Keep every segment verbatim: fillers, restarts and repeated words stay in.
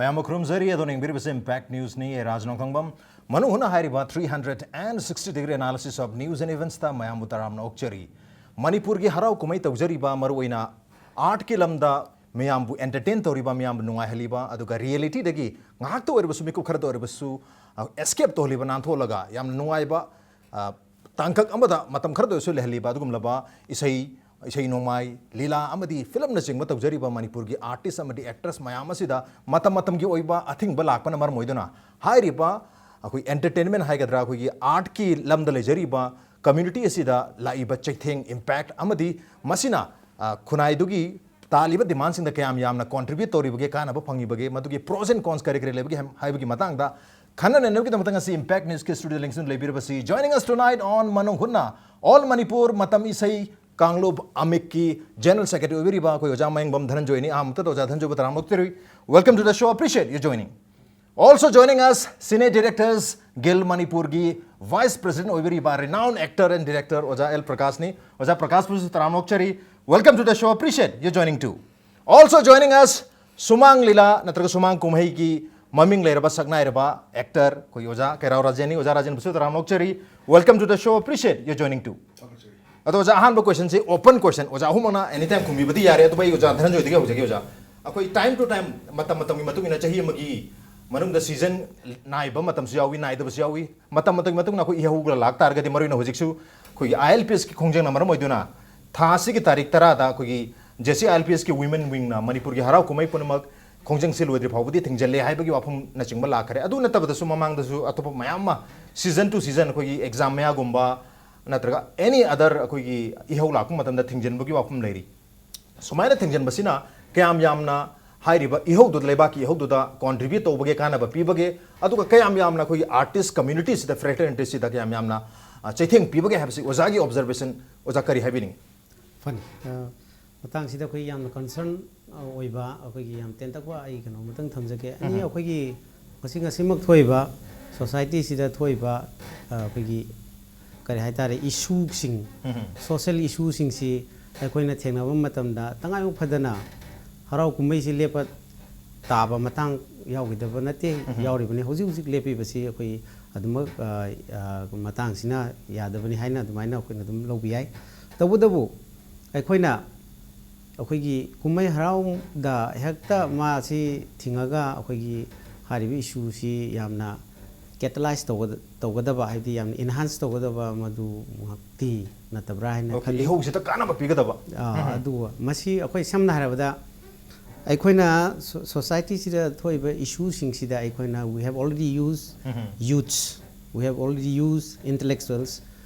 ꯃꯌꯥꯝꯕꯨ ꯈꯨꯔꯨꯝꯖꯔꯤ꯫ ꯑꯗꯣ ꯌꯦꯡꯕꯤꯔꯤꯕꯁꯤ Impact Newsꯅꯤ꯫ ꯑꯩ ꯔꯥꯖ ꯅꯣꯡꯊꯣꯡꯕꯝ꯫ ꯃꯅꯨꯡ ꯍꯨꯠꯅ ꯍꯥꯏꯔꯤꯕ three hundred and sixty degree analysis of news and eventsꯇ ꯃꯌꯥꯝꯕꯨ ꯇꯔꯥꯝꯅ ꯑꯣꯛꯆꯔꯤ꯫ ꯃꯅꯤꯄꯨꯔꯒꯤ ꯍꯔꯥꯎ ꯀꯨꯝꯍꯩ ꯇꯧꯖꯔꯤꯕ, ꯃꯔꯨꯑꯣꯏꯅ artꯀꯤ ꯂꯝꯗ ꯃꯌꯥꯝꯕꯨ entertain ꯇꯧꯔꯤꯕ, ꯃꯌꯥꯝꯕꯨ ꯅꯨꯡꯉꯥꯏꯍꯜꯂꯤꯕ, ꯑꯗꯨꯒ realityꯗꯒꯤ ꯉꯥꯏꯍꯥꯛꯇ ꯑꯣꯏꯔꯕꯁꯨ, ꯃꯤꯀꯨꯞ ꯈꯔꯗ ꯑꯣꯏꯔꯕꯁꯨ, ꯑ, escape ꯇꯧꯍꯜꯂꯤꯕ, ꯅꯥꯟꯊꯣꯛꯍꯜꯂꯒ ꯌꯥꯝꯅ ꯅꯨꯡꯉꯥꯏꯕ, ꯑ, ꯇꯥꯡꯀꯛ ꯑꯃꯗ ꯃꯇꯝ ꯈꯔꯗ ꯑꯣꯏꯔꯁꯨ ꯂꯩꯍꯜꯂꯤꯕ ꯑꯗꯨꯒꯨꯝꯂꯕ ꯏꯁꯩ, ꯏꯁꯩ ꯅꯣꯡꯃꯥꯏ, ꯂꯤꯂꯥ ꯑꯃꯗꯤ filmꯅꯆꯤꯡꯕ ꯇꯧꯖꯔꯤꯕ ꯃꯅꯤꯄꯨꯔꯒꯤ artist ꯑꯃꯗꯤ actress ꯃꯌꯥꯝ ꯑꯁꯤꯗ ꯃꯇꯝ ꯃꯇꯝꯒꯤ ꯑꯣꯏꯕ ꯑꯊꯤꯡꯕ ꯂꯥꯛꯄꯅ ꯃꯔꯝ ꯑꯣꯏꯗꯨꯅ ꯍꯥꯏꯔꯤꯕ ꯑꯩꯈꯣꯏ entertainment ꯍꯥꯏꯒꯗ꯭ꯔꯥ, ꯑꯩꯈꯣꯏꯒꯤ artꯀꯤ ꯂꯝꯗ ꯂꯩꯖꯔꯤꯕ community ꯑꯁꯤꯗ ꯂꯥꯛꯏꯕ ꯆꯩꯊꯦꯡ, impact ꯑꯃꯗꯤ ꯃꯁꯤꯅ, ꯑ, ꯈꯨꯟꯅꯥꯏꯗꯨꯒꯤ ꯇꯥꯜꯂꯤꯕ demandꯁꯤꯡꯗ ꯀꯌꯥꯝ ꯌꯥꯝꯅ contribute ꯇꯧꯔꯤꯕꯒꯦ, ꯀꯥꯟꯅꯕ ꯐꯪꯉꯤꯕꯒꯦ, ꯃꯗꯨꯒꯤ pros and cons ꯀꯔꯤ ꯀꯔꯤ ꯂꯩꯕꯒꯦ ꯍꯥꯏ-, ꯍꯥꯏꯕꯒꯤ ꯃꯇꯥꯡꯗ ꯈꯟꯅ ꯅꯩꯅꯕꯒꯤꯗꯃꯛꯇ ꯉꯁꯤ Impact Newsꯀꯤ studioꯗ ꯂꯦꯡꯁꯤꯟ ꯂꯩꯕꯤꯔꯕꯁꯤ, joining us tonight on ꯃꯅꯨꯡ ꯍꯨꯠꯅ All Manipur ꯃꯇꯝ ꯏꯁꯩ ꯀꯥꯡꯂꯨꯞ ꯑꯃꯤꯛꯀꯤ General Secretary ꯑꯣꯏꯕꯤꯔꯤꯕ ꯑꯩꯈꯣꯏ ꯑꯣꯖꯥ ꯃꯌꯥꯡꯕꯝ ꯙꯅꯟꯖꯣꯏꯅꯤ꯫ ꯑꯍꯥꯟꯕꯗ ꯑꯣꯖꯥ ꯙꯅꯟꯖꯣꯏꯕꯨ ꯇꯔꯥꯝꯅ ꯑꯣꯛꯆꯔꯤ꯫ Welcome to the show, appreciate you joining. Also joining us, Cine Directors Guild ꯃꯅꯤꯄꯨꯔꯒꯤ Vice President ꯑꯣꯏꯕꯤꯔꯤꯕ renowned actor and director ꯑꯣꯖꯥ ꯑꯦꯜ ꯄ꯭ꯔꯀꯥꯁꯅꯤ꯫ ꯑꯣꯖꯥ ꯄ꯭ꯔꯀꯥꯁꯄꯨꯁꯨ ꯇꯔꯥꯝꯅ ꯑꯣꯛꯆꯔꯤ꯫ Welcome to the show, appreciate you joining too. Also joining us, ꯁꯨꯃꯥꯡ ꯂꯤꯂꯥ ꯅꯠꯇ꯭ꯔꯒ ꯁꯨꯃꯥꯡ ꯀꯨꯝꯍꯩꯒꯤ ꯃꯃꯤꯡ ꯂꯩꯔꯕ ꯁꯛꯅꯥꯏꯔꯕ actor ꯑꯩꯈꯣꯏꯒꯤ ꯑꯣꯖꯥ ꯀꯩꯔꯥꯎ ꯔꯥꯖꯦꯟꯅꯤ꯫ ꯑꯣꯖꯥ ꯔꯥꯖꯦꯟꯕꯨꯁꯨ ꯇꯔꯥꯝꯅ ꯑꯣꯛꯆꯔꯤ꯫ Welcome to the show, appreciate you joining too. ꯑꯗꯣ ꯑꯣꯖꯥ, ꯑꯍꯥꯟꯕ questionꯁꯤ open question, ꯑꯣꯖꯥ ꯑꯍꯨꯝꯃꯛꯅ anytime ꯈꯨꯝꯕꯤꯕꯗꯤ ꯌꯥꯔꯦ, ꯑꯗꯨꯕꯨ ꯑꯩ ꯑꯣꯖꯥ ꯙꯅꯟꯖꯣꯏꯗꯒꯤ ꯍꯧꯖꯒꯦ꯫ ꯑꯣꯖꯥ, ꯑꯩꯈꯣꯏ time to time, ꯃꯇꯝ ꯃꯇꯝꯒꯤ ꯃꯇꯨꯡ ꯏꯟꯅ ꯆꯍꯤ ꯑꯃꯒꯤ ꯃꯅꯨꯡꯗ season ꯅꯥꯏꯕ ꯃꯇꯝꯁꯨ ꯌꯥꯎꯏ, ꯅꯥꯏꯗꯕꯁꯨ ꯌꯥꯎꯏ꯫ ꯃꯇꯝ ꯃꯇꯝꯒꯤ ꯃꯇꯨꯡ ꯏꯟꯅ ꯑꯩꯈꯣꯏ ꯏꯍꯧꯒ ꯂꯥꯛ ꯇꯥꯔꯒꯗꯤ, ꯃꯔꯨꯑꯣꯏꯅ ꯍꯧꯖꯤꯛꯁꯨ ꯑꯩꯈꯣꯏꯒꯤ ILPSꯀꯤ ꯈꯣꯡꯖꯪꯅ ꯃꯔꯝ ꯑꯣꯏꯗꯨꯅ ꯊꯥ ꯑꯁꯤꯒꯤ ꯇꯥꯔꯤꯛ ꯇꯔꯥꯗ ꯑꯩꯈꯣꯏꯒꯤ JC ILPSꯀꯤ women wingꯅ ꯃꯅꯤꯄꯨꯔꯒꯤ ꯍꯔꯥꯎ ꯀꯨꯝꯍꯩ ꯄꯨꯝꯅꯃꯛ ꯈꯣꯡꯖꯪꯁꯤ ꯂꯣꯏꯗ꯭ꯔꯤ ꯐꯥꯎꯕꯗꯤ ꯊꯤꯡꯖꯤꯜꯂꯦ ꯍꯥꯏꯕꯒꯤ ꯋꯥꯐꯝꯅꯆꯤꯡꯕ ꯂꯥꯛꯈꯔꯦ꯫ ꯑꯗꯨ ꯅꯠꯇꯕꯗꯁꯨ ꯃꯃꯥꯡꯗꯁꯨ ꯑꯇꯣꯞꯄ ꯃꯌꯥꯝ ꯑꯃ season to season ꯑꯩꯈꯣꯏꯒꯤ exam ꯃꯌꯥꯒꯨꯝꯕ ꯅꯠꯇ꯭ꯔꯒ any other ꯑꯩꯈꯣꯏꯒꯤ ꯏꯍꯧ ꯂꯥꯛꯄ ꯃꯇꯝꯗ ꯊꯤꯡꯖꯤꯟꯕꯒꯤ ꯋꯥꯐꯝ ꯂꯩꯔꯤ꯫ ꯁꯨꯃꯥꯏꯅ ꯊꯤꯡꯖꯤꯟꯕꯁꯤꯅ ꯀꯌꯥꯝ ꯌꯥꯝꯅ ꯍꯥꯏꯔꯤꯕ ꯏꯍꯧꯗꯨꯗ, ꯂꯩꯕꯥꯛꯀꯤ ꯏꯍꯧꯗꯨꯗ contribute ꯇꯧꯕꯒꯦ, ꯀꯥꯟꯅꯕ ꯄꯤꯕꯒꯦ, ꯑꯗꯨꯒ ꯀꯌꯥꯝ ꯌꯥꯝꯅ ꯑꯩꯈꯣꯏꯒꯤ artist communityꯁꯤꯗ, fraternityꯁꯤꯗ ꯀꯌꯥꯝ ꯌꯥꯝꯅ, ꯑ, ꯆꯩꯊꯦꯡ ꯄꯤꯕꯒꯦ ꯍꯥꯏꯕꯁꯤ ꯑꯣꯖꯥꯒꯤ observation, ꯑꯣꯖꯥ ꯀꯔꯤ ꯍꯥꯏꯕꯤꯅꯤꯡꯉꯤ? ꯐꯅꯤ꯫ ꯑ, ꯃꯇꯥꯡꯁꯤꯗ ꯑꯩꯈꯣꯏ ꯌꯥꯝꯅ concern, ꯑ, ꯑꯣꯏꯕ, ꯑꯩꯈꯣꯏꯒꯤ ꯌꯥꯝ ꯇꯦꯟꯇꯛꯄ ꯑꯩ ꯀꯩꯅꯣ ꯑꯃꯇꯪ ꯊꯝꯖꯒꯦ꯫ ꯑꯅꯤ, ꯎꯝ꯫ ꯑꯩꯈꯣꯏꯒꯤ ꯉꯁꯤ ꯉꯁꯤꯃꯛ ꯊꯣꯛꯏꯕ societyꯁꯤꯗ ꯊꯣꯛꯏꯕ, ꯑ, ꯑꯩꯈꯣꯏꯒꯤ ꯀꯔꯤ ꯍꯥꯏꯇꯥꯔꯦ, issueꯁꯤꯡ, ꯎꯝ꯫ Social issueꯁꯤꯡꯁꯤ ꯑꯩꯈꯣꯏꯅ ꯊꯦꯡꯅꯕ ꯃꯇꯝꯗ ꯇꯉꯥꯏꯐꯗꯅ ꯍꯔꯥꯎ ꯀꯨꯝꯍꯩꯁꯤ ꯂꯦꯞꯄ ꯇꯥꯕ ꯃꯇꯥꯡ ꯌꯥꯎꯈꯤꯗꯕ ꯅꯠꯇꯦ, ꯌꯥꯎꯔꯤꯕꯅꯤ꯫ ꯍꯧꯖꯤꯛ ꯍꯧꯖꯤꯛ ꯂꯦꯞꯄꯤꯕꯁꯤ ꯑꯩꯈꯣꯏ ꯑꯗꯨꯃꯛ, ꯑ, ꯑ, ꯃꯇꯥꯡꯁꯤꯅ ꯌꯥꯗꯕꯅꯤ ꯍꯥꯏꯅ ꯑꯗꯨꯃꯥꯏꯅ ꯑꯩꯈꯣꯏꯅ ꯑꯗꯨꯝ ꯂꯧꯕ ꯌꯥꯏ꯫ ꯇꯧꯕꯇꯕꯨ ꯑꯩꯈꯣꯏꯅ ꯑꯩꯈꯣꯏꯒꯤ ꯀꯨꯝꯍꯩ ꯍꯔꯥꯎꯗ ꯍꯦꯛꯇ ꯃꯥꯁꯤ ꯊꯤꯡꯉꯒ ꯑꯩꯈꯣꯏꯒꯤ ꯍꯥꯏꯔꯤꯕ ꯏꯁꯨꯁꯤ ꯌꯥꯝꯅ ꯀꯦꯇꯂꯥꯏꯁ ꯇꯧꯒꯗ-, ꯇꯧꯒꯗꯕ, ꯍꯥꯏꯕꯗꯤ ꯌꯥꯝꯅ ꯏꯟꯍꯥꯟꯁ ꯇꯧꯒꯗꯕ ꯃꯗꯨꯃꯛꯇꯤ ꯅꯠꯇꯕ꯭ꯔꯥ ꯍꯥꯏꯅ ꯑꯣꯀꯦ, ꯈꯜꯂꯤ꯫ ꯏꯍꯧꯁꯤꯗ ꯀꯥꯟꯅꯕ ꯄꯤꯒꯗꯕ꯫ ꯑꯥ, ꯑꯗꯨꯒ ꯃꯁꯤ ꯑꯩꯈꯣꯏ ꯁꯝꯅ ꯍꯥꯏꯔꯕꯗ ꯑꯩꯈꯣꯏꯅ ꯁꯣ-, ꯁꯣꯁꯥꯏꯇꯤꯁꯤꯗ ꯊꯣꯛꯏꯕ ꯏꯁꯨꯁꯤꯡꯁꯤꯗ ꯑꯩꯈꯣꯏꯅ we have already used youths, we have already used intellectuals,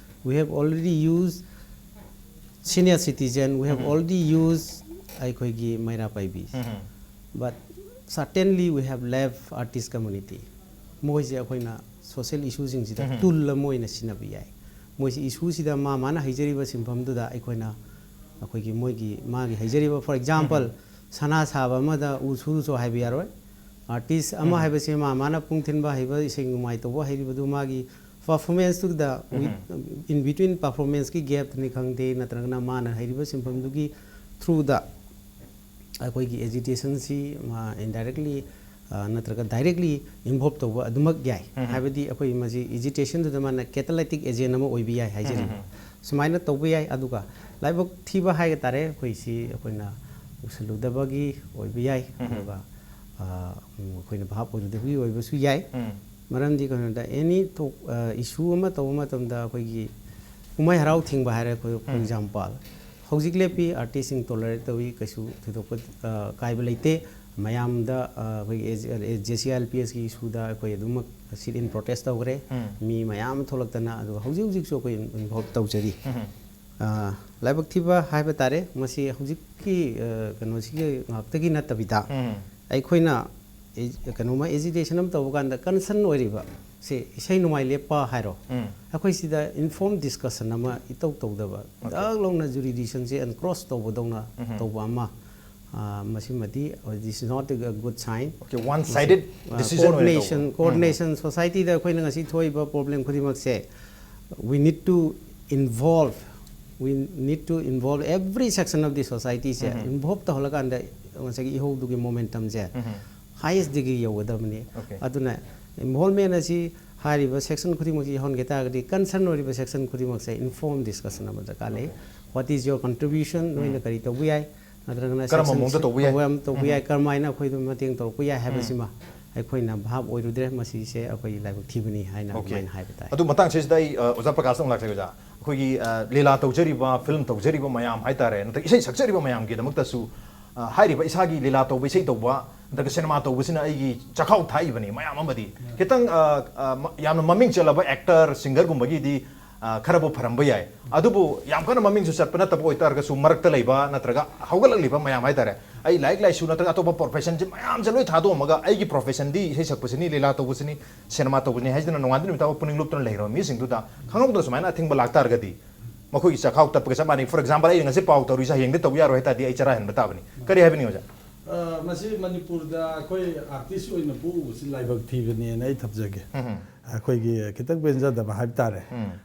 we have already used senior citizen, we have already used ꯑꯩꯈꯣꯏꯒꯤ ꯃꯩꯔꯥ ꯄꯥꯏꯕꯤ꯫ But certainly we have left artist community. ꯃꯣꯏꯁꯦ ꯑꯩꯈꯣꯏꯅ ꯁꯣꯁꯤꯌꯦꯜ ꯏꯁꯨꯁꯤꯡꯁꯤꯗ ꯇꯨꯜ ꯑꯃ ꯑꯣꯏꯅ ꯁꯤꯖꯤꯟꯅꯕ ꯌꯥꯏ꯫ ꯃꯣꯏꯁꯤ ꯏꯁꯨꯁꯤꯗ ꯃꯥ ꯃꯥꯅ ꯍꯩꯖꯔꯤꯕ ꯁꯤꯟꯐꯝꯗꯨꯗ ꯑꯩꯈꯣꯏꯅ ꯑꯩꯈꯣꯏꯒꯤ ꯃꯣꯏꯒꯤ ꯃꯥꯒꯤ ꯍꯩꯖꯔꯤꯕ, for example, ꯁꯅꯥ ꯁꯥꯕ ꯑꯃꯗ ꯎ ꯁꯨꯔꯨꯁꯨ ꯍꯥꯏꯕ ꯌꯥꯔꯣꯏ꯫ ꯑꯥꯔꯇꯤꯁ ꯑꯃ ꯍꯥꯏꯕꯁꯤ ꯃꯥ ꯃꯥꯅ ꯄꯨꯡ ꯊꯤꯟꯕ ꯍꯩꯕ, ꯏꯁꯩ ꯅꯣꯡꯃꯥꯏ ꯇꯧꯕ ꯍꯩꯔꯤꯕꯗꯨ ꯃꯥꯒꯤ ꯄꯔꯐꯣꯔꯃꯦꯟꯁꯇꯨꯗ in between ꯄꯔꯐꯣꯔꯃꯦꯟꯁꯀꯤ ꯒꯦꯞꯇꯅꯤ ꯈꯪꯗꯦ, ꯅꯠꯇ꯭ꯔꯒꯅ ꯃꯥꯅ ꯍꯩꯔꯤꯕ ꯁꯤꯟꯐꯝꯗꯨꯒꯤ ꯊ꯭ꯔꯨꯗ ꯑꯩꯈꯣꯏꯒꯤ ꯑꯦꯖꯤꯇꯦꯁꯟꯁꯤ ꯃꯥ ꯏꯟꯗꯥꯏꯔꯦꯛꯂꯤ, ꯑ, ꯅꯠꯇ꯭ꯔꯒ ꯗꯥꯏꯔꯦꯛꯂꯤ ꯏꯟꯚꯣꯜꯕ ꯇꯧꯕ ꯑꯗꯨꯃꯛ ꯌꯥꯏ꯫ ꯍꯥꯏꯕꯗꯤ ꯑꯩꯈꯣꯏ ꯃꯁꯤ ꯑꯦꯖꯤꯇꯦꯁꯟꯗꯨꯗ ꯃꯥꯅ ꯀꯦꯇꯥꯂꯥꯏꯇꯤꯛ ꯑꯦꯖꯦꯟ ꯑꯃ ꯑꯣꯏꯕ ꯌꯥꯏ ꯍꯥꯏꯖꯔꯤꯕ꯫ ꯁꯨꯃꯥꯏꯅ ꯇꯧꯕ ꯌꯥꯏ꯫ ꯑꯗꯨꯒ ꯂꯥꯏꯕꯛ ꯊꯤꯕ ꯍꯥꯏꯕ ꯇꯥꯔꯦ, ꯑꯩꯈꯣꯏꯁꯤ ꯑꯩꯈꯣꯏꯅ ꯎꯁꯜꯂꯨꯗꯕꯒꯤ ꯑꯣꯏꯕ ꯌꯥꯏ꯫ ꯑꯗꯨꯒ, ꯑ, ꯎꯝ, ꯑꯩꯈꯣꯏꯅ ꯚꯥꯞ ꯑꯣꯏꯔꯨꯗꯕꯒꯤ ꯑꯣꯏꯕꯁꯨ ꯌꯥꯏ꯫ ꯃꯔꯝꯗꯤ ꯀꯩꯅꯣꯗ ꯑꯦꯅꯤ ꯊꯣꯛ-, ꯑ, ꯏꯁꯨ ꯑꯃ ꯇꯧꯕ ꯃꯇꯝꯗ ꯑꯩꯈꯣꯏꯒꯤ ꯀꯨꯝꯍꯩ ꯍꯔꯥꯎ ꯊꯤꯡꯕ ꯍꯥꯏꯔꯦ, ꯑꯩꯈꯣꯏ, for example, ꯍꯧꯖꯤꯛ ꯂꯦꯞꯄꯤ, ꯑꯥꯔꯇꯤꯁꯁꯤꯡ ꯇꯣꯂꯔꯦꯠ ꯇꯧꯏ, ꯀꯩꯁꯨ ꯊꯣꯏꯗꯣꯛꯄ, ꯑ, ꯀꯥꯏꯕ ꯂꯩꯇꯦ꯫ ꯃꯌꯥꯝꯗ, ꯑ, ꯑꯩꯈꯣꯏꯒꯤ ꯑꯦ-, ꯑꯦ-, J C I L P ꯑꯦꯁꯀꯤ ꯏꯁꯨꯗ ꯑꯩꯈꯣꯏ ꯑꯗꯨꯃꯛ ꯁꯤꯠ ꯏꯟ ꯄ꯭ꯔꯣꯇꯦꯁ ꯇꯧꯈ꯭ꯔꯦ꯫ ꯃꯤ ꯃꯌꯥꯝ ꯑꯃ ꯊꯣꯛꯂꯛꯇꯅ, ꯑꯗꯨꯒ ꯍꯧꯖꯤꯛ ꯍꯧꯖꯤꯛꯁꯨ ꯑꯩꯈꯣꯏ ꯏꯟꯚꯣꯜꯕ ꯇꯧꯖꯔꯤ꯫ ꯑ, ꯂꯥꯏꯕꯛ ꯊꯤꯕ ꯍꯥꯏꯕ ꯇꯥꯔꯦ, ꯃꯁꯤ ꯍꯧꯖꯤꯛꯀꯤ, ꯑ, ꯀꯩꯅꯣꯁꯤꯒꯤ ꯉꯥꯛꯇꯒꯤ ꯅꯠꯇꯕꯤꯗ ꯑꯩꯈꯣꯏꯅ ꯑꯦ-, ꯀꯩꯅꯣꯃ ꯑꯦꯖꯤꯇꯦꯁꯟ ꯑꯃ ꯇꯧꯕ ꯀꯥꯟꯗ ꯀꯟꯁꯔꯟ ꯑꯣꯏꯔꯤꯕ ꯁꯦ ꯏꯁꯩ ꯅꯣꯡꯃꯥꯏ ꯂꯦꯞꯄ ꯍꯥꯏꯔꯣ, ꯑꯩꯈꯣꯏ ꯁꯤꯗ ꯏꯟꯐꯣꯔꯝ ꯗꯤꯁꯀꯁꯟ ꯑꯃ ꯏꯇꯧ ꯇꯧꯗꯕ, ꯗꯛ ꯂꯥꯎꯅ ꯖꯨꯔꯤꯗꯤꯛꯁꯟꯁꯦ ꯑꯦꯟꯀ꯭ꯔꯣꯁ ꯇꯧꯕꯗꯧꯅ ꯇꯧꯕ ꯑꯃ, ꯑ, ꯃꯁꯤꯃꯗꯤ, this is not a good sign꯫ Okay, one sided decision ꯑꯣꯏꯅ ꯇꯧꯕ꯫ ꯀꯣꯑꯣꯔꯗꯤꯅꯦꯁꯟ, ꯀꯣꯑꯣꯔꯗꯤꯅꯦꯁꯟ ꯁꯣꯁꯥꯏꯇꯤꯗ ꯑꯩꯈꯣꯏꯅ ꯉꯁꯤ ꯊꯣꯛꯏꯕ ꯄ꯭ꯔꯣꯕ꯭ꯂꯦꯝ ꯈꯨꯗꯤꯡꯃꯛꯁꯦ, we need to involve, we need to involve every section of the societyꯁꯦ ꯏꯟꯚꯣꯜꯕ ꯇꯧꯍꯜꯂꯀꯥꯟꯗ ꯉꯁꯥꯏꯒꯤ ꯏꯍꯧꯗꯨꯒꯤ ꯃꯣꯃꯦꯟꯇꯝꯁꯦ highest degree ꯌꯧꯒꯗꯕꯅꯤ꯫ Okay. ꯑꯗꯨꯅ involvement ꯑꯁꯤ ꯍꯥꯏꯔꯤꯕ section ꯈꯨꯗꯤꯡꯃꯛꯁꯤ ꯌꯥꯎꯍꯟꯒꯦ ꯇꯥꯔꯒꯗꯤ concern ꯑꯣꯏꯔꯤꯕ section ꯈꯨꯗꯤꯡꯃꯛꯁꯦ informed discussion ꯑꯃ ꯗꯔꯀꯥꯔ ꯂꯩ꯫ What is your contribution? ꯅꯣꯏꯅ ꯀꯔꯤ ꯇꯧꯕ ꯌꯥꯏ? ꯅꯠꯇ꯭ꯔꯒꯅ ꯀꯔꯝꯕ section ꯃꯑꯣꯡꯗ ꯇꯧꯕ ꯌꯥꯏ? program ꯇꯧꯕ ꯌꯥꯏ? ꯀꯔꯝꯍꯥꯏꯅ ꯑꯩꯈꯣꯏꯗ ꯃꯇꯦꯡ ꯇꯧꯔꯛꯄ ꯌꯥꯏ ꯍꯥꯏꯕꯁꯤꯃ ꯑꯩꯈꯣꯏꯅ ꯚꯥꯞ ꯑꯣꯏꯔꯨꯗ꯭ꯔꯦ꯫ ꯃꯁꯤꯁꯦ ꯑꯩꯈꯣꯏꯒꯤ ꯂꯥꯏꯕꯛ ꯊꯤꯕꯅꯤ ꯍꯥꯏꯅ Okay. ꯑꯗꯨꯃꯥꯏꯅ ꯍꯥꯏꯕ ꯇꯥꯏ꯫ ꯑꯗꯨ ꯃꯇꯥꯡꯁꯤꯗ ꯑꯩ ꯑ, ꯑꯣꯖꯥ ꯄ꯭ꯔꯀꯥꯁꯇ ꯑꯃꯨꯛ ꯂꯥꯛꯆꯒꯦ ꯑꯣꯖꯥ꯫ ꯑꯩꯈꯣꯏꯒꯤ ꯑ, ꯂꯤꯂꯥ ꯇꯧꯖꯔꯤꯕ, film ꯇꯧꯖꯔꯤꯕ ꯃꯌꯥꯝ ꯍꯥꯏꯇꯥꯔꯦ, ꯅꯠꯇ꯭ꯔꯒ ꯏꯁꯩ ꯁꯛꯆꯔꯤꯕ ꯃꯌꯥꯝꯒꯤꯗꯃꯛꯇꯁꯨ ꯑ, ꯍꯥꯏꯔꯤꯕ ꯏꯁꯥꯒꯤ ꯂꯤꯂꯥ ꯇꯧꯕ, ꯏꯁꯩ ꯇꯧꯕ, ꯅꯠꯇ꯭ꯔꯒ ꯁꯤꯅꯦꯃꯥ ꯇꯧꯕꯁꯤꯅ ꯑꯩꯒꯤ ꯆꯥꯛꯈꯥꯎ ꯊꯥꯛꯏꯕꯅꯤ ꯃꯌꯥꯝ ꯑꯃꯗꯤ꯫ ꯈꯤꯇꯪ ꯑ, ꯑ, ꯃ- ꯌꯥꯝꯅ ꯃꯃꯤꯡ ꯆꯠꯂꯕ actor, singerꯒꯨꯝꯕꯒꯤꯗꯤ ꯑ, ꯈꯔꯕꯨ ꯐꯔꯝꯕ ꯌꯥꯏ꯫ ꯑꯗꯨꯕꯨ ꯌꯥꯝ ꯀꯟꯅ ꯃꯃꯤꯡꯁꯨ ꯆꯠꯄ ꯅꯠꯇꯕ ꯑꯣꯏꯇꯥꯔꯒꯁꯨ ꯃꯔꯛꯇ ꯂꯩꯕ ꯅꯠꯇ꯭ꯔꯒ ꯍꯧꯒꯠꯂꯛꯂꯤꯕ ꯃꯌꯥꯝ ꯍꯥꯏꯇꯥꯔꯦ, ꯑꯩ ꯂꯥꯏꯔꯤꯛ ꯂꯥꯏꯁꯨ ꯅꯠꯇ꯭ꯔꯒ ꯑꯇꯣꯞꯄ professionꯁꯦ ꯃꯌꯥꯝꯁꯦ ꯂꯣꯏ ꯊꯥꯗꯣꯛꯑꯝꯃꯒ ꯑꯩꯒꯤ professionꯗꯤ ꯏꯁꯩ ꯁꯛꯄꯁꯤꯅꯤ, ꯂꯤꯂꯥ ꯇꯧꯕꯁꯤꯅꯤ, ꯁꯤꯅꯦꯃꯥ ꯇꯧꯕꯁꯤꯅꯤ ꯍꯥꯏꯗꯅ ꯅꯣꯡꯉꯥꯟꯕ ꯅꯨꯃꯤꯠ ꯇꯥꯕ ꯄꯨꯛꯅꯤꯡ ꯂꯨꯞꯇꯅ ꯂꯩꯔꯕ ꯃꯤꯁꯤꯡꯗꯨꯗ ꯈꯪꯍꯧꯗꯅ ꯁꯨꯃꯥꯏꯅ ꯑꯊꯤꯡꯕ ꯂꯥꯛꯇꯥꯔꯒꯗꯤ ꯃꯈꯣꯏꯒꯤ ꯆꯥꯛꯈꯥꯎ ꯇꯠꯄꯒ ꯆꯞ ꯃꯥꯟꯅꯩ꯫ For example, ꯑꯩꯅ ꯉꯁꯤ ꯄꯥꯎ ꯇꯧꯔꯤꯁꯦ ꯍꯌꯦꯡꯗꯤ ꯇꯧꯕ ꯌꯥꯔꯣꯏ ꯍꯥꯏꯇꯥꯔꯗꯤ ꯑꯩ ꯆꯔꯥ ꯍꯦꯟꯕ ꯇꯥꯕꯅꯤ꯫ ꯀꯔꯤ ꯍꯥꯏꯕꯅꯤ ꯑꯣꯖꯥ? ꯑ, ꯃꯁꯤ ꯃꯅꯤꯄꯨꯔꯗ ꯑꯩꯈꯣꯏ artist ꯑꯣꯏꯅ ꯄꯣꯛꯎꯕꯁꯤ ꯂꯥꯏꯕꯛ ꯊꯤꯕꯅꯦꯅ ꯑꯩ ꯊꯝꯖꯒꯦ꯫ ꯑꯩꯈꯣꯏꯒꯤ ꯈꯤꯇꯪ ꯄꯦꯟꯖꯗꯕ ꯍꯥꯏꯕ ꯇꯥꯔꯦ꯫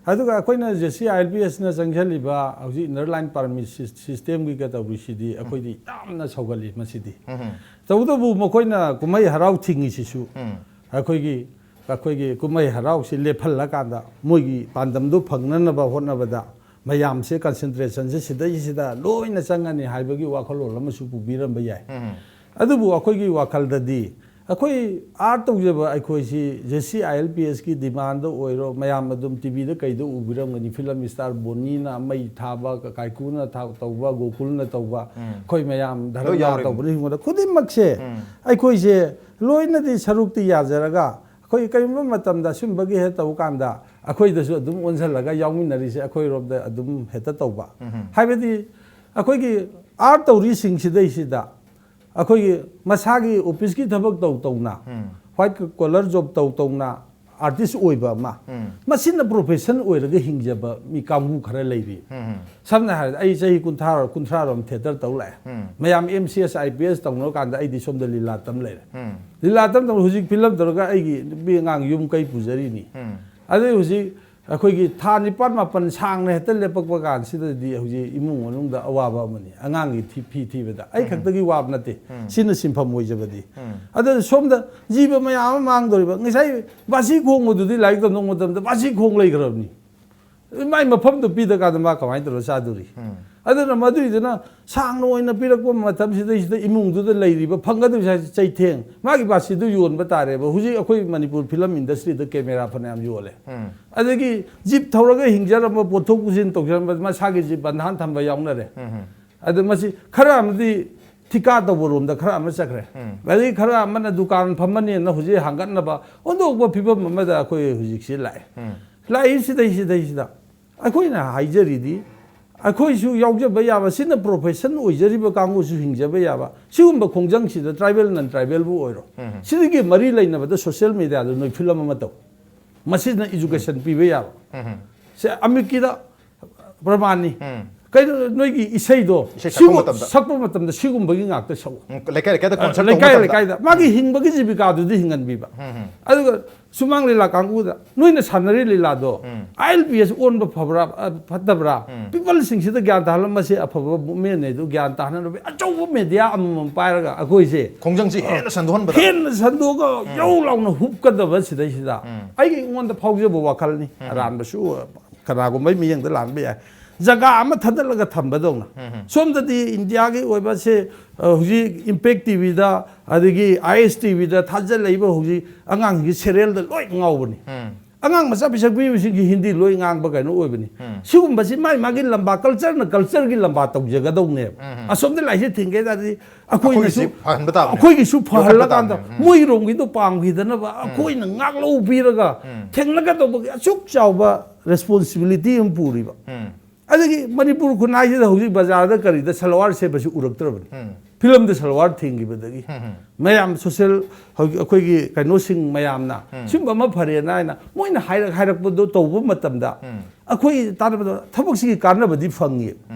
ꯑꯗꯨꯒ ꯑꯩꯈꯣꯏꯅ JC ILPSꯅ ꯆꯪꯁꯤꯜꯂꯤꯕ ꯍꯧꯖꯤꯛ inner line permit systemꯒꯤꯒ ꯇꯧꯔꯤꯁꯤꯗꯤ ꯑꯩꯈꯣꯏꯗꯤ ꯌꯥꯝꯅ ꯁꯧꯒꯠꯂꯤ ꯃꯁꯤꯗꯤ꯫ ꯇꯧꯕꯇꯕꯨ ꯃꯈꯣꯏꯅ ꯀꯨꯝꯍꯩ ꯍꯔꯥꯎ ꯊꯤꯡꯉꯤꯁꯤꯁꯨ ꯑꯩꯈꯣꯏꯒꯤ ꯑꯩꯈꯣꯏꯒꯤ ꯀꯨꯝꯍꯩ ꯍꯔꯥꯎꯁꯤ ꯂꯦꯞꯍꯜꯂꯀꯥꯟꯗ ꯃꯣꯏꯒꯤ ꯄꯥꯟꯗꯝꯗꯨ ꯐꯪꯅꯅꯕ ꯍꯣꯠꯅꯕꯗ ꯃꯌꯥꯝꯁꯦ concentrationꯁꯦ ꯁꯤꯗꯩꯁꯤꯗ ꯂꯣꯏꯅ ꯆꯪꯉꯅꯤ ꯍꯥꯏꯕꯒꯤ ꯋꯥꯈꯜꯂꯣꯟ ꯑꯃꯁꯨ ꯄꯨꯕꯤꯔꯝꯕ ꯌꯥꯏ꯫ ꯑꯗꯨꯕꯨ ꯑꯩꯈꯣꯏꯒꯤ ꯋꯥꯈꯜꯗꯗꯤ ꯑꯩꯈꯣꯏ art ꯇꯧꯖꯕ ꯑꯩꯈꯣꯏꯁꯤ JC ILPSꯀꯤ demandꯗ ꯑꯣꯏꯔꯣ, ꯃꯌꯥꯝ ꯑꯗꯨꯝ TVꯗ ꯀꯩꯗ ꯎꯕꯤꯔꯝꯒꯅꯤ, film star ꯕꯣꯅꯤꯅ ꯃꯩ ꯊꯥꯕ, ꯀꯥꯏꯀꯨꯅ ꯊꯥ- ꯇꯧꯕ, ꯒꯣꯀꯨꯜꯅ ꯇꯧꯕ, ꯑꯩꯈꯣꯏ ꯃꯌꯥꯝ ꯙꯔꯅꯥ ꯌꯥꯎꯔꯤꯕꯅꯤ꯫ ꯇꯧꯕꯅꯆꯤꯡꯕꯗ ꯈꯨꯗꯤꯡꯃꯛꯁꯦ ꯑꯩꯈꯣꯏꯁꯦ ꯂꯣꯏꯅꯗꯤ ꯁꯔꯨꯛꯇꯤ ꯌꯥꯖꯔꯒ ꯑꯩꯈꯣꯏ ꯀꯔꯤꯒꯨꯝꯕ ꯃꯇꯝꯗ ꯑꯁꯨꯝꯕꯒꯤ ꯍꯦꯛ ꯇꯧꯕ ꯀꯥꯟꯗ ꯑꯩꯈꯣꯏꯗꯁꯨ ꯑꯗꯨꯝ ꯑꯣꯟꯁꯤꯜꯂꯒ ꯌꯥꯎꯃꯤꯟꯅꯔꯤꯁꯦ ꯑꯩꯈꯣꯏꯔꯣꯝꯗ ꯑꯗꯨꯝ ꯍꯦꯛꯇ ꯇꯧꯕ꯫ ꯍꯥꯏꯕꯗꯤ ꯑꯩꯈꯣꯏꯒꯤ art ꯇꯧꯔꯤꯁꯤꯡꯁꯤꯗꯩꯁꯤꯗ ꯑꯩꯈꯣꯏꯒꯤ ꯃꯁꯥꯒꯤ officeꯀꯤ ꯊꯕꯛ ꯇꯧ ꯇꯧꯅ, white collar job ꯇꯧ ꯇꯧꯅ artist ꯑꯣꯏꯕ ꯑꯃ, ꯃꯁꯤꯅ profession ꯑꯣꯏꯔꯒ ꯍꯤꯡꯖꯕ ꯃꯤ ꯀꯥꯡꯕꯨ ꯈꯔ ꯂꯩꯔꯤ꯫ ꯁꯝꯅ ꯍꯥꯏꯔꯕꯗ ꯑꯩ ꯆꯍꯤ ꯀꯨꯟꯊ꯭ꯔꯥ, ꯀꯨꯟꯊ꯭ꯔꯥꯔꯣꯝ theatre ꯇꯧ ꯂꯥꯛꯑꯦ꯫ ꯃꯌꯥꯝ MCS, IPS ꯇꯧꯅꯕ ꯀꯥꯟꯗ ꯑꯩꯗꯤ ꯁꯣꯝꯗ ꯂꯤꯂꯥ ꯇꯝ ꯂꯩꯔꯦ꯫ ꯂꯤꯂꯥ ꯇꯝ ꯇꯝ ꯍꯧꯖꯤꯛ film ꯇꯧꯔꯒ ꯑꯩꯒꯤ ꯅꯨꯄꯤ ꯑꯉꯥꯡ ꯌꯨꯝ ꯀꯩ ꯄꯨꯖꯔꯤꯅꯤ꯫ ꯑꯗꯩ ꯍꯧꯖꯤꯛ ꯑꯩꯈꯣꯏꯒꯤ ꯊꯥ ꯅꯤꯄꯥꯜ ꯃꯥꯄꯜ ꯁꯥꯡꯅ ꯍꯦꯛꯇ ꯂꯦꯞꯄꯛꯄ ꯀꯥꯟꯁꯤꯗꯗꯤ ꯍꯧꯖꯤꯛ ꯏꯃꯨꯡ ꯃꯅꯨꯡꯗ ꯑꯋꯥꯕ ꯑꯃꯅꯤ꯫ ꯑꯉꯥꯡꯒꯤ ꯊꯤ- ꯐꯤ ꯊꯤꯕꯗ ꯑꯩ ꯈꯛꯇꯒꯤ ꯋꯥꯕ ꯅꯠꯇꯦ, ꯁꯤꯅ ꯁꯤꯟꯐꯝ ꯑꯣꯏꯖꯕꯗꯤ꯫ ꯑꯗꯨꯅ ꯁꯣꯝꯗ ꯖꯤꯕ ꯃꯌꯥꯝ ꯑꯃ ꯃꯥꯡꯗꯧꯔꯤꯕ, ꯉꯁꯥꯏ ꯕꯥꯁꯤ ꯈꯣꯡꯕꯗꯨꯗꯤ ꯂꯥꯏꯔꯤꯛ ꯇꯝꯗꯧ ꯃꯇꯝꯗ ꯕꯥꯁꯤ ꯈꯣꯡ ꯂꯩꯈ꯭ꯔꯕꯅꯤ꯫ ꯃꯥꯏ ꯃꯐꯝꯗꯣ ꯄꯤꯗ ꯀꯥꯟꯗ ꯃꯥ ꯀꯃꯥꯏꯅ ꯇꯧꯔ ꯆꯥꯗꯣꯔꯤ? ꯑꯗꯨꯅ ꯃꯗꯨꯏꯗꯨꯅ ꯁꯥꯡꯅ ꯑꯣꯏꯅ ꯄꯤꯔꯛꯄ ꯃꯇꯝꯁꯤꯗꯩꯁꯤꯗ ꯏꯃꯨꯡꯗꯨꯗ ꯂꯩꯔꯤꯕ ꯐꯪꯒꯗꯧꯔꯤꯁꯦ ꯆꯩꯊꯦꯡ, ꯃꯥꯒꯤ ꯕꯥꯁꯤꯗꯨ ꯌꯣꯟꯕ ꯇꯥꯔꯦꯕ꯫ ꯍꯧꯖꯤꯛ ꯑꯩꯈꯣꯏ ꯃꯅꯤꯄꯨꯔ ꯐꯤꯂꯝ ꯏꯟꯗꯁꯇ꯭ꯔꯤꯗ ꯀꯦꯃꯦꯔꯥ ꯐꯅꯌꯥꯝ ꯌꯣꯜꯂꯦ꯫ ꯑꯗꯒꯤ ꯖꯤꯞ ꯊꯧꯔꯒ ꯍꯤꯡꯖꯔꯝꯕ, ꯄꯣꯠꯊꯣꯛ ꯄꯨꯁꯤꯟ ꯇꯧꯖꯔꯝꯕ, ꯃꯁꯥꯒꯤ ꯖꯤꯞ ꯕꯟꯙꯥꯟ ꯊꯝꯕ ꯌꯥꯎꯅꯔꯦ꯫ ꯑꯗꯨ ꯃꯁꯤ ꯈꯔ ꯑꯃꯗꯤ ꯊꯤꯀꯥ ꯇꯧꯕ ꯔꯣꯝꯗ ꯈꯔ ꯑꯃ ꯆꯠꯈ꯭ꯔꯦ꯫ ꯑꯗꯩ ꯈꯔ ꯑꯃꯅ ꯗꯨꯀꯥꯟ ꯐꯝꯃꯅꯦꯅ ꯍꯧꯖꯤꯛ ꯍꯥꯡꯒꯠꯅꯕ ꯑꯣꯟꯊꯣꯛꯄ ꯐꯤꯕꯝ ꯑꯃꯗ ꯑꯩꯈꯣꯏ ꯍꯧꯖꯤꯛꯁꯤ ꯂꯥꯛꯑꯦ꯫ ꯂꯥꯛꯏꯁꯤꯗꯩꯁꯤꯗꯩꯁꯤꯗ ꯑꯩꯈꯣꯏꯅ ꯍꯥꯏꯖꯔꯤꯗꯤ, ꯑꯩꯈꯣꯏꯁꯨ ꯌꯥꯎꯖꯕ ꯌꯥꯕ, ꯁꯤꯅ ꯄ꯭ꯔꯣꯐꯦꯁꯟ ꯑꯣꯏꯖꯔꯤꯕ ꯀꯥꯡꯕꯨꯁꯨ ꯍꯤꯡꯖꯕ ꯌꯥꯕ, ꯁꯤꯒꯨꯝꯕ ꯈꯣꯡꯖꯪꯁꯤꯗ ꯇ꯭ꯔꯥꯏꯕꯦꯜ ꯅꯟ ꯇ꯭ꯔꯥꯏꯕꯦꯜꯕꯨ ꯑꯣꯏꯔꯣ, ꯁꯤꯗꯒꯤ ꯃꯔꯤ ꯂꯩꯅꯕꯗ ꯁꯣꯁꯤꯌꯦꯜ ꯃꯦꯗꯤꯌꯥꯗ ꯅꯣꯏ ꯐꯤꯂꯝ ꯑꯃ ꯇꯧ꯫ ꯃꯁꯤꯅ ꯏꯖꯨꯀꯦꯁꯟ ꯄꯤꯕ ꯌꯥꯕ꯫ ꯁꯦ ꯑꯃꯤꯠꯀꯤꯗ ꯄ꯭ꯔꯃꯥꯟꯅꯤ꯫ ꯀꯩꯅꯣ ꯅꯣꯏꯒꯤ ꯏꯁꯩꯗꯣ ꯏꯁꯩ ꯁꯛꯄ ꯁꯤꯒꯨꯝ- ꯃꯇꯝꯗ꯫ ꯁꯛꯄ ꯃꯇꯝꯗ ꯁꯤꯒꯨꯝꯕꯒꯤ ꯉꯥꯛꯇ ꯁꯛꯎ꯫ ꯎꯝ, ꯂꯩꯀꯥꯏ ꯂꯩꯀꯥꯏꯗ ꯀꯣꯟꯁꯔꯠ ꯇꯧꯕ ꯂꯩꯀꯥꯏ ꯃꯇꯝꯗ꯫ ꯂꯩꯀꯥꯏꯗ ꯃꯥꯒꯤ ꯍꯤꯡꯕꯒꯤ ꯖꯤꯕꯤꯀꯥꯗꯨꯗꯤ ꯍꯤꯡꯍꯟꯕꯤꯕ꯫ ꯑꯗꯨꯒ ꯁꯨꯃꯥꯡ ꯂꯤꯂꯥ ꯀꯥꯡꯕꯨꯗ ꯅꯣꯏꯅ ꯁꯥꯟꯅꯔꯤ ꯂꯤꯂꯥꯗꯣ, ꯑꯥꯏ ꯑꯦꯜ ꯄꯤ ꯑꯦꯁ ꯑꯣꯟꯕ ꯐꯕ꯭ꯔꯥ, ꯑ, ꯐꯠꯇꯕ꯭ꯔꯥ? ꯄꯤꯄꯜꯁꯤꯡꯁꯤꯗ ꯒ꯭ꯌꯥꯟ ꯇꯥꯍꯜꯂ ꯃꯁꯤ ꯑꯐꯕ ꯃꯨꯞꯃꯦꯟꯅꯦ ꯑꯗꯨ ꯒ꯭ꯌꯥꯟ ꯇꯥꯍꯟꯅꯕ ꯑꯆꯧꯕ ꯃꯦꯗꯤꯌꯥ ꯑꯃꯃꯝ ꯄꯥꯏꯔꯒ ꯑꯩꯈꯣꯏꯁꯦ ꯈꯣꯡꯖꯪꯁꯤ ꯍꯦꯟꯅ ꯁꯟꯗꯣꯛꯍꯟꯕꯗ꯫ ꯍꯦꯟꯅ ꯁꯟꯗꯣꯛꯑꯒ ꯌꯧ ꯂꯥꯎꯅ ꯍꯨꯞꯀꯗꯕ ꯁꯤꯗꯩꯁꯤꯗ ꯑꯩꯒꯤ ꯑꯩꯉꯣꯟꯗ ꯐꯥꯎꯖꯕ ꯋꯥꯈꯜꯅꯤ꯫ ꯑꯔꯥꯟꯕꯁꯨ ꯀꯅꯥꯒꯨꯝꯕꯒꯤ ꯃꯤꯠꯌꯦꯡꯗ ꯂꯥꯟꯕ ꯌꯥꯏ꯫ ꯖꯒꯥ ꯑꯃ ꯊꯥꯗꯠꯂꯒ ꯊꯝꯕꯗꯧꯅ꯫ ꯁꯣꯝꯗꯗꯤ ꯏꯟꯗꯤꯌꯥꯒꯤ ꯑꯣꯏꯕꯁꯦ, ꯑ, ꯍꯧꯖꯤꯛ ꯏꯝꯄꯦꯛ ꯇꯤ ꯚꯤꯗ, ꯑꯗꯒꯤ ꯑꯥꯏ ꯑꯦꯁ ꯇꯤ ꯚꯤꯗ ꯊꯥꯖꯤꯜꯂꯛꯏꯕ ꯍꯧꯖꯤꯛ ꯑꯉꯥꯡꯁꯤꯡꯒꯤ ꯁꯦꯔꯤꯌꯦꯜꯗ ꯂꯣꯏ ꯉꯥꯎꯕꯅꯤ꯫ ꯑꯉꯥꯡ ꯃꯆꯥ ꯄꯤꯁꯛ ꯄꯤꯕꯁꯤꯡꯒꯤ ꯍꯤꯟꯗꯤ ꯂꯣꯏ ꯉꯥꯡꯕ ꯀꯩꯅꯣ ꯑꯣꯏꯕꯅꯤ꯫ ꯁꯤꯒꯨꯝꯕꯁꯤ ꯃꯥꯏ ꯃꯥꯒꯤ ꯂꯝꯕꯥ, ꯀꯜꯆꯔꯅ ꯀꯜꯆꯔꯒꯤ ꯂꯝꯕꯥ ꯇꯧꯖꯒꯗꯧꯅꯦꯕ꯫ ꯑꯁꯣꯝꯗ ꯂꯥꯏꯁꯦ ꯊꯤꯡꯒꯦ ꯇꯥꯔꯗꯤ ꯑꯩꯈꯣꯏꯅꯁꯨ ꯑꯩꯈꯣꯏꯒꯤꯁꯤ ꯐꯍꯟꯕ ꯇꯥꯕꯅꯦ꯫ ꯑꯩꯈꯣꯏꯒꯤꯁꯨ ꯌꯣꯛꯈꯠꯄ ꯐꯍꯜꯂꯀꯥꯟꯗ ꯇꯥꯕꯅꯦ꯫ ꯃꯣꯏꯔꯣꯝꯒꯤꯗꯣ ꯄꯥꯝꯈꯤꯗꯅꯕ ꯑꯩꯈꯣꯏꯅ ꯉꯥꯛꯂꯧꯕꯤꯔꯒ ꯊꯦꯡꯅꯒꯗꯧꯕꯒꯤ ꯑꯁꯨꯛ ꯆꯥꯎꯕ ꯔꯦꯁꯄꯣꯟꯁꯤꯕꯤꯂꯤꯇꯤ ꯑꯃ ꯄꯨꯔꯤꯕ꯫ ꯑꯗꯒꯤ ꯃꯅꯤꯄꯨꯔ ꯈꯨꯟꯅꯥꯏꯁꯤꯗ ꯍꯧꯖꯤꯛ ꯕꯖꯥꯔꯗ ꯀꯔꯤꯗ ꯁꯜꯋꯥꯔ ꯁꯦꯠꯄꯁꯤ ꯎꯔꯛꯇ꯭ꯔꯕꯅꯤ꯫ ꯐꯤꯂꯝꯗ ꯁꯜꯋꯥꯔ ꯊꯤꯡꯈꯤꯕꯗꯒꯤ ꯃꯌꯥꯝ ꯁꯣꯁꯦꯜ ꯍꯧꯖꯤꯛ ꯑꯩꯈꯣꯏꯒꯤ ꯀꯩꯅꯣꯁꯤꯡ ꯃꯌꯥꯝꯅ ꯁꯤꯒꯨꯝꯕ ꯑꯃ ꯐꯔꯦꯅ ꯍꯥꯏꯅ ꯃꯣꯏꯅ ꯍꯥꯏꯔꯛ ꯍꯥꯏꯔꯛꯄꯗꯣ ꯇꯧꯕ ꯃꯇꯝꯗ ꯑꯩꯈꯣꯏ ꯇꯥꯟꯅꯕꯗ ꯊꯕꯛꯁꯤꯒꯤ ꯀꯥꯟꯅꯕꯗꯤ ꯐꯪꯉꯤ꯫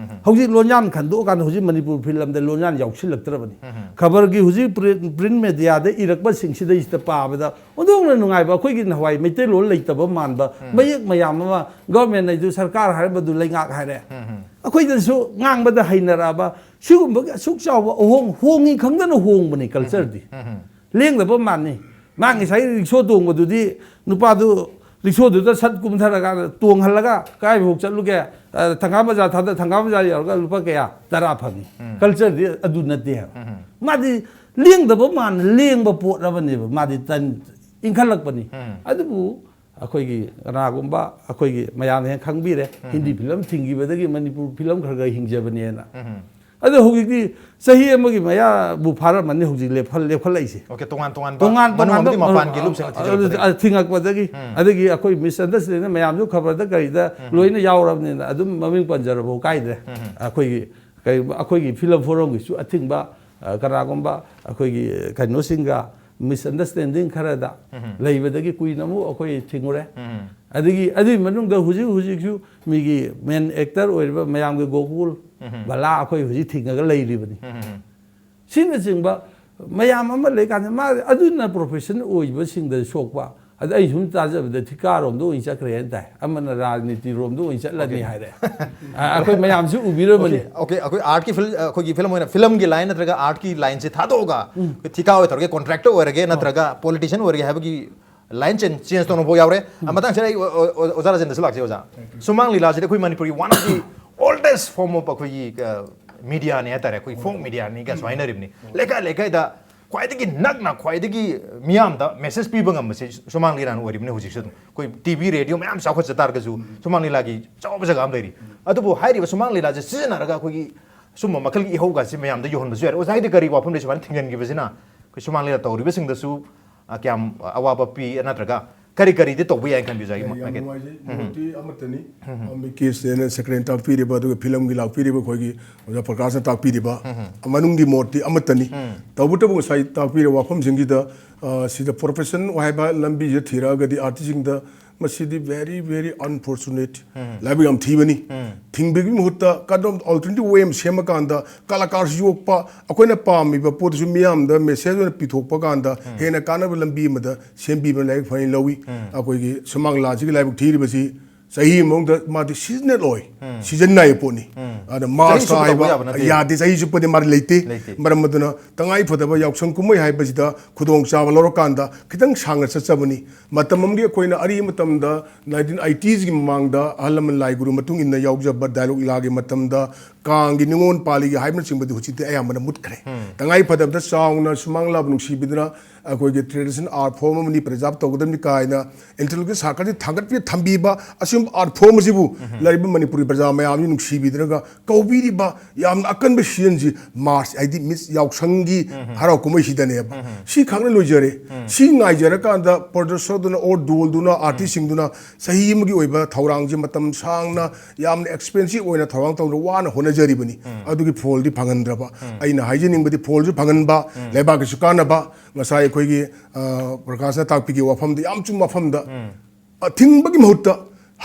ꯍꯧꯖꯤꯛ ꯂꯣꯟꯌꯥꯟ ꯈꯟꯗꯣꯛꯑꯀꯥꯟꯗ ꯍꯧꯖꯤꯛ ꯃꯅꯤꯄꯨꯔ ꯐꯤꯂꯝꯗ ꯂꯣꯟꯌꯥꯟ ꯌꯥꯎꯁꯤꯜꯂꯛꯇ꯭ꯔꯕꯅꯤ꯫ ꯈꯕꯔꯒꯤ ꯍꯧꯖꯤꯛ ꯄ꯭ꯔꯤꯟ ꯃꯦꯗꯤꯌꯥꯗ ꯏꯔꯛꯄꯁꯤꯡꯁꯤꯗꯩꯁꯤꯗ ꯄꯥꯕꯗ ꯑꯣꯟꯊꯣꯛꯅ ꯅꯨꯡꯉꯥꯏꯕ, ꯑꯩꯈꯣꯏꯒꯤ ꯅꯍꯥꯟꯋꯥꯏ ꯃꯩꯇꯩꯂꯣꯟ ꯂꯩꯇꯕ ꯃꯥꯟꯕ ꯃꯌꯦꯛ ꯃꯌꯥꯝ ꯑꯃ, ꯒꯣꯔꯃꯦꯟ ꯍꯥꯏꯗꯨ, ꯁꯔꯀꯥꯔ ꯍꯥꯏꯔꯕꯗꯨ ꯂꯩꯉꯥꯛ ꯍꯥꯏꯔꯦ, ꯑꯩꯈꯣꯏꯗꯁꯨ ꯉꯥꯡꯕꯗ ꯍꯩꯅꯔꯛꯑꯕ ꯁꯤꯒꯨꯝꯕꯒꯤ ꯑꯁꯨꯛ ꯆꯥꯎꯕ ꯑꯍꯣꯡ ꯍꯣꯡꯉꯤ ꯈꯪꯗꯅ ꯍꯣꯡꯕꯅꯤ ꯀꯜꯆꯔꯗꯤ꯫ ꯂꯦꯡꯗꯕ ꯃꯥꯟꯅꯤ꯫ ꯃꯥ ꯉꯁꯥꯏ ꯔꯤꯛꯁꯣ ꯇꯣꯡꯕꯗꯨꯗꯤ ꯅꯨꯄꯥꯗꯨ ꯔꯤꯛꯁꯣꯗꯨꯗ ꯁꯠ ꯀꯨꯝꯊꯔꯀꯥꯟꯗ ꯇꯣꯡꯍꯜꯂꯒ ꯀꯥꯏꯐꯥꯎ ꯆꯠꯂꯨꯒꯦ, ꯑ, ꯊꯪꯒꯥꯜ ꯕꯖꯥꯔ ꯊꯥꯗ, ꯊꯪꯒꯥꯜ ꯕꯖꯥꯔ ꯌꯧꯔꯒ ꯂꯨꯄꯥ ꯀꯌꯥ? ꯇꯔꯥ ꯐꯪꯉꯤ꯫ ꯀꯜꯆꯔꯗꯤ ꯑꯗꯨ ꯅꯠꯇꯦ ꯍꯥꯏꯕ꯫ ꯃꯥꯗꯤ ꯂꯦꯡꯗꯕ ꯃꯥꯟꯅ ꯂꯦꯡꯕ ꯄꯣꯠ ꯑꯃꯅꯦꯕ꯫ ꯃꯥꯗꯤ ꯇꯟ ꯏꯟꯈꯠꯂꯛꯄꯅꯤ꯫ ꯑꯗꯨꯕꯨ ꯑꯩꯈꯣꯏꯒꯤ ꯀꯅꯥꯒꯨꯝꯕ ꯑꯩꯈꯣꯏꯒꯤ ꯃꯌꯥꯝꯅ ꯍꯦꯟꯅ ꯈꯪꯕꯤꯔꯦ, ꯍꯤꯟꯗꯤ ꯐꯤꯂꯝ ꯊꯤꯡꯈꯤꯕꯗꯒꯤ ꯃꯅꯤꯄꯨꯔ ꯐꯤꯂꯝ ꯈꯔ ꯈꯔ ꯍꯤꯡꯖꯕꯅꯦꯅ꯫ ꯑꯗꯣ ꯍꯧꯖꯤꯛꯇꯤ ꯆꯍꯤ ꯑꯃꯒꯤ ꯃꯌꯥꯕꯨ ꯐꯥꯔꯝꯃꯅꯤ ꯍꯧꯖꯤꯛ ꯂꯦꯞꯈꯠ-, ꯂꯦꯞꯈꯠꯂꯛꯏꯁꯦ꯫ ꯑꯣꯀꯦ, ꯇꯣꯉꯥꯟ ꯇꯣꯉꯥꯟꯕ ꯇꯣꯉꯥꯟ ꯃꯅꯨꯡ ꯇꯣꯉꯥꯟꯕ ꯑꯃꯗꯤ ꯃꯄꯥꯟꯒꯤ ꯂꯨꯞꯁꯤꯡꯅ ꯊꯤꯖꯤꯜꯂꯛꯄꯗꯒꯤ꯫ ꯑ, ꯊꯤꯡꯉꯛꯄꯗꯒꯤ, ꯑꯗꯒꯤ ꯑꯩꯈꯣꯏ ꯃꯤꯁꯑꯟꯗꯔꯁꯇꯦꯟꯗꯤꯡ ꯃꯌꯥꯝꯁꯨ ꯈꯕꯔꯗ ꯀꯔꯤꯗ ꯂꯣꯏꯅ ꯌꯥꯎꯔꯕꯅꯤꯅ ꯑꯗꯨꯝ ꯃꯃꯤꯡ ꯄꯟꯖꯔꯐꯥꯎ ꯀꯥꯏꯗ꯭ꯔꯦ꯫ ꯑꯩꯈꯣꯏꯒꯤ ꯀꯩꯒꯨꯝꯕ ꯑꯩꯈꯣꯏꯒꯤ ꯐꯤꯂꯝ ꯐꯣꯔꯝꯒꯤꯁꯨ ꯑꯊꯤꯡꯕ, ꯑ, ꯀꯅꯥꯒꯨꯝꯕ ꯑꯩꯈꯣꯏꯒꯤ ꯀꯩꯅꯣꯁꯤꯡꯒ ꯃꯤꯁꯑꯟꯗꯔꯁꯇꯦꯟꯗꯤꯡ ꯈꯔꯗ ꯂꯩꯕꯗꯒꯤ ꯀꯨꯏꯅ ꯑꯃꯨꯛ ꯑꯩꯈꯣꯏ ꯊꯤꯡꯉꯨꯔꯦ꯫ ꯑꯗꯒꯤ ꯑꯗꯨꯒꯤ ꯃꯅꯨꯡꯗ ꯍꯧꯖꯤꯛ ꯍꯧꯖꯤꯛꯁꯨ ꯃꯤꯒꯤ ꯃꯦꯟ ꯑꯦꯛꯇꯔ ꯑꯣꯏꯔꯤꯕ ꯃꯌꯥꯝꯒꯤ ꯒꯣꯀꯨꯜ ꯕꯂꯥ ꯑꯩꯈꯣꯏ ꯍꯧꯖꯤꯛ ꯊꯤꯡꯉꯒ ꯂꯩꯔꯤꯕꯅꯤ꯫ ꯁꯤꯅꯆꯤꯡꯕ ꯃꯌꯥꯝ ꯑꯃ ꯂꯩꯀꯥꯟꯗ ꯃꯥ ꯑꯗꯨꯅ ꯄ꯭ꯔꯣꯐꯦꯁꯟ ꯑꯣꯏꯕꯁꯤꯡꯗ ꯁꯣꯛꯄ꯫ ꯑꯗ ꯑꯩ ꯁꯨꯝ ꯇꯥꯖꯕꯗ ꯊꯤꯀꯥꯔꯣꯝꯗ ꯑꯣꯏꯅ ꯆꯠꯈ꯭ꯔꯦꯅ ꯇꯥꯏ, ꯑꯃꯅ ꯔꯥꯖꯅꯤꯇꯤꯔꯣꯝꯗ ꯑꯣꯏꯅ ꯆꯠꯂꯅꯤ ꯍꯥꯏꯔꯦ꯫ ꯑ, ꯑꯩꯈꯣꯏ ꯃꯌꯥꯝꯁꯨ ꯎꯕꯤꯔꯝꯃꯅꯤ꯫ ꯑꯣꯀꯦ, ꯑꯩꯈꯣꯏ ꯑꯥꯔꯠꯀꯤ ꯐꯤꯜ-, ꯑꯩꯈꯣꯏꯒꯤ ꯐꯤꯂꯝ ꯑꯣꯏꯅ, ꯐꯤꯂꯝꯒꯤ ꯂꯥꯏꯟ ꯅꯠꯇ꯭ꯔꯒ ꯑꯥꯔꯠꯀꯤ ꯂꯥꯏꯟꯁꯦ ꯊꯥꯗꯣꯛꯑꯒ ꯑꯩꯈꯣꯏ ꯊꯤꯀꯥ ꯑꯣꯏ ꯇꯧꯔꯒꯦ, ꯀꯣꯟꯇ꯭ꯔꯦꯛꯇꯔ ꯑꯣꯏꯔꯒꯦ, ꯅꯠꯇ꯭ꯔꯒ ꯄꯣꯂꯤꯇꯤꯁꯤꯌꯥꯟ ꯑꯣꯏꯔꯒꯦ ꯍꯥꯏꯕꯒꯤ ꯂꯥꯏꯟ ꯆꯦꯟ-, ꯆꯦꯟꯖ ꯇꯧꯅꯕ ꯌꯥꯎꯔꯦ꯫ ꯃꯇꯥꯡꯁꯤꯗ ꯑꯩ ꯑꯣ-, ꯑꯣ-, ꯑꯣꯖꯥ ꯔꯥꯖꯦꯟꯗ꯭ꯔꯁꯨ ꯂꯥꯛꯆꯩ, ꯑꯣꯖꯥ꯫ ꯁꯨꯃꯥꯡ ꯂꯤꯂꯥꯁꯤꯗꯤ ꯑꯩꯈꯣꯏ ꯃꯅꯤꯄꯨꯔꯒꯤ one of the oldest form of ꯑꯩꯈꯣꯏꯒꯤ, ꯑ, ꯃꯤꯗꯤꯌꯥꯅꯤ ꯍꯥꯏꯇꯥꯔꯦ, ꯑꯩꯈꯣꯏ ꯐꯣꯛ ꯃꯤꯗꯤꯌꯥꯅꯤꯒꯁꯨ ꯍꯥꯏꯅꯔꯤꯕꯅꯤ꯫ ꯂꯩꯀꯥꯏ ꯂꯩꯀꯥꯏꯗ ꯈ꯭ꯋꯥꯏꯗꯒꯤ ꯅꯛꯅ, ꯈ꯭ꯋꯥꯏꯗꯒꯤ ꯃꯤꯌꯥꯝꯗ ꯃꯦꯁꯦꯖ ꯄꯤꯕ ꯉꯝꯕꯁꯦ ꯁꯨꯃꯥꯡ ꯂꯤꯂꯥꯅ ꯑꯣꯏꯔꯤꯕꯅꯤ ꯍꯧꯖꯤꯛꯁꯨ ꯑꯗꯨꯝ꯫ ꯑꯩꯈꯣꯏ ꯇꯤ ꯚꯤ, ꯔꯦꯗꯤꯑꯣ ꯃꯌꯥꯝ ꯆꯥꯎꯈꯠꯆ ꯇꯥꯔꯒꯁꯨ ꯁꯨꯃꯥꯡ ꯂꯤꯂꯥꯒꯤ ꯆꯥꯎꯕ ꯖꯒꯥ ꯑꯃ ꯂꯩꯔꯤ꯫ ꯑꯗꯨꯕꯨ ꯍꯥꯏꯔꯤꯕ ꯁꯨꯃꯥꯡ ꯂꯤꯂꯥꯁꯦ ꯁꯤꯖꯤꯟꯅꯔꯒ ꯑꯩꯈꯣꯏꯒꯤ ꯁꯨꯝꯕ ꯃꯈꯜꯒꯤ ꯏꯍꯧꯒꯁꯤ ꯃꯌꯥꯝꯗ ꯌꯧꯍꯟꯕꯁꯨ ꯌꯥꯔꯦ꯫ ꯑꯣꯖꯥꯒꯤꯗꯤ ꯀꯔꯤ ꯋꯥꯐꯝ ꯂꯩ ꯁꯨꯃꯥꯏꯅ ꯊꯤꯡꯖꯤꯟꯈꯤꯕꯁꯤꯅ ꯑꯩꯈꯣꯏ ꯁꯨꯃꯥꯡ ꯂꯤꯂꯥ ꯇꯧꯔꯤꯕꯁꯤꯡꯗꯁꯨ, ꯑ, ꯀꯌꯥꯝ ꯑꯋꯥꯕ ꯄꯤ ꯅꯠꯇ꯭ꯔꯒ ꯀꯔꯤ ꯀꯔꯤꯗꯤ ꯇꯧꯕ ꯌꯥꯏ ꯈꯟꯕꯤꯌꯨ, ꯑꯣꯖꯥꯒꯤ ꯌꯥꯝ ꯃꯥꯏꯀꯩꯗ? ꯅꯨꯡꯉꯥꯏꯖꯩ꯫ ꯃꯣꯠꯇꯤ ꯑꯃꯠꯇꯅꯤ꯫ ꯑ, ꯃꯤꯀꯤ ꯁꯦꯅ ꯁꯦꯀ꯭ꯔꯦꯟ ꯇꯥꯛꯄꯤꯔꯤꯕ, ꯑꯗꯨꯒ ꯐꯤꯂꯝꯒꯤ ꯂꯥꯛꯄꯤꯔꯤꯕ ꯑꯩꯈꯣꯏꯒꯤ ꯑꯣꯖꯥ ꯄ꯭ꯔꯀꯥꯁꯅ ꯇꯥꯛꯄꯤꯔꯤꯕ, ꯃꯅꯨꯡꯒꯤ ꯃꯣꯠꯇꯤ ꯑꯃꯠꯇꯅꯤ꯫ ꯇꯧꯕꯇꯕꯨ ꯉꯁꯥꯏ ꯇꯥꯛꯄꯤꯔꯤꯕ ꯋꯥꯐꯝꯁꯤꯡꯁꯤꯗ, ꯑ, ꯁꯤꯗ ꯄ꯭ꯔꯣꯐꯦꯁꯟ ꯍꯥꯏꯕ ꯂꯝꯕꯤꯁꯤꯗ ꯊꯤꯔꯛꯑꯒꯗꯤ ꯑꯥꯔꯇꯤꯁꯁꯤꯡꯗ ꯃꯁꯤꯗꯤ very very unfortunate. ꯂꯥꯏꯕꯛ ꯌꯥꯝ ꯊꯤꯕꯅꯤ. ꯊꯤꯡꯕꯒꯤ ꯃꯍꯨꯠꯇ ꯀꯔꯝ alternative way ꯑꯃ ꯁꯦꯝꯃꯀꯥꯟꯗ ꯀꯂꯥꯀꯥꯔꯁꯨ ꯌꯣꯛꯄ, ꯑꯩꯈꯣꯏꯅ ꯄꯥꯝꯃꯤꯕ ꯄꯣꯠꯇꯨꯁꯨ ꯃꯤꯌꯥꯝꯗ message ꯑꯣꯏꯅ ꯄꯤꯊꯣꯛꯄ ꯀꯥꯟꯗ ꯍꯦꯟꯅ ꯀꯥꯟꯅꯕ ꯂꯝꯕꯤ ꯑꯃꯗ ꯁꯦꯝꯕꯤꯕ ꯂꯥꯏꯕꯛ ꯐꯩ ꯂꯧꯏ. ꯑꯩꯈꯣꯏꯒꯤ ꯁꯨꯃꯥꯡ ꯂꯤꯂꯥꯁꯤꯒꯤ ꯂꯥꯏꯕꯛ ꯊꯤꯔꯤꯕꯁꯤ ꯆꯍꯤ ꯑꯃ ꯃꯅꯨꯡꯗ ꯃꯥꯗꯤ seasonal ꯑꯣꯏ, season ꯅꯥꯏꯕ ꯄꯣꯠꯅꯤ. ꯑꯗ ꯆꯍꯤ ꯃꯥꯔꯁ ꯆꯨꯞꯄ ꯇꯧꯕ ꯍꯥꯏꯕ ꯌꯥꯕ ꯅꯠꯇꯦ. ꯌꯥꯗꯦ, ꯆꯍꯤ ꯆꯨꯞꯄꯗꯤ ꯃꯥ ꯂꯩꯇꯦ. ꯂꯩꯇꯦ. ꯃꯔꯝ ꯑꯗꯨꯅ ꯇꯉꯥꯏ ꯐꯗꯕ ꯌꯥꯎꯁꯪ ꯀꯨꯝꯍꯩ ꯍꯥꯏꯕꯁꯤꯗ ꯈꯨꯗꯣꯡꯆꯥꯕ ꯂꯧꯔꯀꯥꯟꯗ ꯈꯤꯇꯪ ꯁꯥꯡꯅ ꯆꯠꯆꯕꯅꯤ. ꯃꯇꯝ ꯑꯃꯒꯤ ꯑꯩꯈꯣꯏꯅ ꯑꯔꯤꯕ ꯃꯇꯝꯗ nineteen eighties ꯒꯤ ꯃꯃꯥꯡꯗ ꯑꯍꯜ ꯂꯃꯟ ꯂꯥꯏ ꯒꯨꯔꯨ ꯃꯇꯨꯡ ꯏꯟꯅ ꯌꯥꯎꯖꯕ ꯗꯥꯏꯂꯣꯛ ꯂꯤꯂꯥꯒꯤ ꯃꯇꯝꯗ ꯀꯥꯡꯒꯤ, ꯅꯤꯉꯣꯜ ꯄꯥꯜꯂꯤꯒꯤ ꯍꯥꯏꯕꯅꯆꯤꯡꯕꯗꯤ ꯍꯧꯖꯤꯛꯇꯤ ꯑꯌꯥꯝꯕꯅ ꯃꯨꯠꯈ꯭ꯔꯦ. ꯇꯉꯥꯏ ꯐꯗꯕꯗ ꯆꯥꯎꯅ ꯁꯨꯃꯥꯡ ꯂꯤꯂꯥꯕꯨ ꯅꯨꯡꯁꯤꯕꯤꯗꯨꯅ ꯑꯩꯈꯣꯏꯒꯤ tradition art form ꯑꯃꯅꯤ, preserve ꯇꯧꯒꯗꯕꯅꯤ ꯀꯥꯏꯅ intellectual circle ꯁꯤ ꯊꯥꯡꯒꯠꯄꯤ ꯊꯝꯕꯤꯕ, ꯑꯁꯤꯒꯨꯝꯕ art form ꯑꯁꯤꯕꯨ ꯂꯩꯔꯤꯕ ꯃꯅꯤꯄꯨꯔꯤ ꯄ꯭ꯔꯖꯥ ꯃꯌꯥꯝꯁꯤ ꯅꯨꯡꯁꯤꯕꯤꯗꯨꯅꯒ ꯀꯧꯕꯤꯔꯤꯕ ꯌꯥꯝꯅ ꯑꯀꯟꯕ season ꯁꯤ ꯃꯥꯔꯁ, ꯍꯥꯏꯗꯤ ꯃꯤꯁ ꯌꯥꯎꯁꯪꯒꯤ ꯍꯔꯥꯎ ꯀꯨꯝꯍꯩꯁꯤꯗꯅꯦꯕ꯫ ꯁꯤ ꯈꯛꯅ ꯂꯣꯏꯖꯔꯦ꯫ ꯁꯤ ꯉꯥꯏꯖꯔꯀꯥꯟꯗ producer ꯗꯨꯅ or ꯗꯣꯜꯗꯨꯅ, artist ꯁꯤꯡꯗꯨꯅ ꯆꯍꯤ ꯑꯃꯒꯤ ꯑꯣꯏꯕ ꯊꯧꯔꯥꯡꯁꯦ ꯃꯇꯝ ꯁꯥꯡꯅ ꯌꯥꯝꯅ expensive ꯑꯣꯏꯅ ꯊꯧꯔꯥꯡ ꯇꯧꯗꯨꯅ ꯋꯥꯅ ꯍꯣꯠꯅꯖꯔꯤꯕꯅꯤ꯫ ꯑꯗꯨꯒꯤ ꯐꯣꯜꯗꯤ ꯐꯪꯍꯟꯗ꯭ꯔꯕ꯫ ꯑꯩꯅ ꯍꯥꯏꯖꯅꯤꯡꯕꯗꯤ ꯐꯣꯜꯁꯨ ꯐꯪꯍꯟꯕ, ꯂꯩꯕꯥꯛꯀꯤꯁꯨ ꯀꯥꯟꯅꯕ, ꯉꯁꯥꯏ ꯑꯩꯈꯣꯏꯒꯤ, ꯑ, ꯄ꯭ꯔꯀꯥꯁꯅ ꯇꯥꯛꯄꯤꯈꯤꯕ ꯋꯥꯐꯝꯗ ꯌꯥꯝ ꯆꯨꯝꯕ ꯋꯥꯐꯝꯗ, ꯑꯊꯤꯡꯕꯒꯤ ꯃꯍꯨꯠꯇ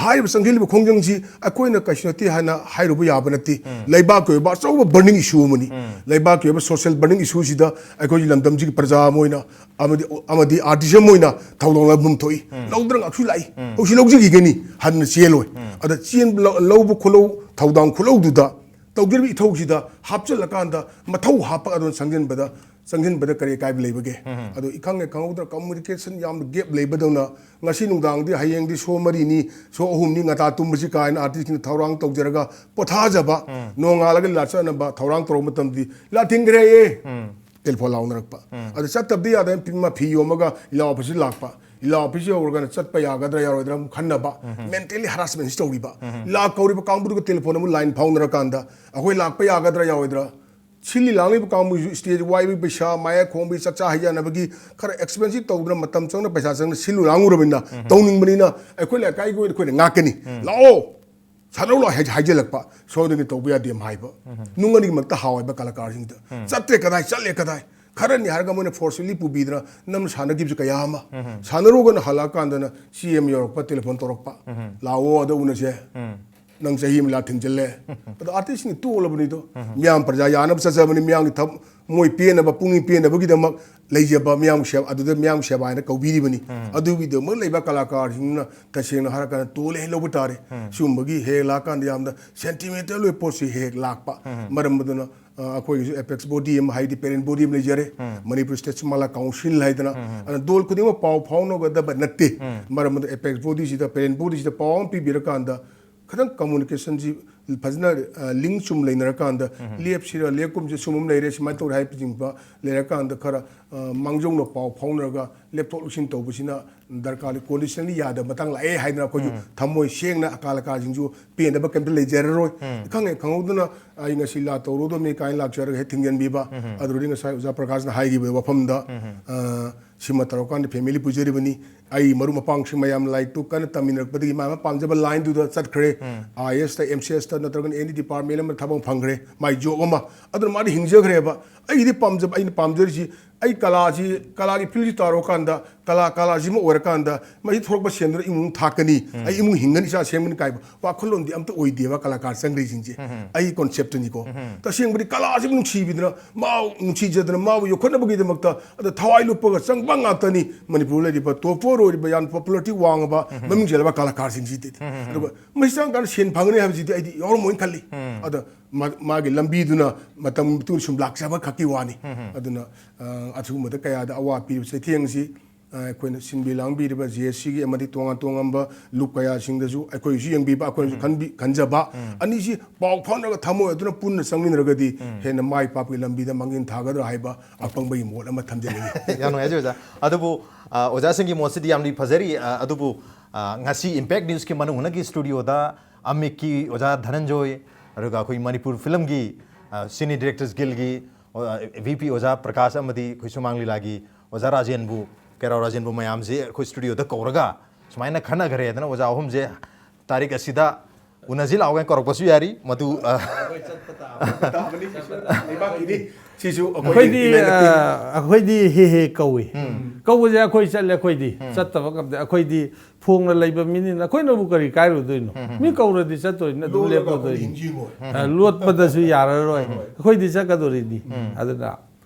ꯍꯥꯏꯔꯤꯕ ꯆꯪꯁꯤꯜꯂꯤꯕ ꯈꯣꯡꯖꯪꯁꯤ ꯑꯩꯈꯣꯏꯅ ꯀꯩꯁꯨ ꯅꯠꯇꯦ ꯍꯥꯏꯅ ꯍꯥꯏꯔꯨꯕ ꯌꯥꯕ ꯅꯠꯇꯦ꯫ ꯂꯩꯕꯥꯛꯀꯤ ꯑꯣꯏꯕ ꯑꯆꯧꯕ burning issue ꯑꯃꯅꯤ꯫ ꯂꯩꯕꯥꯛꯀꯤ ꯑꯣꯏꯕ social burning issue ꯁꯤꯗ ꯑꯩꯈꯣꯏꯒꯤ ꯂꯝꯗꯝꯁꯤꯒꯤ ꯄ꯭ꯔꯖꯥ ꯑꯃ ꯑꯣꯏꯅ ꯑꯃꯗꯤ, ꯑꯃꯗꯤ artist ꯑꯃ ꯑꯣꯏꯅ ꯊꯧꯗꯥꯡ ꯂꯧꯐꯝ ꯊꯣꯛꯏ꯫ ꯂꯧꯗꯅ ꯉꯥꯛꯁꯨ ꯂꯥꯛꯏ꯫ ꯍꯧꯖꯤꯛ ꯂꯧꯖꯈꯤꯒꯅꯤ, ꯍꯟꯅ ꯆꯦꯜꯂꯣꯏ꯫ ꯑꯗ ꯆꯦꯟꯕ ꯂꯧ-, ꯂꯧꯕ ꯈꯨꯂꯧ, ꯊꯧꯗꯥꯡ ꯈꯨꯂꯧꯗꯨꯗ ꯇꯧꯖꯔꯤꯕ ꯏꯊꯧꯁꯤꯗ ꯍꯥꯞꯆꯤꯜꯂꯀꯥꯟꯗ ꯃꯊꯧ ꯍꯥꯞꯄꯒ ꯑꯗꯨꯝ ꯆꯪꯁꯤꯟꯕꯗ, ꯆꯪꯁꯤꯟꯕꯗ ꯀꯔꯤ ꯑꯀꯥꯏꯕ ꯂꯩꯕꯒꯦ? ꯑꯗꯣ ꯏꯈꯪ ꯍꯦꯛ ꯈꯪꯍꯧꯗꯅ communication ꯌꯥꯝꯅ gap ꯂꯩꯕꯗꯧꯅ, ꯉꯁꯤ ꯅꯨꯡꯗꯥꯡꯗꯤ, ꯍꯌꯦꯡꯗꯤ show ꯃꯔꯤꯅꯤ, show ꯑꯍꯨꯝꯅꯤ, ꯉꯟꯇꯥ ꯇꯨꯝꯕꯁꯤ ꯀꯥꯏꯅ artist ꯁꯤꯡꯅ ꯊꯧꯔꯥꯡ ꯇꯧꯖꯔꯒ ꯄꯣꯊꯥꯖꯕ, ꯅꯣꯡꯉꯥꯜꯂꯒ ꯂꯤꯂꯥ ꯆꯠꯅꯕ ꯊꯧꯔꯥꯡ ꯇꯧꯔꯛꯄ ꯃꯇꯝꯗꯗꯤ ꯂꯤꯂꯥ ꯊꯤꯡꯈ꯭ꯔꯦꯌꯦ꯫ ꯇꯦꯂꯤꯐꯣꯟ ꯂꯥꯎꯅꯔꯛꯄ꯫ ꯑꯗ ꯆꯠꯇꯕꯗꯤ ꯌꯥꯗꯕꯅꯤꯅ ꯐꯤ, ꯃꯐꯤ ꯌꯣꯝꯃꯒ ꯂꯤꯂꯥ office ꯁꯤ ꯌꯧꯔꯒꯅ ꯆꯠꯄ ꯌꯥꯒꯗ꯭ꯔꯥ ꯌꯥꯔꯣꯏꯗ꯭ꯔꯥ ꯑꯃꯨꯛ ꯈꯟꯅꯕ, mentally harassment ꯁꯤ ꯇꯧꯔꯤꯕ꯫ ꯂꯤꯂꯥ ꯀꯧꯔꯤꯕ ꯀꯥꯡꯕꯨꯗꯨꯒ ꯇꯦꯂꯤꯐꯣꯟ ꯑꯃꯨꯛ line ꯐꯥꯎꯅꯔꯀꯥꯟꯗ ꯑꯩꯈꯣꯏ ꯂꯥꯛꯄ ꯌꯥꯒꯗ꯭ꯔꯥ ꯌꯥꯔꯣꯏꯗ꯭ꯔꯥ? ꯁꯤꯜꯂꯤ ꯂꯥꯡꯂꯤꯕ ꯀꯥꯡꯕꯨꯁꯨ stage ꯋꯥꯏꯕꯒꯤ ꯄꯩꯁꯥ, ꯃꯌꯥ ꯈꯣꯡꯕꯒꯤ ꯆꯥꯛꯆꯥ ꯍꯩꯖꯥꯟꯅꯕꯒꯤ ꯈꯔ expensive ꯇꯧꯗꯅ ꯃꯇꯝ ꯆꯪꯅ ꯄꯩꯁꯥ ꯆꯪꯅ ꯁꯤꯜꯂꯨ ꯂꯥꯡꯉꯨꯔꯕꯅꯤꯅ, ꯇꯧꯅꯤꯡꯕꯅꯤꯅ ꯑꯩꯈꯣꯏ ꯂꯩꯀꯥꯏꯒꯤ ꯑꯣꯏꯅ ꯑꯩꯈꯣꯏꯅ ꯉꯥꯛꯀꯅꯤ꯫ ꯂꯥꯛꯑꯣ, ꯁꯥꯟꯅꯧ ꯂꯥꯛꯑꯣ ꯍꯥꯏ-, ꯍꯥꯏꯖꯤꯜꯂꯛꯄ, ꯁꯣꯏꯗꯅ ꯇꯧꯕ ꯌꯥꯗꯦ ꯑꯃ ꯍꯥꯏꯕ꯫ ꯅꯨꯡ ꯑꯅꯤꯒꯤ ꯃꯔꯛꯇ ꯍꯥꯎ ꯍꯥꯏꯕ ꯀꯂꯥꯀꯥꯔꯁꯤꯡꯗ꯫ ꯆꯠꯇ꯭ꯔꯦ ꯀꯗꯥꯏ, ꯆꯠꯂꯦ ꯀꯗꯥꯏ? ꯈꯔꯅꯤ ꯍꯥꯏꯔꯒ ꯃꯣꯏꯅ forcefully ꯄꯨꯕꯤꯗꯅ ꯅꯝꯅ ꯁꯥꯟꯅꯈꯤꯕꯁꯨ ꯀꯌꯥ ꯑꯃ꯫ ꯁꯥꯟꯅꯔꯨꯒꯅ ꯍꯜꯂꯛꯑꯀꯥꯟꯗꯅ ꯁꯤ ꯑꯦꯝ ꯌꯧꯔꯛꯄ, ꯇꯦꯂꯤꯐꯣꯟ ꯇꯧꯔꯛꯄ, "ꯂꯥꯛꯑꯣ, ꯑꯗ ꯎꯅꯁꯦ, ꯅꯪ ꯆꯍꯤ ꯑꯃ ꯂꯥ ꯊꯤꯡꯖꯤꯜꯂꯦ"꯫ ꯑꯗꯣ ꯑꯥꯔꯇꯤꯁꯁꯤꯡ ꯇꯣꯛꯂꯕꯅꯤꯗꯣ꯫ ꯃꯤꯌꯥꯝ ꯄ꯭ꯔꯖꯥ ꯌꯥꯅꯕ ꯆꯠꯆꯕꯅꯤ, ꯃꯤꯌꯥꯝꯒꯤ ꯊꯕꯛ, ꯃꯣꯏ ꯄꯦꯟꯅꯕ, ꯄꯨꯛꯅꯤꯡ ꯄꯦꯟꯅꯕꯒꯤꯗꯃꯛ ꯂꯩꯖꯕ, ꯃꯤꯌꯥꯝꯒꯤ ꯁꯦꯕꯥ, ꯑꯗꯨꯗ ꯃꯤꯌꯥꯝꯒꯤ ꯁꯦꯕꯥ ꯍꯥꯏꯅ ꯀꯧꯕꯤꯔꯤꯕꯅꯤ꯫ ꯑꯗꯨꯒꯤꯗꯃꯛ ꯂꯩꯕ ꯀꯂꯥꯀꯥꯔꯁꯤꯡꯅ ꯇꯁꯦꯡꯅ ꯍꯥꯏꯔꯀꯥꯟꯗ ꯇꯣꯜꯂꯦ ꯍꯥꯏꯅ ꯂꯧꯕ ꯇꯥꯔꯦ꯫ ꯁꯤꯒꯨꯝꯕꯒꯤ ꯍꯦꯛ ꯂꯥꯛꯀꯥꯟꯗ ꯌꯥꯝꯅ sentimental ꯑꯣꯏꯕ ꯄꯣꯠꯁꯤ ꯍꯦꯛ ꯂꯥꯛꯄ꯫ ꯃꯔꯝ ꯑꯗꯨꯅ, ꯑ, ꯑꯩꯈꯣꯏꯒꯤꯁꯨ apex body ꯑꯃ, ꯍꯥꯏꯗꯤ parent body ꯑꯃ ꯂꯩꯖꯔꯦ꯫ ꯃꯅꯤꯄꯨꯔ State Samala Council ꯍꯥꯏꯗꯅ꯫ ꯑꯗꯨꯅ ꯗꯣꯜ ꯈꯨꯗꯤꯡꯃꯛ ꯄꯥꯎ ꯐꯥꯎꯅꯒꯗꯕ ꯅꯠꯇꯦ꯫ ꯃꯔꯝ ꯑꯗꯨꯅ apex bodyꯁꯤꯗ, parent bodyꯁꯤꯗ ꯄꯥꯎ ꯑꯃ ꯄꯤꯕꯤꯔꯀꯥꯟꯗ ꯈꯤꯇꯪ communicationꯁꯤ ꯐꯖꯅ, ꯑ, link ꯆꯨꯝ ꯂꯩꯅꯔꯀꯥꯟꯗ, "ꯂꯦꯞꯁꯤꯔ, ꯂꯦꯞꯀꯨꯝꯁꯤ, ꯁꯨꯝ ꯑꯃ ꯂꯩꯔꯦ, ꯁꯨꯃꯥꯏꯅ ꯇꯧꯔꯦ" ꯍꯥꯏꯕꯆꯤꯡꯕ ꯂꯩꯔꯀꯥꯟꯗ ꯈꯔ, ꯑ, ꯃꯥꯡꯖꯧꯅ ꯄꯥꯎ ꯐꯥꯎꯅꯔꯒ ꯂꯦꯞꯊꯣꯛ ꯂꯦꯞꯁꯤꯟ ꯇꯧꯕꯁꯤꯅ ꯗꯔꯀꯥꯔ ꯂꯩ꯫ Conditionally ꯌꯥꯗꯕ ꯃꯇꯥꯡ ꯂꯥꯛꯑꯦ ꯍꯥꯏꯗꯅ ꯑꯩꯈꯣꯏꯁꯨ ꯊꯃꯣꯏ ꯁꯦꯡꯅ ꯀꯂꯥꯀꯥꯔꯁꯤꯡꯁꯨ ꯄꯦꯟꯗꯕ ꯀꯩꯝꯇ ꯂꯩꯖꯔꯔꯣꯏ꯫ ꯈꯪꯉꯦ, ꯈꯪꯍꯧꯗꯅ ꯑꯩ ꯉꯁꯤ ꯂꯥ ꯇꯧꯔꯨꯗꯕꯅꯤ ꯀꯥꯏꯅ ꯂꯥꯛꯆꯔꯒ ꯍꯦꯛ ꯊꯤꯡꯖꯤꯟꯕꯤꯕ, ꯑꯗꯨꯗꯤ ꯉꯁꯥꯏ ꯑꯣꯖꯥ ꯄ꯭ꯔꯀꯥꯁꯅ ꯍꯥꯏꯈꯤꯕ ꯋꯥꯐꯝꯗ, ꯑ, ꯁꯤꯃ ꯇꯧꯔꯀꯥꯟꯗ family ꯄꯨꯖꯔꯤꯕꯅꯤ꯫ ꯑꯩ ꯃꯔꯨꯞ ꯃꯄꯥꯡꯁꯤꯡ ꯃꯌꯥꯝ ꯂꯥꯏꯔꯤꯛꯇꯨ ꯀꯟꯅ ꯇꯝꯃꯤꯟꯅꯔꯛꯄꯗꯒꯤ ꯃꯥ ꯃꯥ ꯄꯥꯝꯖꯕ lineꯗꯨꯗ ꯆꯠꯈ꯭ꯔꯦ꯫ IASꯇ, MCSꯇ ꯅꯠꯇ꯭ꯔꯒꯅ any department ꯑꯃ ꯊꯕꯛ ꯐꯪꯈ꯭ꯔꯦ, ꯃꯥꯏ job ꯑꯃ꯫ ꯑꯗꯨꯅ ꯃꯥꯗꯤ ꯍꯤꯡꯖꯈ꯭ꯔꯦꯕ꯫ ꯑꯩꯒꯤꯗꯤ ꯄꯥꯝꯖꯕ, ꯑꯩꯅ ꯄꯥꯝꯖꯔꯤꯁꯤ, ꯑꯩ ꯀꯂꯥꯁꯤ, ꯀꯂꯥꯒꯤ fieldꯁꯤ ꯇꯥꯔꯨꯀꯥꯟꯗ, ꯀꯂꯥ, ꯀꯂꯥꯁꯤꯃ ꯑꯣꯏꯔꯀꯥꯟꯗ ꯃꯁꯤ ꯊꯣꯛꯂꯛꯄ ꯁꯦꯟꯗꯨꯅ ꯏꯃꯨꯡ ꯊꯥꯛꯀꯅꯤ, ꯑꯩ ꯏꯃꯨꯡ ꯍꯤꯡꯒꯅꯤ, ꯏꯆꯥ ꯁꯦꯝꯒꯅꯤ ꯀꯥꯏꯕ ꯋꯥꯈꯜꯂꯣꯟꯗꯤ ꯑꯝꯇ ꯑꯣꯏꯗꯦꯕ ꯀꯂꯥꯀꯥꯔ ꯆꯪꯈ꯭ꯔꯤꯁꯤꯡꯁꯦ꯫ ꯑꯩ conceptꯅꯤꯀꯣ꯫ ꯇꯁꯦꯡꯕꯗꯤ ꯀꯂꯥꯁꯤꯕꯨ ꯅꯨꯡꯁꯤꯕꯤꯗꯅ, ꯃꯥꯕꯨ ꯅꯨꯡꯁꯤꯖꯗꯅ, ꯃꯥꯕꯨ ꯌꯣꯛꯈꯠꯅꯕꯒꯤꯗꯃꯛꯇ ꯑꯗ ꯊꯋꯥꯏ ꯂꯨꯞꯄꯒ ꯆꯪꯕ ꯉꯥꯛꯇꯅꯤ ꯃꯅꯤꯄꯨꯔꯗ ꯂꯩꯔꯤꯕ top four ꯑꯣꯏꯔꯤꯕ, ꯌꯥꯝ popularity ꯋꯥꯡꯉꯕ, ꯃꯃꯤꯡ ꯆꯠꯂꯕ ꯀꯂꯥꯀꯥꯔꯁꯤꯡꯁꯤꯗꯤ꯫ ꯑꯗꯨꯒ ꯃꯁꯤ ꯆꯪꯉꯀꯥꯟꯗ ꯁꯦꯟ ꯐꯪꯒꯅꯤ ꯍꯥꯏꯕꯁꯤꯗꯤ ꯑꯩꯗꯤ ꯌꯥꯎꯔꯝꯃꯣꯏꯅ ꯈꯜꯂꯤ꯫ ꯑꯗ ꯃꯥ-, ꯃꯥꯒꯤ ꯂꯝꯕꯤꯗꯨꯅ ꯃꯇꯝ ꯃꯇꯨꯡ ꯁꯨꯝ ꯂꯥꯛꯆꯕ ꯈꯛꯀꯤ ꯋꯥꯅꯤ꯫ ꯑꯗꯨꯅ, ꯑ, ꯑꯁꯤꯒꯨꯝꯕꯗ ꯀꯌꯥꯗ ꯑꯋꯥ ꯄꯤꯔꯤꯕ ꯆꯩꯊꯦꯡꯁꯤ, ꯑ, ꯑꯩꯈꯣꯏꯅ ꯁꯤꯟꯕꯤ ꯂꯥꯡꯕꯤꯔꯤꯕ JACꯒꯤ ꯑꯃꯗꯤ ꯇꯣꯉꯥꯟ ꯇꯣꯉꯥꯟꯕ ꯂꯨꯞ ꯀꯌꯥꯁꯤꯡꯗꯁꯨ ꯑꯩꯈꯣꯏꯁꯨ ꯌꯦꯡꯕꯤꯕ, ꯑꯩꯈꯣꯏꯅꯁꯨ ꯈꯟꯕꯤ-, ꯈꯟꯖꯕ, ꯑꯅꯤꯁꯤ ꯄꯥꯎ ꯐꯥꯎꯅꯔꯒ ꯊꯃꯣꯏ ꯑꯗꯨꯅ ꯄꯨꯟꯅ ꯆꯪꯃꯤꯟꯅꯔꯒꯗꯤ ꯍꯦꯟꯅ ꯃꯥꯏ ꯄꯥꯛꯄꯒꯤ ꯂꯝꯕꯤꯗ ꯃꯥꯡꯖꯤꯜ ꯊꯥꯒꯗ꯭ꯔꯥ ꯍꯥꯏꯕ ꯑꯄꯪꯕꯒꯤ ꯃꯣꯠ ꯑꯃ ꯊꯝꯖꯅꯤꯡꯉꯤ꯫ ꯌꯥꯝ ꯅꯨꯡꯉꯥꯏꯖꯩ ꯑꯣꯖꯥ꯫ ꯑꯗꯨꯕꯨ, ꯑ, ꯑꯣꯖꯥꯁꯤꯡꯒꯤ ꯃꯣꯠꯁꯤꯗꯤ ꯌꯥꯝꯅ ꯐꯖꯔꯤ꯫ ꯑ, ꯑꯗꯨꯕꯨ, ꯑ, ꯉꯁꯤ Impact Newsꯀꯤ ꯃꯅꯨꯡ ꯍꯨꯠꯅꯒꯤ studioꯗ ꯑꯃꯤꯛꯀꯤ ꯑꯣꯖꯥ ꯙꯅꯟꯖꯣꯏ, ꯑꯗꯨꯒ ꯑꯩꯈꯣꯏ ꯃꯅꯤꯄꯨꯔ ꯐꯤꯂꯝꯒꯤ, ꯑ, Cine Directors Guildꯀꯤ, ꯑ, VP ꯑꯣꯖꯥ ꯄ꯭ꯔꯀꯥꯁ ꯑꯃꯗꯤ ꯑꯩꯈꯣꯏ ꯁꯨꯃꯥꯡ ꯂꯤꯂꯥꯒꯤ ꯑꯣꯖꯥ ꯔꯥꯖꯦꯟꯕꯨ, ꯀꯦꯔꯥꯎ ꯔꯥꯖꯦꯟꯕꯨ ꯃꯌꯥꯝꯁꯦ ꯑꯩꯈꯣꯏ studioꯗ ꯀꯧꯔꯒ ꯁꯨꯃꯥꯏꯅ ꯈꯟꯅꯈ꯭ꯔꯦꯗꯅ ꯑꯣꯖꯥ ꯑꯍꯨꯝꯁꯦ ꯇꯥꯔꯤꯛ ꯑꯁꯤꯗ ꯎꯅꯁꯤ ꯂꯥꯛꯑꯣ ꯀꯥꯏꯅ ꯀꯧꯔꯛꯄꯁꯨ ꯌꯥꯔꯤ꯫ ꯃꯗꯨ, ꯑ, ꯇꯥꯕꯅꯤ꯫ ꯂꯩꯕꯥꯛꯀꯤꯗꯤ ꯁꯤꯁꯨ ꯑꯩꯈꯣꯏꯒꯤ ꯑꯩꯈꯣꯏꯗꯤ ꯏꯃꯦꯜꯗ ꯑ, ꯑꯩꯈꯣꯏꯗꯤ ꯍꯦꯛ ꯍꯦꯛ ꯀꯧꯏ꯫ ꯀꯧꯕꯁꯦ ꯑꯩꯈꯣꯏ ꯆꯠꯂꯦ꯫ ꯑꯩꯈꯣꯏꯗꯤ ꯆꯠꯇꯕ ꯉꯝꯗꯦ꯫ ꯑꯩꯈꯣꯏꯗꯤ ꯐꯣꯡꯅ ꯂꯩꯕ ꯃꯤꯅꯤꯅ ꯑꯩꯈꯣꯏꯅꯕꯨ ꯀꯔꯤ ꯀꯥꯏꯔꯨꯗꯣꯏꯅꯣ? ꯃꯤ ꯀꯧꯔꯗꯤ ꯆꯠꯇꯣꯏꯅꯤ, ꯑꯗꯨꯝ ꯂꯣꯜꯂꯒ ꯑꯩꯈꯣꯏ ꯂꯦꯞꯄꯗꯣꯏꯅꯤ꯫ ꯍꯤꯡꯖꯤꯜꯂꯣꯏ꯫ ꯑ, ꯂꯣꯠꯄꯗꯁꯨ ꯌꯥꯔꯔꯣꯏ꯫ ꯑꯩꯈꯣꯏꯗꯤ ꯆꯠꯀꯗꯣꯔꯤꯅꯤ꯫ ꯑꯗꯨꯅ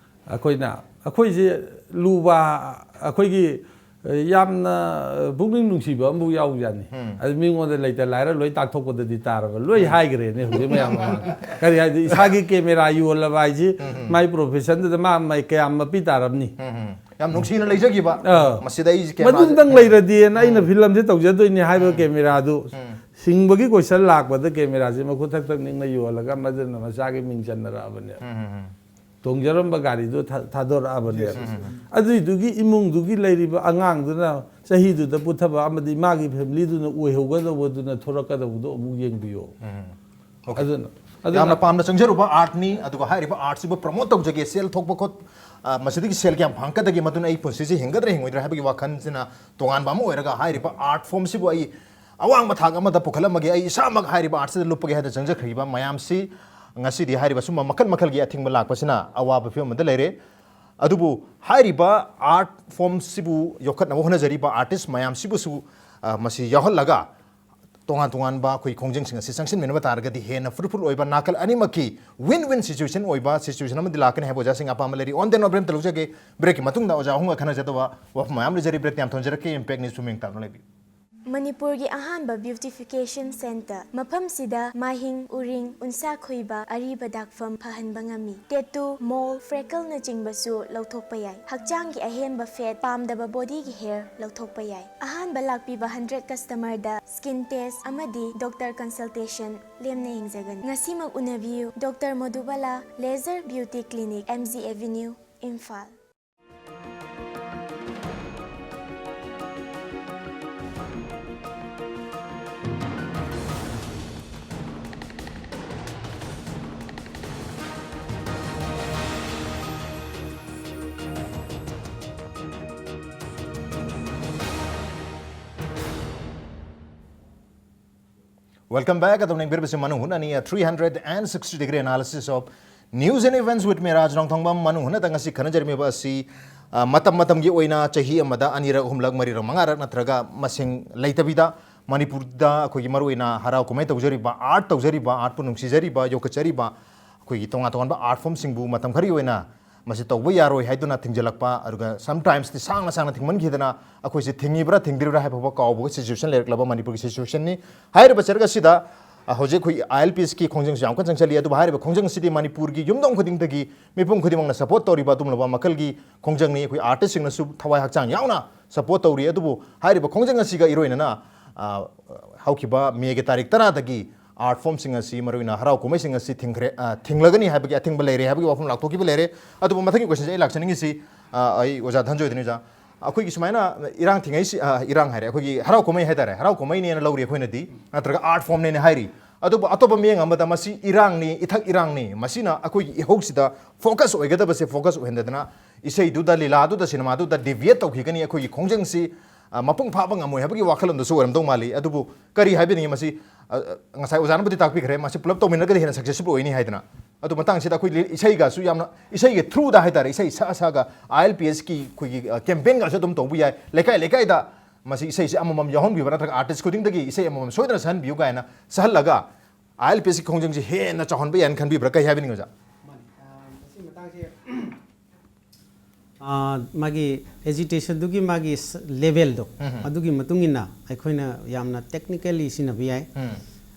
ꯑꯩꯈꯣꯏꯅ ꯑꯩꯈꯣꯏꯁꯦ ꯂꯨꯕ, ꯑꯩꯈꯣꯏꯒꯤ ꯌꯥꯝꯅ ꯄꯨꯛꯅꯤꯡ ꯅꯨꯡꯁꯤꯕ ꯑꯃꯕꯨ ꯌꯥꯎꯖꯥꯠꯅꯤ꯫ ꯑꯗꯨ ꯃꯤꯉꯣꯟꯗ ꯂꯩꯇ ꯂꯥꯏꯔ ꯂꯣꯏ ꯇꯥꯛꯊꯣꯛꯄꯗꯗꯤ ꯇꯥꯔꯕ, ꯂꯣꯏ ꯍꯥꯏꯈ꯭ꯔꯦꯅꯦ ꯍꯧꯖꯤꯛ ꯃꯌꯥꯝ ꯃꯃꯥꯡꯗ꯫ ꯀꯔꯤ ꯍꯥꯏꯗꯤ, ꯏꯁꯥꯒꯤ ꯀꯦꯃꯦꯔꯥ ꯌꯣꯜꯂꯕ ꯍꯥꯏꯁꯤ ꯃꯥꯏ ꯄ꯭ꯔꯣꯐꯦꯁꯟꯗꯨꯗ ꯃꯥ ꯃꯥꯏ ꯀꯌꯥꯝ ꯃꯄꯤ ꯇꯥꯔꯕꯅꯤ꯫ ꯌꯥꯝ ꯅꯨꯡꯁꯤꯅ ꯂꯩꯖꯈꯤꯕ꯫ ꯑꯥ꯫ ꯃꯁꯤꯗ ꯑꯩꯁꯦ ꯀꯦꯃꯦꯔꯥꯁꯦ ꯃꯗꯨꯝꯇꯪ ꯂꯩꯔꯗꯤꯅ ꯑꯩꯅ ꯐꯤꯂꯝꯁꯦ ꯇꯧꯖꯗꯣꯏꯅꯤ ꯍꯥꯏꯕ ꯀꯦꯃꯦꯔꯥꯗꯨ ꯁꯤꯡꯕꯒꯤ ꯀꯣꯏꯁꯟ ꯂꯥꯛꯄꯗ ꯀꯦꯃꯦꯔꯥꯁꯦ ꯃꯈꯨꯠ ꯊꯛ ꯊꯛ ꯅꯤꯛꯅ ꯌꯣꯜꯂꯒ ꯃꯗꯨꯅ ꯃꯁꯥꯒꯤ ꯃꯤꯡ ꯆꯟꯅꯔꯛꯑꯕꯅꯦꯕ꯫ ꯇꯣꯡꯖꯔꯝꯕ ꯒꯥꯔꯤꯗꯨ ꯊꯥ- ꯊꯥꯗꯣꯔꯛꯑꯕꯅꯦꯕ꯫ ꯑꯗꯨꯏꯗꯨꯒꯤ ꯏꯃꯨꯡꯗꯨꯒꯤ ꯂꯩꯔꯤꯕ ꯑꯉꯥꯡꯗꯨꯅ ꯆꯍꯤꯗꯨꯗ ꯄꯨꯊꯕ ꯑꯃꯗꯤ ꯃꯥꯒꯤ ꯐꯦꯃꯤꯂꯤꯗꯨꯅ ꯑꯣꯏꯍꯧꯒꯗꯧꯕꯗꯨꯅ ꯊꯣꯔꯛꯀꯗꯧꯕꯗꯣ ꯑꯃꯨꯛ ꯌꯦꯡꯕꯤꯌꯣ꯫ ꯑꯗꯨꯅ ꯌꯥꯝꯅ ꯑꯗꯨꯅ ꯄꯥꯝꯅ ꯆꯪꯖꯔꯨꯕ ꯑꯥꯔꯠꯅꯤ꯫ ꯑꯗꯨꯒ ꯍꯥꯏꯔꯤꯕ ꯑꯥꯔꯠꯁꯤꯕꯨ ꯄ꯭ꯔꯃꯣꯠ ꯇꯧꯖꯒꯦ, ꯁꯦꯜ ꯊꯣꯛꯄ ꯈꯣꯠ ꯑ, ꯃꯁꯤꯗꯒꯤ ꯁꯦꯜ ꯀꯌꯥꯝ ꯐꯪꯉꯛꯀꯗꯒꯦ, ꯃꯗꯨꯅ ꯑꯩ ꯄꯨꯟꯁꯤꯁꯦ ꯍꯤꯡꯒꯗ꯭ꯔꯥ ꯍꯤꯡꯉꯣꯏꯗ꯭ꯔꯥ ꯍꯥꯏꯕꯒꯤ ꯋꯥꯈꯜꯁꯤꯅ ꯇꯣꯉꯥꯟꯕ ꯑꯃ ꯑꯣꯏꯔꯒ ꯍꯥꯏꯔꯤꯕ ꯑꯥꯔꯠ ꯐꯣꯝꯁꯤꯕꯨ ꯑꯩ ꯑꯋꯥꯡꯕ ꯊꯥꯛ ꯑꯃꯗ ꯄꯨꯈꯠꯂꯝꯃꯒꯦ, ꯑꯩ ꯏꯁꯥꯃꯛ ꯍꯥꯏꯔꯤꯕ ꯑꯥꯔꯠꯁꯤꯗ ꯂꯨꯞꯄꯒꯦ ꯍꯥꯏꯅ ꯆꯪꯖꯈ꯭ꯔꯤꯕ ꯃꯌꯥꯝꯁꯤ ꯉꯁꯤꯗꯤ ꯍꯥꯏꯔꯤꯕ ꯁꯨꯝꯕ ꯃꯈꯜ ꯃꯈꯜꯒꯤ ꯑꯊꯤꯡꯕ ꯂꯥꯛꯄꯁꯤꯅ ꯑꯋꯥꯕ ꯐꯤꯕꯝ ꯑꯃꯗ ꯂꯩꯔꯦ꯫ ꯑꯗꯨꯕꯨ ꯍꯥꯏꯔꯤꯕ ꯑꯥꯔꯠ ꯐꯣꯝꯁꯤꯕꯨ ꯌꯣꯛꯈꯠꯅꯕ ꯍꯣꯠꯅꯖꯔꯤꯕ ꯑꯥꯔꯇꯤꯁ ꯃꯌꯥꯝꯁꯤꯕꯨꯁꯨ, ꯑ, ꯃꯁꯤ ꯌꯥꯎꯍꯜꯂꯒ ꯇꯣꯉꯥꯟ ꯇꯣꯉꯥꯟꯕ ꯑꯩꯈꯣꯏ ꯈꯣꯡꯖꯪꯁꯤꯡ ꯑꯁꯤ ꯆꯪꯁꯤꯟꯃꯤꯟꯅꯕ ꯇꯥꯔꯒꯗꯤ ꯍꯦꯟꯅ ꯐ꯭ꯔꯨꯠꯐꯨꯜ ꯑꯣꯏꯕ, ꯅꯥꯀꯜ ꯑꯅꯤꯃꯛꯀꯤ ꯋꯤꯟ ꯋꯤꯟ ꯁꯤꯆꯨꯋꯦꯁꯟ ꯑꯣꯏꯕ ꯁꯤꯆꯨꯋꯦꯁꯟ ꯑꯃꯗꯤ ꯂꯥꯛꯀꯅꯤ ꯍꯥꯏꯕ ꯑꯣꯖꯥꯁꯤꯡ ꯑꯄꯥꯝꯕ ꯂꯩꯔꯤ꯫ ꯑꯣꯟ ꯗꯦꯟ ꯕ꯭ꯔꯦꯛ ꯑꯃꯇ ꯂꯧꯖꯒꯦ꯫ ꯕ꯭ꯔꯦꯛꯀꯤ ꯃꯇꯨꯡꯗ ꯑꯣꯖꯥ ꯑꯍꯨꯝꯒ ꯈꯟꯅꯖꯗꯧꯕ ꯋꯥꯐꯝ ꯃꯌꯥꯝ ꯂꯩꯖꯔꯤ꯫ ꯕ꯭ꯔꯦꯛꯇ ꯌꯥꯝ ꯊꯣꯟꯖꯔꯛꯀꯦ꯫ ꯏꯝꯄꯦꯛ ꯅ꯭ꯌꯨꯁ ꯄꯨꯝꯃꯤꯡ ꯇꯥꯞꯅ ꯂꯩꯕꯤꯌꯨ꯫ ꯃꯅꯤꯄꯨꯔꯒꯤ ꯑꯍꯥꯟꯕ ꯕ꯭ꯌꯨꯇꯤꯐꯤꯀꯦꯁꯟ ꯁꯦꯟꯇꯔ꯫ ꯃꯐꯝꯁꯤꯗ ꯃꯥꯏꯍꯤꯡ, ꯎꯔꯤꯡ, ꯎꯟꯁꯥ ꯈꯣꯏꯕ, ꯑꯔꯤꯕ ꯗꯥꯛꯐꯝ ꯐꯍꯟꯕ ꯉꯝꯃꯤ꯫ ꯇꯦꯇꯨ, ꯃꯣꯜ, ꯐ꯭ꯔꯦꯀꯜꯅꯆꯤꯡꯕꯁꯨ ꯂꯧꯊꯣꯛꯄ ꯌꯥꯏ꯫ ꯍꯛꯆꯥꯡꯒꯤ ꯑꯍꯦꯟꯕ ꯐꯦꯠ, ꯄꯥꯝꯗꯕ ꯕꯣꯗꯤꯒꯤ ꯍꯦꯌꯔ ꯂꯧꯊꯣꯛꯄ ꯌꯥꯏ꯫ ꯑꯍꯥꯟꯕ ꯂꯥꯛꯄꯤꯕ ꯍꯟꯗ꯭ꯔꯦꯠ ꯀꯁꯇꯃꯔꯗ ꯁ꯭ꯀꯤꯟ ꯇꯦꯁ ꯑꯃꯗꯤ ꯗꯣꯛꯇꯔ ꯀꯟꯁꯜꯇꯦꯁꯟ ꯂꯦꯝꯅ ꯌꯦꯡꯖꯒꯅꯤ꯫ ꯉꯁꯤꯃꯛ ꯎꯅꯕꯤꯌꯨ꯫ Doctor Modubala laser beauty clinic, M G avenue, Imphal. Welcome back. ꯑꯗꯨꯝ ꯌꯦꯡꯕꯤꯔꯤꯕꯁꯤ ꯃꯅꯨꯡ ꯍꯨꯠꯅꯅꯤ, a three hundred and sixty degree analysis of news and events with me, ꯔꯥꯖ ꯅꯣꯡꯊꯣꯡꯕꯝ꯫ ꯃꯅꯨꯡ ꯍꯨꯠꯅꯗ ꯉꯁꯤ ꯈꯟꯅꯖꯔꯝꯃꯤꯕ ꯑꯁꯤ, ꯑ, ꯃꯇꯝ ꯃꯇꯝꯒꯤ ꯑꯣꯏꯅ ꯆꯍꯤ ꯑꯃꯗ ꯑꯅꯤꯔꯛ, ꯑꯍꯨꯝꯂꯛ, ꯃꯔꯤꯔꯛ, ꯃꯉꯥꯔꯛ ꯅꯠꯇ꯭ꯔꯒ ꯃꯁꯤꯡ ꯂꯩꯇꯕꯤꯗ ꯃꯅꯤꯄꯨꯔꯗ ꯑꯩꯈꯣꯏꯒꯤ ꯃꯔꯨꯑꯣꯏꯅ ꯍꯔꯥꯎ ꯀꯨꯝꯍꯩ ꯇꯧꯖꯔꯤꯕ, art ꯇꯧꯖꯔꯤꯕ, artꯄꯨ ꯅꯨꯡꯁꯤꯖꯔꯤꯕ, ꯌꯣꯛꯈꯠꯆꯔꯤꯕ ꯑꯩꯈꯣꯏꯒꯤ ꯇꯣꯉꯥꯟ ꯇꯣꯉꯥꯟꯕ art formꯁꯤꯡꯕꯨ ꯃꯇꯝ ꯈꯔꯒꯤ ꯑꯣꯏꯅ ꯃꯁꯤ ꯇꯧꯕ ꯌꯥꯔꯣꯏ ꯍꯥꯏꯗꯨꯅ ꯊꯤꯡꯖꯤꯜꯂꯛꯄ, ꯑꯗꯨꯒ sometimesꯇꯤ ꯁꯥꯡꯅ ꯁꯥꯡꯅ ꯊꯤꯡꯃꯟꯈꯤꯗꯅ ꯑꯩꯈꯣꯏꯁꯦ ꯊꯤꯡꯉꯤꯕ꯭ꯔꯥ ꯊꯤꯡꯗ꯭ꯔꯤꯕ꯭ꯔꯥ ꯍꯥꯏꯕ ꯐꯥꯎꯕ ꯀꯥꯎꯕꯒ situation ꯂꯩꯔꯛꯂꯕ ꯃꯅꯤꯄꯨꯔꯒꯤ situationꯅꯤ꯫ ꯍꯥꯏꯔꯤꯕ ꯆꯔꯛ ꯑꯁꯤꯗ, ꯑ, ꯍꯧꯖꯤꯛ ꯑꯩꯈꯣꯏ ILPSꯀꯤ ꯈꯣꯡꯖꯪꯁꯨ ꯌꯥꯝ ꯀꯟꯅ ꯆꯪꯁꯤꯜꯂꯤ, ꯑꯗꯨꯕꯨ ꯍꯥꯏꯔꯤꯕ ꯈꯣꯡꯖꯪ ꯑꯁꯤꯗꯤ ꯃꯅꯤꯄꯨꯔꯒꯤ ꯌꯨꯝꯊꯣꯡ ꯈꯨꯗꯤꯡꯗꯒꯤ, ꯃꯤꯄꯨꯝ ꯈꯨꯗꯤꯡꯃꯛꯅ support ꯇꯧꯔꯤꯕ ꯑꯗꯨꯒꯨꯝꯂꯕ ꯃꯈꯜꯒꯤ ꯈꯣꯡꯖꯪꯅꯤ꯫ ꯑꯩꯈꯣꯏ artistꯁꯤꯡꯅꯁꯨ ꯊꯋꯥꯏ ꯍꯛꯆꯥꯡ ꯌꯥꯎꯅ support ꯇꯧꯔꯤ꯫ ꯑꯗꯨꯕꯨ ꯍꯥꯏꯔꯤꯕ ꯈꯣꯡꯖꯪ ꯑꯁꯤꯒ ꯏꯔꯣꯏꯅꯅ, ꯑ, ꯍꯧꯈꯤꯕ Mayꯒꯤ ꯇꯥꯔꯤꯛ ꯇꯔꯥꯗꯒꯤ art formꯁꯤꯡ ꯑꯁꯤ, ꯃꯔꯨꯑꯣꯏꯅ ꯍꯔꯥꯎ ꯀꯨꯝꯍꯩꯁꯤꯡ ꯑꯁꯤ ꯊꯤꯡꯈ꯭ꯔꯦ, ꯑ, ꯊꯤꯡꯂꯒꯅꯤ ꯍꯥꯏꯕꯒꯤ ꯑꯊꯤꯡꯕ ꯂꯩꯔꯦ ꯍꯥꯏꯕꯒꯤ ꯋꯥꯐꯝ ꯂꯥꯎꯊꯣꯛꯈꯤꯕ ꯂꯩꯔꯦ꯫ ꯑꯗꯨꯕꯨ ꯃꯊꯪꯒꯤ questionꯁꯦ ꯑꯩ ꯂꯥꯛꯆꯅꯤꯡꯉꯤꯁꯤ, ꯑ, ꯑꯩ ꯑꯣꯖꯥ ꯙꯅꯟꯖꯣꯏꯗꯅꯤ ꯑꯣꯖꯥ꯫ ꯑꯩꯈꯣꯏꯒꯤ ꯁꯨꯃꯥꯏꯅ ꯏꯔꯥꯡ ꯊꯤꯡꯉꯩꯁꯤ, ꯑ, ꯏꯔꯥꯡ ꯍꯥꯏꯔꯦ, ꯑꯩꯈꯣꯏꯒꯤ ꯍꯔꯥꯎ ꯀꯨꯝꯍꯩ ꯍꯥꯏꯇꯥꯔꯦ, ꯍꯔꯥꯎ ꯀꯨꯝꯍꯩꯅꯦꯅ ꯂꯧꯔꯤ ꯑꯩꯈꯣꯏꯅꯗꯤ, ꯅꯠꯇ꯭ꯔꯒ art formꯅꯦꯅ ꯍꯥꯏꯔꯤ꯫ ꯑꯗꯨꯕꯨ ꯑꯇꯣꯞꯄ ꯃꯤꯠꯌꯦꯡ ꯑꯃꯗ ꯃꯁꯤ ꯏꯔꯥꯡꯅꯤ, ꯏꯊꯛ ꯏꯔꯥꯡꯅꯤ, ꯃꯁꯤꯅ ꯑꯩꯈꯣꯏꯒꯤ ꯏꯍꯧꯁꯤꯗ focus ꯑꯣꯏꯒꯗꯕꯁꯦ focus ꯑꯣꯏꯍꯟꯗꯗꯅ ꯏꯁꯩꯗꯨꯗ, ꯂꯤꯂꯥꯗꯨꯗ, ꯁꯤꯅꯦꯃꯥꯗꯨꯗ deviate ꯇꯧꯈꯤꯒꯅꯤ, ꯑꯩꯈꯣꯏꯒꯤ ꯈꯣꯡꯖꯪꯁꯤ, ꯑ, ꯃꯄꯨꯡ ꯐꯥꯕ ꯉꯝꯃꯣꯏ ꯍꯥꯏꯕꯒꯤ ꯋꯥꯈꯜꯂꯣꯟꯗꯨꯁꯨ ꯑꯣꯏꯔꯝꯗꯧ ꯃꯥꯜꯂꯤ꯫ ꯑꯗꯨꯕꯨ ꯀꯔꯤ ꯍꯥꯏꯕꯤꯅꯤꯡꯉꯤ ꯃꯁꯤ, ꯑ, ꯑ, ꯉꯁꯥꯏ ꯑꯣꯖꯥꯅꯕꯨꯗꯤ ꯇꯥꯛꯄꯤꯈ꯭ꯔꯦ, ꯃꯁꯤ ꯄꯨꯂꯞ ꯇꯧꯃꯤꯟꯅꯔꯒꯗꯤ ꯍꯦꯟꯅ successful ꯑꯣꯏꯅꯤ ꯍꯥꯏꯗꯅ꯫ ꯑꯗꯨ ꯃꯇꯥꯡꯁꯤꯗ ꯑꯩꯈꯣꯏ ꯂꯤ-, ꯏꯁꯩꯒꯁꯨ ꯌꯥꯝꯅ, ꯏꯁꯩꯒꯤ throughꯗ ꯍꯥꯏꯇꯥꯔꯦ, ꯏꯁꯩ ꯁꯛꯑ ꯁꯛꯑꯒ ILPSꯀꯤ ꯑꯩꯈꯣꯏꯒꯤ, ꯑ, campaignꯒꯁꯨ ꯑꯗꯨꯝ ꯇꯧꯕ ꯌꯥꯏ꯫ ꯂꯩꯀꯥꯏ ꯂꯩꯀꯥꯏꯗ ꯃꯁꯤ ꯏꯁꯩꯁꯦ ꯑꯃꯃꯝ ꯌꯥꯎꯍꯟꯕꯤꯕ ꯅꯠꯇ꯭ꯔꯒ artist ꯈꯨꯗꯤꯡꯗꯒꯤ ꯏꯁꯩ ꯑꯃꯃꯝ ꯁꯣꯏꯗꯅ ꯁꯛꯍꯟꯕꯤꯌꯨ ꯀꯥꯏꯅ ꯁꯛꯍꯜꯂꯒ ILPSꯀꯤ ꯈꯣꯡꯖꯪꯁꯤ ꯍꯦꯟꯅ ꯆꯥꯎꯍꯟꯕ ꯌꯥꯏꯅ ꯈꯟꯕꯤꯕ꯭ꯔꯥ? ꯀꯩ ꯍꯥꯏꯕꯤꯅꯤꯡꯉꯤ ꯑꯣꯖꯥ? ꯃꯥꯅꯤ꯫ ꯑ, ꯃꯁꯤ ꯃꯇꯥꯡꯁꯦ, ꯑ, ꯃꯥꯒꯤ agitationꯗꯨꯒꯤ ꯃꯥꯒꯤ ꯁ-, levelꯗꯣ, ꯎꯝ꯫ ꯑꯗꯨꯒꯤ ꯃꯇꯨꯡ ꯏꯟꯅ ꯑꯩꯈꯣꯏꯅ ꯌꯥꯝꯅ technically ꯁꯤꯖꯤꯟꯅꯕ ꯌꯥꯏ꯫ ꯎꯝ꯫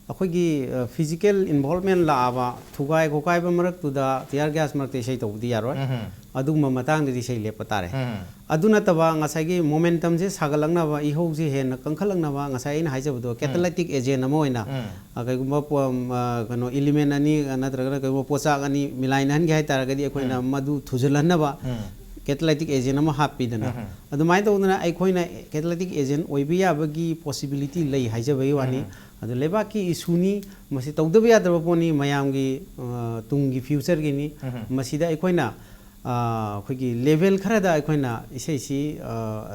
ꯑꯩꯈꯣꯏꯒꯤ, ꯑ, physical involvement ꯂꯥꯛꯑꯕ, ꯊꯨꯒꯥꯏ ꯈꯣꯠꯀꯥꯏꯕ ꯃꯔꯛꯇꯨꯗ tear gas ꯃꯔꯛꯇ ꯏꯁꯩ ꯇꯧꯕꯗꯤ ꯌꯥꯔꯣꯏ꯫ ꯎꯝ꯫ ꯑꯗꯨꯒꯨꯝꯕ ꯃꯇꯥꯡꯗꯗꯤ ꯏꯁꯩ ꯂꯦꯞꯄ ꯇꯥꯔꯦ꯫ ꯎꯝ꯫ ꯑꯗꯨ ꯅꯠꯇꯕ ꯉꯁꯥꯏꯒꯤ momentumꯁꯦ ꯁꯥꯒꯠꯂꯛꯅꯕ, ꯏꯍꯧꯁꯦ ꯍꯦꯟꯅ ꯀꯟꯈꯠꯂꯛꯅꯕ, ꯉꯁꯥꯏ ꯑꯩꯅ ꯍꯥꯏꯖꯕꯗꯣ catalytic agent ꯑꯃ ꯑꯣꯏꯅ, ꯎꯝ꯫ ꯑ, ꯀꯩꯒꯨꯝꯕ ꯄꯣ-, ꯑ, ꯀꯩꯅꯣ element ꯑꯅꯤ, ꯑ, ꯅꯠꯇ꯭ꯔꯒꯅ ꯀꯩꯒꯨꯝꯕ ꯄꯣꯠꯆꯥꯛ ꯑꯅꯤ ꯃꯤꯂꯥꯏꯅꯍꯟꯒꯦ ꯍꯥꯏ ꯇꯥꯔꯒꯗꯤ ꯑꯩꯈꯣꯏꯅ ꯎꯝ꯫ ꯃꯗꯨ ꯊꯨꯖꯤꯜꯍꯟꯅꯕ ꯎꯝ꯫ catalytic agent ꯑꯃ ꯍꯥꯞꯄꯤꯗꯅ, ꯎꯝ꯫ ꯑꯗꯨꯃꯥꯏꯅ ꯇꯧꯗꯅ ꯑꯩꯈꯣꯏꯅ catalytic agent ꯑꯣꯏꯕ ꯌꯥꯕꯒꯤ possibility ꯂꯩ ꯍꯥꯏꯖꯕꯒꯤ ꯋꯥꯅꯤ꯫ ꯎꯝ꯫ ꯑꯗꯨ ꯂꯩꯕꯥꯛꯀꯤ issueꯅꯤ, ꯃꯁꯤ ꯇꯧꯗꯕ ꯌꯥꯗ꯭ꯔꯕ ꯄꯣꯠꯅꯤ, ꯃꯌꯥꯝꯒꯤ, ꯑ, ꯇꯨꯡꯒꯤ futureꯒꯤꯅꯤ꯫ ꯎꯝ꯫ ꯃꯁꯤꯗ ꯑꯩꯈꯣꯏꯅ ꯑꯩꯈꯣꯏꯒꯤ ꯂꯦꯚꯦꯜ ꯈꯔꯗ ꯑꯩꯈꯣꯏꯅ ꯏꯁꯩꯁꯤ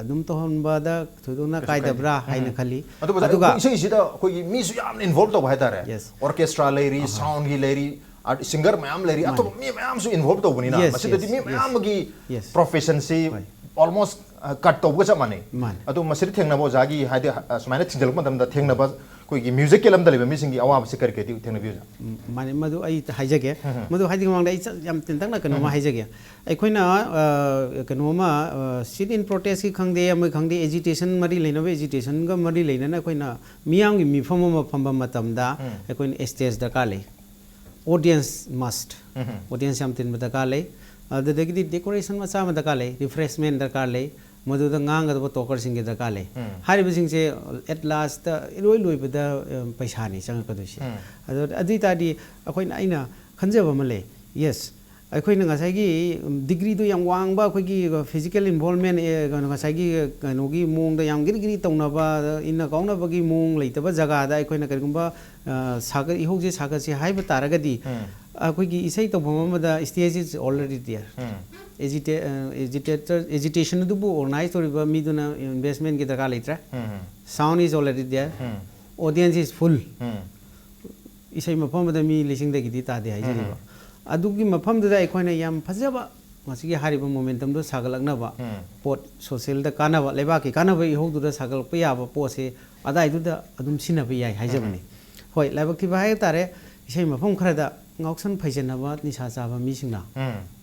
ꯑꯗꯨꯝ ꯇꯧꯍꯟꯕꯗ ꯊꯣꯏꯗꯣꯛꯅ ꯀꯩꯁꯨ ꯀꯥꯏꯗꯕ꯭ꯔꯥ ꯀꯥꯏꯗꯦ꯫ ꯍꯥꯏꯅ ꯎꯝ꯫ ꯈꯜꯂꯤ꯫ ꯑꯗꯨꯕꯨ ꯑꯣꯖꯥ, ꯑꯗꯨꯒ ꯑꯩꯈꯣꯏ ꯏꯁꯩꯁꯤꯗ ꯑꯩꯈꯣꯏꯒꯤ ꯃꯤꯁꯨ ꯌꯥꯝꯅ ꯏꯟꯚꯣꯜꯕ ꯇꯧꯕ ꯍꯥꯏꯇꯥꯔꯦ꯫ Yes. ꯑꯣꯔꯀꯦꯁꯇ꯭ꯔꯥ ꯂꯩꯔꯤ, ꯁꯥꯎꯟꯒꯤ ꯂꯩꯔꯤ, ꯁꯤꯡꯒꯔ ꯃꯌꯥꯝ ꯂꯩꯔꯤ, ꯃꯥꯅꯦ꯫ ꯑꯇꯣꯞꯄ ꯃꯤ ꯃꯌꯥꯝꯁꯨ ꯏꯟꯚꯣꯜꯕ ꯇꯧꯕꯅꯤꯅ Yes, ꯃꯁꯤꯗꯗꯤ yes, ꯃꯤ yes. ꯃꯌꯥꯝ ꯑꯃꯒꯤ Yes. ꯄ꯭ꯔꯣꯐꯦꯁꯟꯁꯤ ꯍꯣꯏ꯫ ꯑꯣꯜꯃꯣꯁ ꯀꯠ ꯇꯧꯕꯒ ꯆꯞ ꯃꯥꯟꯅꯩ꯫ ꯃꯥꯅꯦ꯫ ꯑꯗꯣ ꯃꯁꯤꯗ ꯊꯦꯡꯅꯕ ꯑꯣꯖꯥꯒꯤ ꯍꯥꯏꯗꯤ ꯑ, ꯁꯨꯃꯥꯏꯅ ꯊꯤꯟꯖꯤꯜꯂꯛꯄ ꯃꯇꯝꯗ ꯊꯦꯡꯅꯕ ꯑꯩꯈꯣꯏꯒꯤ ꯃ꯭ꯌꯨꯖꯤꯛꯀꯤ ꯂꯝꯗ ꯂꯩꯕ ꯃꯤꯁꯤꯡꯒꯤ ꯑꯋꯥꯕꯁꯤ ꯀꯔꯤ ꯀꯔꯤꯗꯤ ꯊꯦꯡꯅꯕꯤ ꯑꯣꯖꯥ? ꯎꯝ, ꯃꯥꯅꯦ, ꯃꯗꯨ ꯑꯩ ꯍꯥꯏꯖꯒꯦ꯫ ꯃꯗꯨ ꯍꯥꯏꯗꯤ ꯃꯃꯥꯡꯗ ꯑꯩ ꯆ-, ꯌꯥꯝ ꯇꯦꯟꯇꯛꯅ ꯀꯩꯅꯣꯝꯃ ꯍꯥꯏꯖꯒꯦ꯫ ꯑꯩꯈꯣꯏꯅ ꯑ, ꯀꯩꯅꯣꯝꯃ ꯁꯤꯠ ꯏꯟ ꯄ꯭ꯔꯣꯇꯦꯁꯀꯤ ꯈꯪꯗꯦ, ꯑꯃꯒꯤ ꯈꯪꯗꯦ, ꯑꯦꯖꯤꯇꯦꯁꯟ ꯃꯔꯤ ꯂꯩꯅꯕ, ꯑꯦꯖꯤꯇꯦꯁꯟꯒ ꯃꯔꯤ ꯂꯩꯅꯅ ꯑꯩꯈꯣꯏꯅ ꯃꯤꯌꯥꯝꯒꯤ ꯃꯤꯐꯝ ꯑꯃ ꯐꯝꯕ ꯃꯇꯝꯗ ꯑꯩꯈꯣꯏꯅ ꯁ꯭ꯇꯦꯖ ꯗꯔꯀꯥꯔ ꯂꯩ꯫ ꯑꯣꯗꯤꯌꯦꯟꯁ ꯃꯁ꯫ ꯑꯣꯗꯤꯌꯦꯟꯁ ꯌꯥꯝ ꯇꯤꯟꯕ ꯗꯔꯀꯥꯔ ꯂꯩ꯫ ꯑꯗꯨꯗꯒꯤꯗꯤ ꯗꯦꯀꯣꯔꯦꯁꯟ ꯃꯆꯥ ꯑꯃ ꯗꯔꯀꯥꯔ ꯂꯩ, ꯔꯤꯐ꯭ꯔꯦꯁꯃꯦꯟ ꯗꯔꯀꯥꯔ ꯂꯩ, ꯃꯗꯨꯗ ꯉꯥꯡꯒꯗꯕ ꯇꯣꯀꯔꯁꯤꯡꯒꯤ ꯗꯔꯀꯥꯔ ꯂꯩ꯫ ꯍꯥꯏꯔꯤꯕꯁꯤꯡꯁꯦ ꯑꯦꯠ ꯂꯥꯁꯇ ꯏꯔꯣꯏ ꯂꯣꯏꯕꯗ ꯑ, ꯄꯩꯁꯥꯅꯤ ꯆꯪꯉꯛꯀꯗꯣꯏꯁꯦ꯫ ꯑꯗꯣ ꯑꯗꯨ ꯑꯣꯏ ꯇꯥꯔꯗꯤ ꯑꯩꯈꯣꯏꯅ, ꯑꯩꯅ ꯈꯟꯖꯕ ꯑꯃ ꯂꯩ꯫ ꯌꯦꯁ, ꯑꯩꯈꯣꯏꯅ ꯉꯁꯥꯏꯒꯤ ꯗꯤꯒ꯭ꯔꯤꯗꯣ ꯌꯥꯝ ꯋꯥꯡꯕ, ꯑꯩꯈꯣꯏꯒꯤ ꯐꯤꯖꯤꯀꯦꯜ ꯏꯟꯚꯣꯜꯕꯃꯦꯟ, ꯑꯦ, ꯀꯩꯅꯣ, ꯉꯁꯥꯏꯒꯤ ꯀꯩꯅꯣꯒꯤ ꯃꯑꯣꯡꯗ ꯌꯥꯝ ꯒꯤꯔꯤ ꯒꯤꯔꯤ ꯇꯧꯅꯕ, ꯏꯟꯅ ꯀꯥꯎꯅꯕꯒꯤ ꯃꯑꯣꯡ ꯂꯩꯇꯕ ꯖꯒꯥꯗ ꯑꯩꯈꯣꯏꯅ ꯀꯔꯤꯒꯨꯝꯕ ꯑ, ꯁꯥꯒꯠ, ꯏꯍꯧꯁꯦ ꯁꯥꯒꯠꯁꯤ ꯍꯥꯏꯕ ꯇꯥꯔꯒꯗꯤ, ꯑꯩꯈꯣꯏꯒꯤ ꯏꯁꯩ ꯇꯧꯐꯝ ꯑꯃꯗ stage is already there. ꯑꯦꯖꯤꯇꯦ-, ꯑ, ꯑꯦꯖꯤꯇꯦꯇꯔ, ꯑꯦꯖꯤꯇꯦꯁꯟ ꯑꯗꯨꯕꯨ ꯑꯣꯔꯒꯅꯥꯏꯖ ꯇꯧꯔꯤꯕ ꯃꯤꯗꯨꯅ ꯏꯟꯚꯦꯁꯃꯦꯟꯒꯤ ꯗꯔꯀꯥꯔ ꯂꯩꯇ꯭ꯔꯦ꯫ Sound is already there. Audience is full. ꯏꯁꯩ ꯃꯐꯝ ꯑꯃꯗ ꯃꯤ ꯂꯤꯁꯤꯡꯗꯒꯤꯗꯤ ꯇꯥꯗꯦ ꯍꯥꯏꯖꯔꯤꯕ꯫ ꯑꯗꯨꯒꯤ ꯃꯐꯝꯗꯨꯗ ꯑꯩꯈꯣꯏꯅ ꯌꯥꯝ ꯐꯖꯕ ꯃꯁꯤꯒꯤ ꯍꯥꯏꯔꯤꯕ ꯃꯣꯃꯦꯟꯇꯝꯗꯣ ꯁꯥꯒꯠꯂꯛꯅꯕ, ꯄꯣꯠ ꯁꯣꯁꯦꯜꯗ ꯀꯥꯟꯅꯕ, ꯂꯩꯕꯥꯛꯀꯤ ꯀꯥꯟꯅꯕ ꯏꯍꯧꯗꯨꯗ ꯁꯥꯒꯠꯂꯛꯄ ꯌꯥꯕ ꯄꯣꯠꯁꯦ ꯑꯗꯥꯏꯗꯨꯗ ꯑꯗꯨꯝ ꯁꯤꯖꯤꯟꯅꯕ ꯌꯥꯏ ꯍꯥꯏꯖꯕꯅꯤ꯫ ꯍꯣꯏ, ꯂꯥꯏꯕꯛ ꯊꯤꯕ ꯍꯥꯏꯕ ꯇꯥꯔꯦ, ꯏꯁꯩ ꯃꯐꯝ ꯈꯔꯗ ꯉꯥꯎꯁꯟ ꯐꯩꯖꯟꯅꯕ, ꯅꯤꯁꯥ ꯆꯥꯕ ꯃꯤꯁꯤꯡꯅ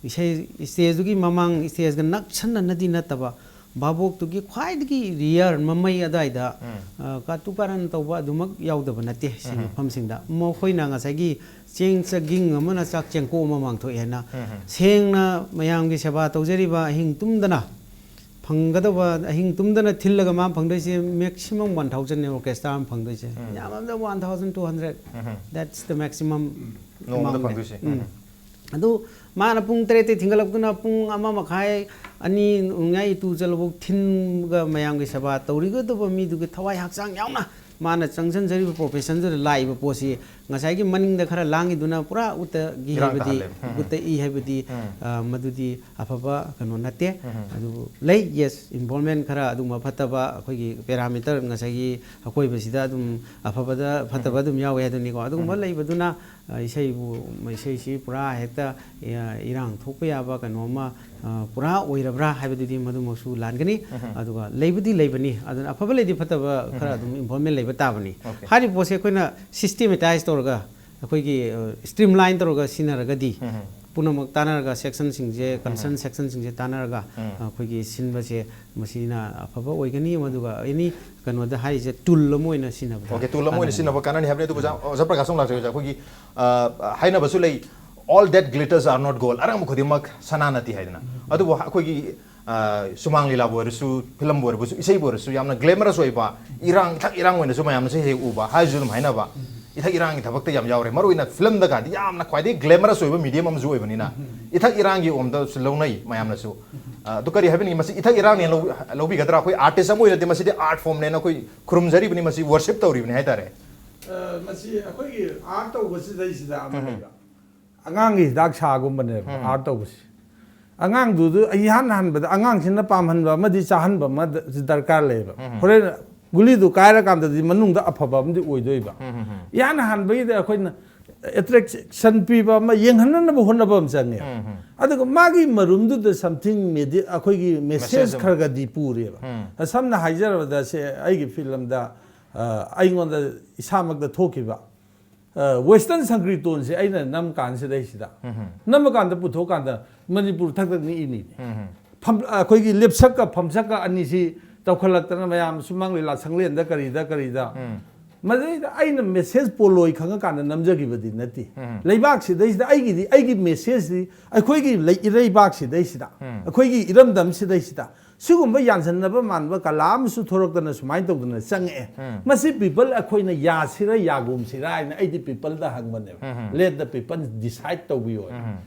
ꯏꯁꯩ ꯁ꯭ꯇꯦꯖꯇꯨꯒꯤ ꯃꯃꯥꯡ, ꯁ꯭ꯇꯦꯖꯒ ꯅꯛꯁꯟꯅꯅꯗꯤ ꯅꯠꯇꯕ, ꯚꯥꯕꯣꯛꯇꯨꯒꯤ ꯈ꯭ꯋꯥꯏꯗꯒꯤ ꯔꯤꯌꯔ ꯃꯃꯩ ꯑꯗꯥꯏꯗ, ꯑ, ꯀꯥꯇꯨ ꯀꯥꯔꯟ ꯇꯧꯕ ꯑꯗꯨꯃꯛ ꯌꯥꯎꯗꯕ ꯅꯠꯇꯦ ꯁꯤ ꯃꯐꯝꯁꯤꯡꯗ꯫ ꯃꯈꯣꯏꯅ ꯉꯁꯥꯏꯒꯤ ꯆꯦꯡ ꯆꯒꯤꯡ ꯑꯃꯅ ꯆꯥꯛ ꯆꯦꯡꯀꯣꯛ ꯑꯃ ꯃꯥꯡꯊꯣꯛꯑꯦ ꯍꯥꯏꯅ ꯁꯦꯡꯅ ꯃꯌꯥꯝꯒꯤ ꯁꯦꯕꯥ ꯇꯧꯖꯔꯤꯕ, ꯑꯍꯤꯡ ꯇꯨꯝꯗꯅ ꯐꯪꯒꯗꯧꯕ, ꯑꯍꯤꯡ ꯇꯨꯝꯗꯅ ꯊꯤꯜꯂꯒ ꯃꯥ ꯐꯪꯗꯣꯏꯁꯦ maximum one thousand ꯅꯦ ꯑꯣꯔꯀꯦꯁꯇ꯭ꯔꯥ ꯑꯃ ꯐꯪꯗꯣꯏꯁꯦ꯫ ꯌꯥꯝꯃꯕꯗ one thousand two hundred. That's the maximum ꯅꯣꯡꯃꯗ amount. ꯐꯪꯗꯣꯏꯁꯦ꯫ ꯎꯝ꯫ ꯑꯗꯨ ꯃꯥꯅ ꯄꯨꯡ ꯇꯔꯦꯠꯇꯩ ꯊꯤꯟꯒꯠꯂꯛꯇꯨꯅ ꯄꯨꯡ ꯑꯃ ꯃꯈꯥꯏ, ꯑꯅꯤ ꯉꯥꯏ ꯏꯇꯨ ꯆꯠꯂꯐꯥꯎ ꯊꯤꯟꯒ ꯃꯌꯥꯝꯒꯤ ꯁꯦꯕꯥ ꯇꯧꯔꯤꯒꯗꯕ ꯃꯤꯗꯨꯒꯤ ꯊꯋꯥꯏ ꯍꯛꯆꯥꯡ ꯌꯥꯎꯅ ꯃꯥꯅ ꯆꯪꯁꯤꯟꯖꯔꯤꯕ ꯄ꯭ꯔꯣꯐꯦꯁꯟꯗꯨꯗ ꯂꯥꯛꯏꯕ ꯄꯣꯠꯁꯤ ꯉꯁꯥꯏꯒꯤ ꯃꯅꯤꯡꯗ ꯈꯔ ꯂꯥꯡꯉꯤꯗꯨꯅ ꯄꯨꯔꯥ ꯎꯠꯇꯒꯤ ꯏꯔꯥꯡ ꯍꯥꯏꯕꯗꯤ ꯇꯥꯍꯜꯂꯦꯕ꯫ ꯎꯝ, ꯎꯝ꯫ ꯎꯠꯇ ꯏ ꯍꯥꯏꯕꯗꯤ ꯎꯝ꯫ ꯑ, ꯃꯗꯨꯗꯤ ꯑꯐꯕ ꯀꯩꯅꯣ ꯅꯠꯇꯦ꯫ ꯎꯝ, ꯎꯝ꯫ ꯑꯗꯨꯕꯨ ꯂꯩ, ꯌꯦꯁ, ꯏꯟꯚꯣꯜꯃꯦꯟ ꯈꯔ ꯑꯗꯨꯒꯨꯝꯕ ꯐꯠꯇꯕ ꯑꯩꯈꯣꯏꯒꯤ ꯄꯦꯔꯥꯃꯤꯇꯔ ꯉꯁꯥꯏꯒꯤ ꯑꯀꯣꯏꯕꯁꯤꯗ ꯑꯗꯨꯝ ꯑꯐꯕꯗ ꯐꯠꯇꯕ ꯑꯗꯨꯝ ꯌꯥꯎꯋꯦ ꯍꯥꯏꯗꯨꯅꯤꯀꯣ꯫ ꯑꯗꯨꯒꯨꯝꯕ ꯎꯝ꯫ ꯂꯩꯕꯗꯨꯅ ꯑ, ꯏꯁꯩꯕꯨ ꯏꯁꯩꯁꯤ ꯄꯨꯔꯥ ꯍꯦꯛꯇ ꯑ, ꯏꯔꯥꯡ ꯊꯣꯛꯄ ꯌꯥꯕ ꯀꯩꯅꯣꯝꯃ ꯑ, ꯄꯨꯔꯥ ꯑꯣꯏꯔꯕ꯭ꯔꯥ ꯍꯥꯏꯕꯗꯨꯗꯤ ꯃꯗꯨꯃꯛꯁꯨ ꯂꯥꯟꯒꯅꯤ꯫ ꯎꯝ꯫ ꯑꯗꯨꯒ ꯂꯩꯕꯗꯤ ꯂꯩꯕꯅꯤ, ꯑꯗꯨꯅ ꯑꯐꯕ ꯂꯩꯗꯤ ꯐꯠꯇꯕ ꯈꯔ ꯑꯗꯨꯝ ꯏꯟꯚꯣꯜꯃꯦꯟ ꯂꯩꯕ ꯇꯥꯕꯅꯤ꯫ Okay꯫ ꯍꯥꯏꯔꯤꯕ ꯄꯣꯠꯁꯦ ꯑꯩꯈꯣꯏꯅ ꯁꯤꯁꯇꯦꯃꯦꯇꯥꯏꯁ ꯇꯧꯔꯒ ꯑꯩꯈꯣꯏꯒꯤ ꯁ꯭ꯇ꯭ꯔꯤꯝ ꯂꯥꯏꯟ ꯇꯧꯔꯒ ꯁꯤꯖꯤꯟꯅꯔꯒꯗꯤ ꯎꯝ꯫ ꯄꯨꯝꯅꯃꯛ ꯇꯥꯟꯅꯔꯒ ꯁꯦꯛꯁꯟꯁꯤꯡꯁꯦ, ꯀꯟꯁꯔꯟ ꯁꯦꯛꯁꯟꯁꯤꯡꯁꯦ ꯇꯥꯟꯅꯔꯒ ꯎꯝ꯫ ꯑꯩꯈꯣꯏꯒꯤ ꯁꯤꯟꯕꯁꯦ ꯃꯁꯤꯅ ꯑꯐꯕ ꯑꯣꯏꯒꯅꯤ꯫ ꯑꯗꯨꯒ ꯑꯦꯅꯤ ꯀꯩꯅꯣꯗ ꯍꯥꯏꯔꯤꯁꯦ ꯇꯨꯜ ꯑꯃ ꯑꯣꯏꯅ ꯁꯤꯖꯤꯟꯅꯕꯗ ꯑꯣꯀꯦ, ꯇꯨꯜ ꯑꯃ ꯑꯣꯏꯅ ꯀꯥꯟꯅꯒꯅꯤ꯫ ꯁꯤꯖꯤꯟꯅꯕ ꯀꯥꯟꯅꯅꯤ ꯍꯥꯏꯕꯅꯤ꯫ ꯑꯗꯨꯒ ꯑꯣꯖꯥ, ꯑꯣꯖꯥ ꯄ꯭ꯔꯀꯥꯁ ꯑꯃꯨꯛ ꯂꯥꯛꯆꯒꯦ꯫ ꯑꯣꯖꯥ, ꯑꯩꯈꯣꯏꯒꯤ ꯑ, ꯍꯥꯏꯅꯕꯁꯨ ꯂꯩ, "All that glitters are not gold", ꯑꯔꯪꯕ ꯈꯨꯗꯤꯡꯃꯛ ꯁꯅꯥ ꯅꯠꯇꯦ ꯍꯥꯏꯗꯅ꯫ ꯑꯗꯨꯕꯨ ꯑꯩꯈꯣꯏꯒꯤ ꯑ, ꯁꯨꯃꯥꯡ ꯂꯤꯂꯥꯕꯨ ꯑꯣꯏꯔꯁꯨ, ꯐꯤꯂꯝꯕꯨ ꯑꯣꯏꯔꯕꯁꯨ, ꯏꯁꯩꯕꯨ ꯑꯣꯏꯔꯁꯨ, ꯌꯥꯝꯅ ꯒ꯭ꯂꯦꯃꯔꯁ ꯑꯣꯏꯕ, ꯏꯔꯥꯡ, ꯏꯊꯛ ꯏꯔꯥꯡ ꯑꯣꯏꯅꯁꯨ ꯃꯌꯥꯝꯅꯁꯨ ꯍꯦꯛ ꯎꯕ ꯍꯥꯏꯁꯨ ꯑꯗꯨꯝ ꯍꯥꯏꯅꯕ, ꯏꯊꯛ ꯏꯔꯥꯡꯒꯤ ꯊꯕꯛꯇ ꯌꯥꯝ ꯌꯥꯎꯔꯦ꯫ ꯃꯔꯨ ꯑꯣꯏꯅ ꯐꯤꯂꯝꯗ ꯀꯥꯗꯤ ꯌꯥꯝꯅ ꯈ꯭ꯋꯥꯏꯗꯒꯤ ꯒ꯭ꯂꯦꯃꯔꯁ ꯑꯣꯏꯕ ꯃꯤꯗꯤꯌꯝ ꯑꯃꯁꯨ ꯑꯣꯏꯕꯅꯤꯅ ꯏꯊꯛ ꯏꯔꯥꯡꯒꯤ ꯑꯣꯝꯗꯁꯨ ꯂꯧꯅꯩ ꯃꯌꯥꯝꯅꯁꯨ꯫ ꯑ, ꯑꯗꯨ ꯀꯔꯤ ꯍꯥꯏꯕꯤꯅꯤꯡꯉꯤ? ꯃꯁꯤ ꯏꯊꯛ ꯏꯔꯥꯡꯅꯦꯅ ꯂꯧ-, ꯂꯧꯕꯤꯒꯗ꯭ꯔꯥ? ꯑꯩꯈꯣꯏ ꯑꯥꯔꯇꯤꯁ ꯑꯃ ꯑꯣꯏꯅꯗꯤ ꯃꯁꯤꯗꯤ ꯑꯥꯔꯠ ꯐꯣꯝꯅꯦꯅ ꯑꯩꯈꯣꯏ ꯈꯨꯔꯨꯝꯖꯔꯤꯕꯅꯤ, ꯃꯁꯤ ꯋꯔꯁꯤꯞ ꯇꯧꯔꯤꯕꯅꯤ ꯍꯥꯏꯇꯥꯔꯦ꯫ ꯑ, ꯃꯁꯤ ꯑꯩꯈꯣꯏꯒꯤ ꯑꯥꯔꯠ ꯇꯧꯕꯁꯤꯗꯩꯁꯤꯗ ꯑꯃꯅꯦꯕ꯫ ꯑꯉꯥꯡꯒꯤ ꯍꯤꯗꯥꯛ ꯁꯥꯒꯨꯝꯕꯅꯦꯕ ꯑꯥꯔꯠ ꯇꯧꯕꯁꯤ꯫ ꯑꯉꯥꯡꯗꯨꯗ ꯏꯍꯥꯟ ꯍꯥꯟꯕꯗ ꯑꯉꯥꯡꯁꯤꯅ ꯄꯥꯝꯍꯟꯕ ꯑꯃꯗꯤ ꯆꯥꯍꯟꯕ ꯑꯃ ꯗꯔꯀꯥꯔ ꯂꯩꯌꯦꯕ꯫ ꯍꯣꯔꯦꯟ ꯒꯨꯂꯤꯗꯨ ꯀꯥꯏꯔꯀꯥꯟꯗꯗꯤ ꯃꯅꯨꯡꯗ ꯑꯐꯕ ꯑꯃꯗꯤ ꯑꯣꯏꯗꯣꯏꯕ꯫ ꯏꯍꯥꯟ ꯍꯥꯟꯕꯒꯤꯗ ꯑꯩꯈꯣꯏꯅ ꯑꯦꯇ꯭ꯔꯦꯛꯁꯟ ꯄꯤꯕ ꯑꯃ, ꯌꯦꯡꯍꯟꯅꯅꯕ ꯍꯣꯠꯅꯕ ꯑꯃ ꯆꯪꯉꯦꯕ꯫ ꯑꯗꯨꯒ ꯃꯥꯒꯤ ꯃꯔꯨꯝꯗꯨꯗ ꯁꯝꯊꯤꯡ ꯃꯦꯗꯤ-, ꯑꯩꯈꯣꯏꯒꯤ ꯃꯦꯁꯦꯖ ꯃꯦꯁꯦꯖ ꯑꯃ꯫ ꯈꯔꯒꯗꯤ ꯄꯨꯔꯦꯕ꯫ ꯁꯝꯅ ꯍꯥꯏꯖꯔꯕꯗ ꯁꯦ, ꯑꯩꯒꯤ ꯐꯤꯂꯝꯗ, ꯑ, ꯑꯩꯉꯣꯟꯗ ꯏꯁꯥꯃꯛꯇ ꯊꯣꯛꯈꯤꯕ, ꯑ, ꯋꯦꯁꯇꯔꯟ ꯁꯪꯀ꯭ꯔꯤꯇꯣꯟꯁꯦ ꯑꯩꯅ ꯅꯝ ꯀꯥꯟꯁꯤꯗꯩꯁꯤꯗ, ꯅꯝꯕ ꯀꯥꯟꯗ ꯄꯨꯊꯣꯛꯀꯥꯟꯗ ꯃꯅꯤꯄꯨꯔ ꯊꯛ ꯊꯛ ꯅꯤꯛꯏꯅꯤ꯫ ꯐꯝ-, ꯑꯩꯈꯣꯏꯒꯤ ꯂꯤꯞꯁꯛꯀ ꯐꯝꯁꯛꯀ ꯑꯅꯤꯁꯤ ꯇꯧꯈꯠꯂꯛꯇꯅ ꯃꯌꯥꯝ ꯁꯨꯃꯥꯡ ꯂꯤꯂꯥ ꯁꯪꯂꯦꯟꯗ ꯀꯔꯤꯗ ꯀꯔꯤꯗ꯫ ꯃꯗꯩꯗ ꯑꯩꯅ ꯃꯦꯁꯦꯖ ꯄꯣꯂꯣꯏ ꯈꯪꯉꯀꯥꯟꯗ ꯅꯝꯖꯈꯤꯕꯗꯤ ꯅꯠꯇꯦ꯫ ꯂꯩꯕꯥꯛꯁꯤꯗꯩꯁꯤꯗ ꯑꯩꯒꯤꯗꯤ, ꯑꯩꯒꯤ ꯃꯦꯁꯦꯖꯁꯤ ꯑꯩꯈꯣꯏꯒꯤ ꯂꯩ-, ꯏꯔꯩꯕꯥꯛꯁꯤꯗꯩꯁꯤꯗ, ꯑꯩꯈꯣꯏꯒꯤ ꯏꯔꯝꯗꯝꯁꯤꯗꯩꯁꯤꯗ ꯁꯤꯒꯨꯝꯕ ꯌꯥꯟꯁꯤꯟꯅꯕ ꯃꯥꯟꯕ ꯀꯂꯥ ꯑꯃꯁꯨ ꯊꯣꯔꯛꯇꯅ ꯁꯨꯃꯥꯏꯅ ꯇꯧꯗꯅ ꯆꯪꯉꯛꯑꯦ꯫ ꯃꯁꯤ ꯄꯤꯄꯜ ꯑꯩꯈꯣꯏꯅ ꯌꯥꯁꯤꯔ ꯌꯥꯒꯨꯝꯁꯤꯔ ꯍꯥꯏꯅ ꯑꯩꯗꯤ ꯄꯤꯄꯜꯗ ꯍꯪꯕꯅꯦꯕ꯫ Let the people decide ꯇꯧꯕꯤꯌꯣ ꯍꯥꯏꯅ꯫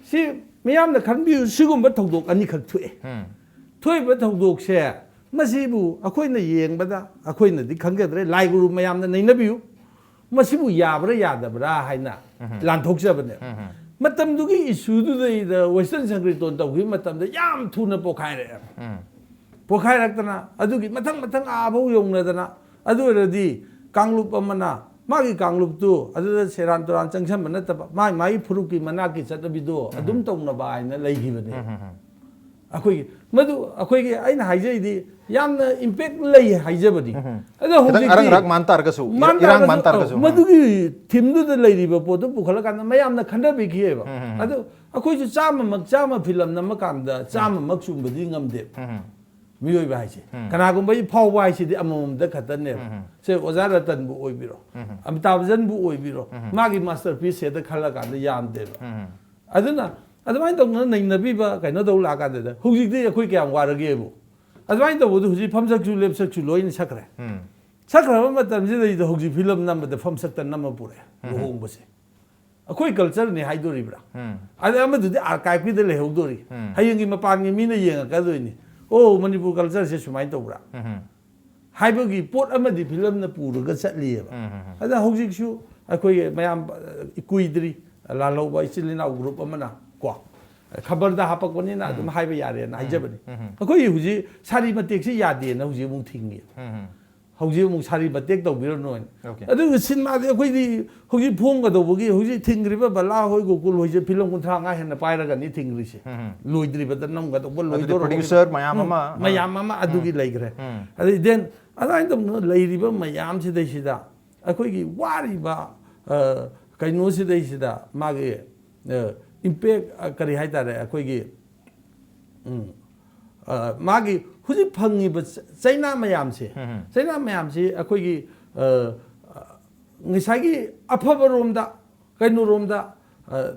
ꯁꯤ ꯃꯤꯌꯥꯝꯅ ꯈꯟꯕꯤꯌꯨ, ꯁꯤꯒꯨꯝꯕ ꯊꯧꯗꯣꯛ ꯑꯅꯤꯈꯛ ꯊꯣꯛꯑꯦ꯫ ꯊꯣꯛꯏꯕ ꯊꯧꯗꯣꯛꯁꯦ ꯃꯁꯤꯕꯨ ꯑꯩꯈꯣꯏꯅ ꯌꯦꯡꯕꯗ ꯑꯩꯈꯣꯏꯅꯗꯤ ꯈꯪꯖꯗ꯭ꯔꯦ, ꯂꯥꯏ ꯒꯨꯔꯨ ꯃꯌꯥꯝꯅ ꯅꯩꯅꯕꯤꯌꯨ꯫ ꯃꯁꯤꯕꯨ ꯌꯥꯕ꯭ꯔꯥ ꯌꯥꯗꯕ꯭ꯔꯥ ꯍꯥꯏꯅ ꯂꯥꯟꯊꯣꯛꯆꯕꯅꯦꯕ꯫ ꯃꯇꯝꯗꯨꯒꯤ ꯏꯁꯨꯗꯨꯗꯩꯗ ꯋꯦꯁꯇꯔꯟ ꯁꯪꯀ꯭ꯔꯤꯇꯣꯟ ꯇꯧꯈꯤꯕ ꯃꯇꯝꯗ ꯌꯥꯝ ꯊꯨꯅ ꯄꯣꯈꯥꯏꯔꯛꯑꯦ꯫ ꯄꯣꯈꯥꯏꯔꯛꯇꯅ ꯑꯗꯨꯒꯤ ꯃꯊꯪ ꯃꯊꯪ ꯑꯥꯐꯧ ꯌꯧꯅꯗꯅ, ꯑꯗꯨ ꯑꯣꯏꯔꯗꯤ ꯀꯥꯡꯂꯨꯞ ꯑꯃꯅ ꯃꯥꯒꯤ ꯀꯥꯡꯂꯨꯞꯇꯨ ꯑꯗꯨꯗ ꯁꯦꯔꯥꯟ ꯇꯨꯔꯥꯟ ꯆꯪꯁꯟꯕ ꯅꯠꯇꯕ, ꯃꯥꯒꯤ ꯃꯥꯒꯤ ꯐꯨꯔꯨꯞꯀꯤ ꯃꯅꯥꯛꯀꯤ ꯆꯠꯅꯕꯤꯗꯣ ꯑꯗꯨꯝ ꯇꯧꯅꯕ ꯍꯥꯏꯅ ꯂꯩꯈꯤꯕꯅꯦ꯫ ꯑꯩꯈꯣꯏꯒꯤ ꯃꯗꯨ ꯑꯩꯈꯣꯏꯒꯤ ꯑꯩꯅ ꯍꯥꯏꯖꯩꯗꯤ ꯌꯥꯝꯅ ꯏꯝꯄꯦꯛ ꯂꯩ ꯍꯥꯏꯖꯕꯅꯤ꯫ ꯑꯗꯣ ꯈꯤꯇꯪ ꯍꯧꯖꯤꯛꯇꯤ ꯑꯔꯪ ꯑꯔꯥꯛ ꯃꯥꯟ ꯇꯥꯔꯒꯁꯨ, ꯃꯥꯟ ꯏꯔꯥꯡ ꯃꯥꯟ ꯇꯥꯔꯒꯁꯨ, ꯇꯥꯔꯒꯁꯨ, ꯎꯝ꯫ ꯃꯗꯨꯒꯤ ꯊꯤꯝꯗꯨꯗ ꯂꯩꯔꯤꯕ ꯄꯣꯠꯇꯨ ꯄꯨꯈꯠꯂꯀꯥꯟꯗ ꯃꯌꯥꯝꯅ ꯈꯟꯊꯕꯤꯈꯤꯑꯕ꯫ ꯎꯝ, ꯎꯝ, ꯎꯝ꯫ ꯑꯗꯣ ꯑꯩꯈꯣꯏꯁꯨ ꯆꯥꯝꯃꯃꯛ ꯆꯥꯝꯃ ꯐꯤꯂꯝ ꯅꯝꯃꯀꯥꯟꯗ ꯆꯥꯝꯃꯃꯛ ꯆꯨꯝꯕꯗꯤ ꯉꯝꯗꯦꯕ꯫ ꯎꯝ, ꯎꯝ꯫ ꯃꯤꯑꯣꯏꯕ ꯍꯥꯏꯁꯦ ꯎꯝ꯫ ꯀꯅꯥꯒꯨꯝꯕ ꯐꯥꯎꯕ ꯍꯥꯏꯁꯤꯗꯤ ꯑꯃꯃꯝꯗ ꯈꯛꯇꯅꯦꯕ꯫ ꯎꯝ, ꯎꯝ꯫ ꯁꯦ ꯑꯣꯖꯥ ꯔꯇꯟꯕꯨ ꯑꯣꯏꯕꯤꯔꯣ, ꯎꯝ, ꯎꯝ꯫ ꯑꯃꯤꯇꯥꯕ ꯕꯆꯟꯕꯨ ꯑꯣꯏꯕꯤꯔꯣ, ꯎꯝ, ꯎꯝ꯫ ꯃꯥꯒꯤ ꯃꯥꯁꯇꯔ ꯄꯤꯁ ꯍꯦꯛꯇ ꯈꯜꯂꯀꯥꯟꯗ ꯌꯥꯝꯗꯦꯕ꯫ ꯎꯝ, ꯎꯝ꯫ ꯑꯗꯨꯅ ꯑꯗꯨꯃꯥꯏꯅ ꯇꯧꯗꯅ ꯅꯩꯅꯕꯤꯕ ꯀꯩꯅꯣ ꯇꯧ ꯂꯥꯛꯀꯥꯟꯗꯗ ꯍꯧꯖꯤꯛꯇꯤ ꯑꯩꯈꯣꯏ ꯀꯌꯥꯝ ꯋꯥꯔꯒꯦꯕꯨ꯫ ꯑꯗꯨꯃꯥꯏꯅ ꯇꯧꯕꯗꯨ ꯍꯧꯖꯤꯛ ꯐꯝꯁꯛꯁꯨ ꯂꯦꯞꯁꯛꯁꯨ ꯂꯣꯏꯅ ꯁꯛꯈ꯭ꯔꯦ꯫ ꯎꯝ꯫ ꯁꯛꯈ꯭ꯔꯕ ꯃꯇꯝꯁꯤꯗꯩꯗ ꯍꯧꯖꯤꯛ ꯐꯤꯂꯝ ꯅꯝꯕꯗ ꯐꯝꯁꯛꯇ ꯅꯝꯃ ꯄꯨꯔꯛꯑꯦ ꯎꯝ꯫ ꯂꯨꯍꯣꯡꯕꯁꯦ꯫ ꯑꯩꯈꯣꯏ ꯀꯜꯆꯔꯅꯤ ꯍꯥꯏꯗꯣꯔꯤꯕ꯭ꯔꯥ? ꯎꯝ꯫ ꯑꯗꯩ ꯑꯃꯗꯨꯗꯤ ꯑꯥꯔꯀꯥꯏꯚꯀꯤꯗ ꯂꯩꯍꯧꯗꯣꯔꯤ꯫ ꯎꯝ꯫ ꯍꯌꯦꯡꯒꯤ ꯃꯄꯥꯟꯒꯤ ꯃꯤꯅ ꯌꯦꯡꯉꯛꯀꯗꯣꯏꯅꯤ, "ꯑꯣ, ꯃꯅꯤꯄꯨꯔ ꯀꯜꯆꯔꯁꯦ ꯁꯨꯃꯥꯏꯅ ꯇꯧꯕ꯭ꯔꯥ?" ꯎꯝ꯫ ꯍꯥꯏꯕꯒꯤ ꯄꯣꯠ ꯑꯃꯗꯤ ꯐꯤꯂꯝꯅ ꯄꯨꯔꯒ ꯆꯠꯂꯤꯑꯕ꯫ ꯎꯝ, ꯎꯝ, ꯎꯝ꯫ ꯑꯗ ꯍꯧꯖꯤꯛꯁꯨ ꯑꯩꯈꯣꯏ ꯃꯌꯥꯝ, ꯑ, ꯀꯨꯏꯗ꯭ꯔꯤ, ꯂꯥꯜꯍꯧꯕ ꯏꯆꯤꯜ ꯏꯅꯥꯎ ꯒ꯭ꯔꯨꯞ ꯑꯃꯅ ꯀꯣ, ꯈꯕꯔꯗ ꯍꯥꯄꯛꯄꯅꯤꯅ ꯑꯗꯨꯝ ꯎꯝ꯫ ꯍꯥꯏꯕ ꯌꯥꯔꯦꯅ ꯎꯝ, ꯍꯥꯏꯖꯕꯅꯤ꯫ ꯎꯝ, ꯎꯝ꯫ ꯑꯩꯈꯣꯏꯒꯤ ꯍꯧꯖꯤꯛ ꯁꯥꯔꯤ ꯃꯇꯦꯛꯁꯤ ꯌꯥꯗꯦꯅ ꯍꯧꯖꯤꯛ ꯑꯃꯨꯛ ꯊꯤꯡꯉꯤ꯫ ꯎꯝ, ꯎꯝ꯫ ꯍꯧꯖꯤꯛ ꯑꯃꯨꯛ ꯁꯥꯔꯤ ꯃꯇꯦꯛ ꯇꯧꯕꯤꯔꯅꯨ ꯍꯥꯏꯅ꯫ ꯑꯣꯀꯦ꯫ ꯑꯗꯨꯒ ꯁꯤꯅꯦꯃꯥꯗꯤ ꯑꯩꯈꯣꯏꯗꯤ ꯍꯧꯖꯤꯛ ꯐꯣꯡꯒꯗꯧꯕꯒꯤ ꯍꯧꯖꯤꯛ ꯊꯤꯡꯈ꯭ꯔꯤꯕ ꯕꯂꯥ ꯍꯣꯏ, ꯒꯣꯀꯨꯜ ꯍꯣꯏꯁꯦ ꯐꯤꯂꯝ ꯀꯨꯟꯊ꯭ꯔꯥ ꯃꯉꯥ ꯍꯦꯟꯅ ꯄꯥꯏꯔꯒꯅꯤ ꯊꯤꯡꯈ꯭ꯔꯤꯁꯦ꯫ ꯎꯝ, ꯎꯝ꯫ ꯂꯣꯏꯗ꯭ꯔꯤꯕꯗ ꯅꯝꯒꯗꯧꯕ ꯑꯗꯨꯗꯤ ꯂꯣꯏꯗꯧꯔꯕ producer ꯃꯌꯥꯝ ꯎꯝ, ꯑꯃ, ꯃꯌꯥꯝ ꯑꯃ ꯑꯗꯨꯒꯤ ꯎꯝ꯫ ꯂꯩꯈ꯭ꯔꯦ꯫ ꯎꯝ꯫ ꯑꯗꯩ then ꯑꯗꯨꯃꯥꯏꯅ ꯇꯧꯗꯅ ꯂꯩꯔꯤꯕ ꯃꯌꯥꯝꯁꯤꯗꯩꯁꯤꯗ ꯑꯩꯈꯣꯏꯒꯤ ꯋꯥꯔꯤꯕ, ꯑ, ꯀꯩꯅꯣꯁꯤꯗꯩꯁꯤꯗ ꯃꯥꯒꯤ, ꯑ, impact, ꯑ, ꯀꯔꯤ ꯍꯥꯏꯇꯥꯔꯦ, ꯑꯩꯈꯣꯏꯒꯤ, ꯎꯝ, ꯑ, ꯃꯥꯒꯤ ꯍꯧꯖꯤꯛ ꯐꯪꯉꯤꯕ ꯆ-, ꯆꯩꯅꯥ ꯃꯌꯥꯝꯁꯦ, ꯎꯝ, ꯎꯝ꯫ ꯆꯩꯅꯥ ꯃꯌꯥꯝꯁꯤ ꯑꯩꯈꯣꯏꯒꯤ, ꯑ, ꯉꯁꯥꯏꯒꯤ ꯑꯐꯕꯔꯣꯝꯗ, ꯀꯩꯅꯣꯔꯣꯝꯗ, ꯑ,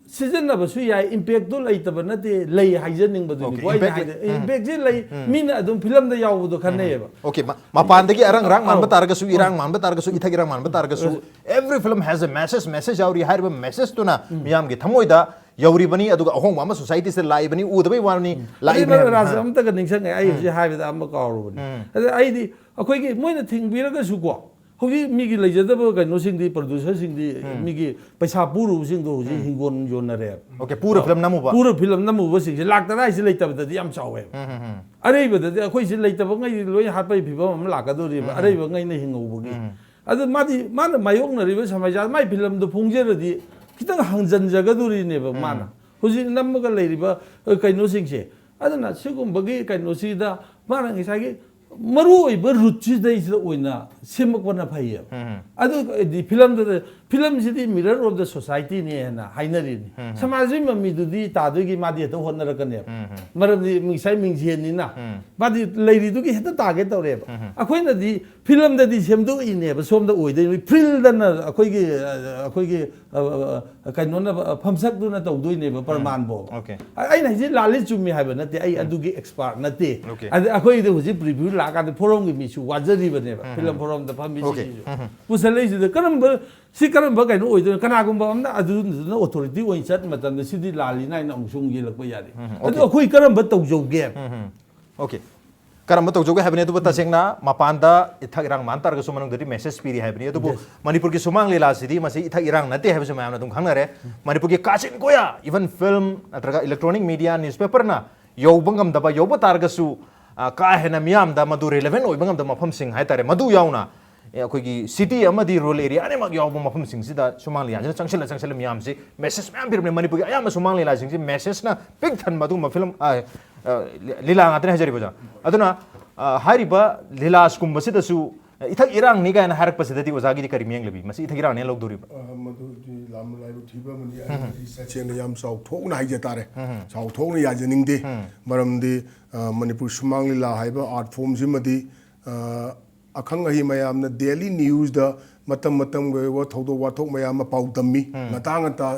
ꯁꯤꯖꯤꯟꯅꯕꯁꯨ ꯌꯥꯏ, ꯏꯝꯄꯦꯛꯇꯨ ꯂꯩꯇꯕ ꯅꯠꯇꯦ, ꯂꯩ ꯍꯥꯏꯖꯅꯤꯡꯕꯗꯨꯅꯤꯀꯣ ꯑꯣꯀꯦ, ꯑꯩꯅ ꯏꯝꯄꯦꯛ ꯂꯩ꯫ ꯍꯥꯏꯖ-, ꯎꯝ꯫ ꯏꯝꯄꯦꯛꯁꯦ ꯂꯩ, ꯎꯝ꯫ ꯃꯤꯅ ꯑꯗꯨꯝ ꯐꯤꯂꯝꯗ ꯌꯥꯎꯕꯗꯣ ꯈꯟꯅꯩꯌꯦꯕ꯫ ꯑꯣꯀꯦ, ꯃ-, ꯃꯄꯥꯟꯗꯒꯤ ꯑꯔꯪ ꯑꯔꯥꯛ ꯃꯥꯟꯕ ꯑꯧ꯫ ꯇꯥꯔꯒꯁꯨ, ꯏꯔꯥꯡ ꯃꯥꯟꯕ ꯇꯥꯔꯒꯁꯨ, ꯏꯊꯛ ꯏꯔꯥꯡ ꯃꯥꯟꯕ ꯇꯥꯔꯒꯁꯨ, ꯎꯝ꯫ Every film has a message, message ꯌꯥꯎꯔꯤ ꯍꯥꯏꯔꯤꯕ message ꯇꯨꯅ ꯎꯝ꯫ ꯃꯤꯌꯥꯝꯒꯤ ꯊꯃꯣꯏꯗ ꯌꯧꯔꯤꯕꯅꯤ, ꯑꯗꯨꯒ ꯑꯍꯣꯡꯕ ꯑꯃ society ꯁꯤꯗ ꯂꯥꯛꯏꯕꯅꯤ, ꯎꯗꯕꯩ ꯋꯥꯅꯤ, ꯎꯝ꯫ ꯂꯥꯛꯏꯕꯅꯤ ꯑꯗꯩ ꯍꯥꯏꯕ꯫ ꯔꯥꯖ ꯍꯥ꯫ ꯑꯃꯇꯒ ꯅꯤꯡꯁꯤꯡꯉꯦ, ꯑꯩ ꯎꯝ꯫ ꯍꯧꯖꯤꯛ ꯍꯥꯏꯕꯗ ꯑꯃ ꯀꯥꯎꯔꯨꯕꯅꯤ꯫ ꯎꯝ꯫ ꯑꯗ ꯑꯩꯗꯤ ꯑꯩꯈꯣꯏꯒꯤ ꯃꯣꯏꯅ ꯊꯤꯡꯕꯤꯔꯒꯁꯨꯀꯣ, ꯍꯧꯖꯤꯛ ꯃꯤꯒꯤ ꯂꯩꯖꯗꯕ ꯀꯩꯅꯣꯁꯤꯡꯗꯤ, ꯄ꯭ꯔꯣꯗ꯭ꯌꯨꯁꯔꯁꯤꯡꯗꯤ, ꯃꯤꯒꯤ ꯄꯩꯁꯥ ꯄꯨꯔꯨꯕꯁꯤꯡꯗꯣ ꯍꯧꯖꯤꯛ ꯍꯤꯡꯒꯣꯜ ꯌꯣꯟꯅꯔꯦꯕ꯫ ꯑꯣꯀꯦ, ꯄꯨꯔ ꯐꯤꯂꯝ ꯅꯝꯃꯨꯕ꯫ ꯄꯨꯔ ꯐꯤꯂꯝ ꯅꯝꯃꯨꯕꯁꯤꯡꯁꯦ ꯂꯥꯛ ꯇꯔꯥ ꯍꯥꯏꯁꯦ ꯂꯩꯇꯕꯗꯗꯤ ꯌꯥꯝ ꯆꯥꯎꯋꯦꯕ꯫ ꯎꯝ, ꯎꯝ, ꯎꯝ. ꯑꯔꯩꯕꯗꯗꯤ ꯑꯩꯈꯣꯏꯁꯦ ꯂꯩꯇꯕꯉꯩ ꯂꯣꯏ ꯍꯥꯠꯄꯒꯤ ꯐꯤꯕꯝ ꯑꯃ ꯂꯥꯛꯀꯗꯧꯔꯤꯕ, ꯑꯔꯩꯕꯉꯩꯅ ꯍꯤꯡꯍꯧꯕꯒꯤ꯫ ꯑꯗꯨ ꯃꯥꯗꯤ, ꯃꯥꯅ ꯃꯥꯌꯣꯛꯅꯔꯤꯕ ꯁꯃꯥꯖ, ꯃꯥꯏ ꯐꯤꯂꯝꯗꯣ ꯐꯣꯡꯖꯔꯗꯤ ꯈꯤꯇꯪ ꯍꯪꯖꯟꯖꯒꯗꯣꯔꯤꯅꯦꯕ ꯃꯥꯅ ꯍꯧꯖꯤꯛ ꯅꯝꯃꯒ ꯂꯩꯔꯤꯕ, ꯑ, ꯀꯩꯅꯣꯁꯤꯡꯁꯦ꯫ ꯑꯗꯨꯅ ꯁꯤꯒꯨꯝꯕꯒꯤ ꯀꯩꯅꯣꯁꯤꯗ ꯃꯥꯅ ꯉꯁꯥꯏꯒꯤ ꯃꯔꯨꯑꯣꯏꯕ ꯔꯨꯠꯁꯤꯗꯩꯁꯤꯗ ꯑꯣꯏꯅ ꯁꯦꯝꯃꯛꯄꯅ ꯐꯩꯌꯦꯕ꯫ ꯑꯗꯨ ꯑꯣꯏꯗꯤ ꯐꯤꯂꯝꯗꯨꯗ, ꯐꯤꯂꯝꯁꯤꯗꯤ mirror of the societyꯅꯦ ꯍꯥꯏꯅ ꯍꯥꯏꯅꯔꯤꯅꯤ꯫ ꯁꯃꯥꯖꯒꯤ ꯃꯃꯤꯗꯨꯗꯤ ꯇꯥꯗꯣꯏꯒꯤ ꯃꯥꯗꯤ ꯍꯦꯛꯇ ꯍꯣꯠꯅꯔꯛꯀꯅꯦꯕ꯫ ꯃꯔꯝꯗꯤ ꯉꯁꯥꯏ ꯃꯤꯡꯁꯦꯟꯅꯤꯅ ꯃꯥꯗꯤ ꯂꯩꯔꯤꯗꯨꯒꯤ ꯍꯦꯛꯇ ꯇꯥꯒꯦ ꯇꯧꯔꯦꯕ꯫ ꯑꯩꯈꯣꯏꯅꯗꯤ ꯐꯤꯂꯝꯗꯗꯤ ꯁꯦꯝꯗꯣꯛꯏꯅꯦꯕ, ꯁꯣꯝꯗ ꯑꯣꯏꯗꯣꯏꯅꯤ꯫ ꯐꯤꯜꯗꯅ ꯑꯩꯈꯣꯏꯒꯤ, ꯑ, ꯑꯩꯈꯣꯏꯒꯤ, ꯑ, ꯑ, ꯀꯩꯅꯣꯅ, ꯑ, ꯐꯝꯁꯛꯇꯨꯅ ꯇꯧꯗꯣꯏꯅꯦꯕ, ꯄ꯭ꯔꯃꯥꯟꯕꯣ꯫ ꯑꯣꯀꯦ꯫ ꯑ-, ꯑꯩꯅ ꯍꯥꯏꯁꯦ ꯂꯥꯜꯂꯤ ꯆꯨꯝꯃꯤ ꯍꯥꯏꯕ ꯅꯠꯇꯦ, ꯑꯩ ꯑꯗꯨꯒꯤ ꯑꯦꯛꯁꯄꯥꯔꯠ ꯅꯠꯇꯦ꯫ ꯑꯣꯀꯦ꯫ ꯑꯗ ꯑꯩꯈꯣꯏꯗ ꯍꯧꯖꯤꯛ ꯄ꯭ꯔꯤꯚ꯭ꯌꯨ ꯂꯥꯛꯑꯀꯥꯟꯗ ꯐꯣꯔꯝꯒꯤ ꯃꯤꯁꯨ ꯋꯥꯖꯔꯤꯕꯅꯦꯕ, ꯐꯤꯂꯝ ꯐꯣꯔꯝꯗ ꯐꯝꯃꯤꯁꯤꯡꯁꯤꯁꯨ꯫ ꯄꯨꯁꯜꯂꯛꯏꯁꯤꯗ ꯀꯔꯝꯕ, ꯁꯤ ꯀꯔꯝꯕ ꯀꯩꯅꯣ ꯑꯣꯏꯗꯣꯏꯅꯣ? ꯀꯅꯥꯒꯨꯝꯕ ꯑꯃꯅ ꯑꯗꯨꯗꯨꯅ ꯑꯣꯊꯣꯔꯤꯇꯤ ꯑꯣꯏꯅ ꯆꯠꯄ ꯃꯇꯝꯗ ꯁꯤꯗꯤ ꯂꯥꯜꯂꯤꯅ ꯍꯥꯏꯅ ꯑꯃꯨꯛꯁꯨ ꯑꯃꯨꯛ ꯌꯦꯜꯂꯛꯄ ꯌꯥꯔꯤ꯫ ꯑꯗꯨ ꯑꯣꯀꯦ꯫ ꯑꯩꯈꯣꯏ ꯀꯔꯝꯕ ꯇꯧꯖꯧꯒꯦ? ꯑꯣꯀꯦ꯫ ꯀꯔꯝꯕ ꯇꯧꯖꯧꯒꯦ ꯍꯥꯏꯕꯅꯤ, ꯑꯗꯨꯕꯨ ꯇꯁꯦꯡꯅ ꯃꯄꯥꯟꯗ ꯏꯊꯛ ꯏꯔꯥꯡ ꯃꯥꯟ ꯇꯥꯔꯒꯁꯨ ꯃꯅꯨꯡꯗꯗꯤ ꯃꯦꯁꯦꯖ ꯄꯤꯔꯤ ꯍꯥꯏꯕꯅꯤ꯫ ꯑꯗꯨꯕꯨ ꯃꯅꯤꯄꯨꯔꯒꯤ ꯁꯨꯃꯥꯡ ꯂꯤꯂꯥꯁꯤꯗꯤ ꯃꯁꯤ ꯏꯊꯛ ꯏꯔꯥꯡ ꯅꯠꯇꯦ ꯍꯥꯏꯕꯁꯤ ꯃꯌꯥꯝꯅ ꯑꯗꯨꯝ ꯈꯪꯅꯔꯦ꯫ ꯃꯅꯤꯄꯨꯔꯒꯤ ꯀꯥꯆꯤꯟ ꯀꯣꯌꯥ, even film ꯅꯠꯇ꯭ꯔꯒ electronic media, newspaperꯅ ꯌꯧꯕ ꯉꯝꯗꯕ, ꯌꯧꯕ ꯇꯥꯔꯒꯁꯨ, ꯑ, ꯀꯥ ꯍꯦꯟꯅ ꯃꯤꯌꯥꯝꯗ ꯃꯗꯨ relevant ꯑꯣꯏꯕ ꯉꯝꯗꯕ ꯃꯐꯝꯁꯤꯡ ꯍꯥꯏꯇꯥꯔꯦ, ꯃꯗꯨ ꯌꯥꯎꯅ, ꯑꯦ, ꯑꯩꯈꯣꯏꯒꯤ city ꯑꯃꯗꯤ rural area ꯑꯅꯤꯃꯛ ꯌꯥꯎꯕ ꯃꯐꯝꯁꯤꯡꯁꯤꯗ ꯁꯨꯃꯥꯡ ꯂꯤꯂꯥꯁꯤꯅ ꯆꯪꯁꯤꯜꯂ ꯆꯪꯁꯤꯜꯂ ꯃꯤꯌꯥꯝꯁꯤ ꯃꯦꯁꯦꯖ ꯃꯌꯥꯝ ꯄꯤꯔꯕꯅꯤ꯫ ꯃꯅꯤꯄꯨꯔꯒꯤ ꯑꯌꯥꯝꯕ ꯁꯨꯃꯥꯡ ꯂꯤꯂꯥꯁꯤꯡꯁꯤ ꯃꯦꯁꯦꯖꯅ ꯄꯤꯛ ꯊꯟꯕ ꯑꯗꯨꯒꯨꯝꯕ ꯐꯤꯂꯝ, ꯑ, ꯑ, ꯂꯤ-, ꯂꯤꯂꯥ ꯉꯥꯛꯇꯅꯤ ꯍꯥꯏꯖꯔꯤꯕ ꯑꯣꯖꯥ꯫ ꯑꯗꯨꯅ, ꯑ, ꯍꯥꯏꯔꯤꯕ ꯂꯤꯂꯥꯁꯀꯨꯝꯕꯁꯤꯗꯁꯨ, ꯑ, ꯏꯊꯛ ꯏꯔꯥꯡꯅꯤ ꯀꯥꯏꯅ ꯍꯥꯏꯔꯛꯄꯁꯤꯗꯗꯤ ꯑꯣꯖꯥꯒꯤꯗꯤ ꯀꯔꯤ ꯃꯤꯠꯌꯦꯡ ꯂꯩꯕꯤ? ꯃꯁꯤ ꯏꯊꯛ ꯏꯔꯥꯡꯅꯦꯅ ꯂꯧꯗꯣꯔꯤꯕ꯭ꯔꯥ? ꯑ, ꯃꯗꯨꯗꯤ ꯂꯥꯟꯕ ꯂꯥꯏꯕꯛ ꯊꯤꯕ ꯑꯃꯅꯤ꯫ ꯑꯩ ꯃꯁꯤ ꯇꯁꯦꯡꯅ ꯌꯥꯝ ꯆꯥꯎꯊꯣꯛꯅ ꯍꯥꯏꯖ ꯇꯥꯔꯦ꯫ ꯆꯥꯎꯊꯣꯛꯅ ꯌꯥꯖꯅꯤꯡꯗꯦ꯫ ꯃꯔꯝꯗꯤ, ꯑ, ꯃꯅꯤꯄꯨꯔ ꯁꯨꯃꯥꯡ ꯂꯤꯂꯥ ꯍꯥꯏꯕ art formꯁꯤꯃꯗꯤ, ꯑ, ꯑꯈꯪ ꯑꯍꯩ ꯃꯌꯥꯝꯅ daily newsꯇ ꯃꯇꯝ ꯃꯇꯝꯒꯤ ꯑꯣꯏꯕ ꯊꯧꯗꯣꯛ ꯋꯥꯊꯣꯛ ꯃꯌꯥꯝ ꯑꯃ ꯄꯥꯎ ꯇꯝꯃꯤ, ꯉꯟꯇꯥ ꯉꯟꯇꯥ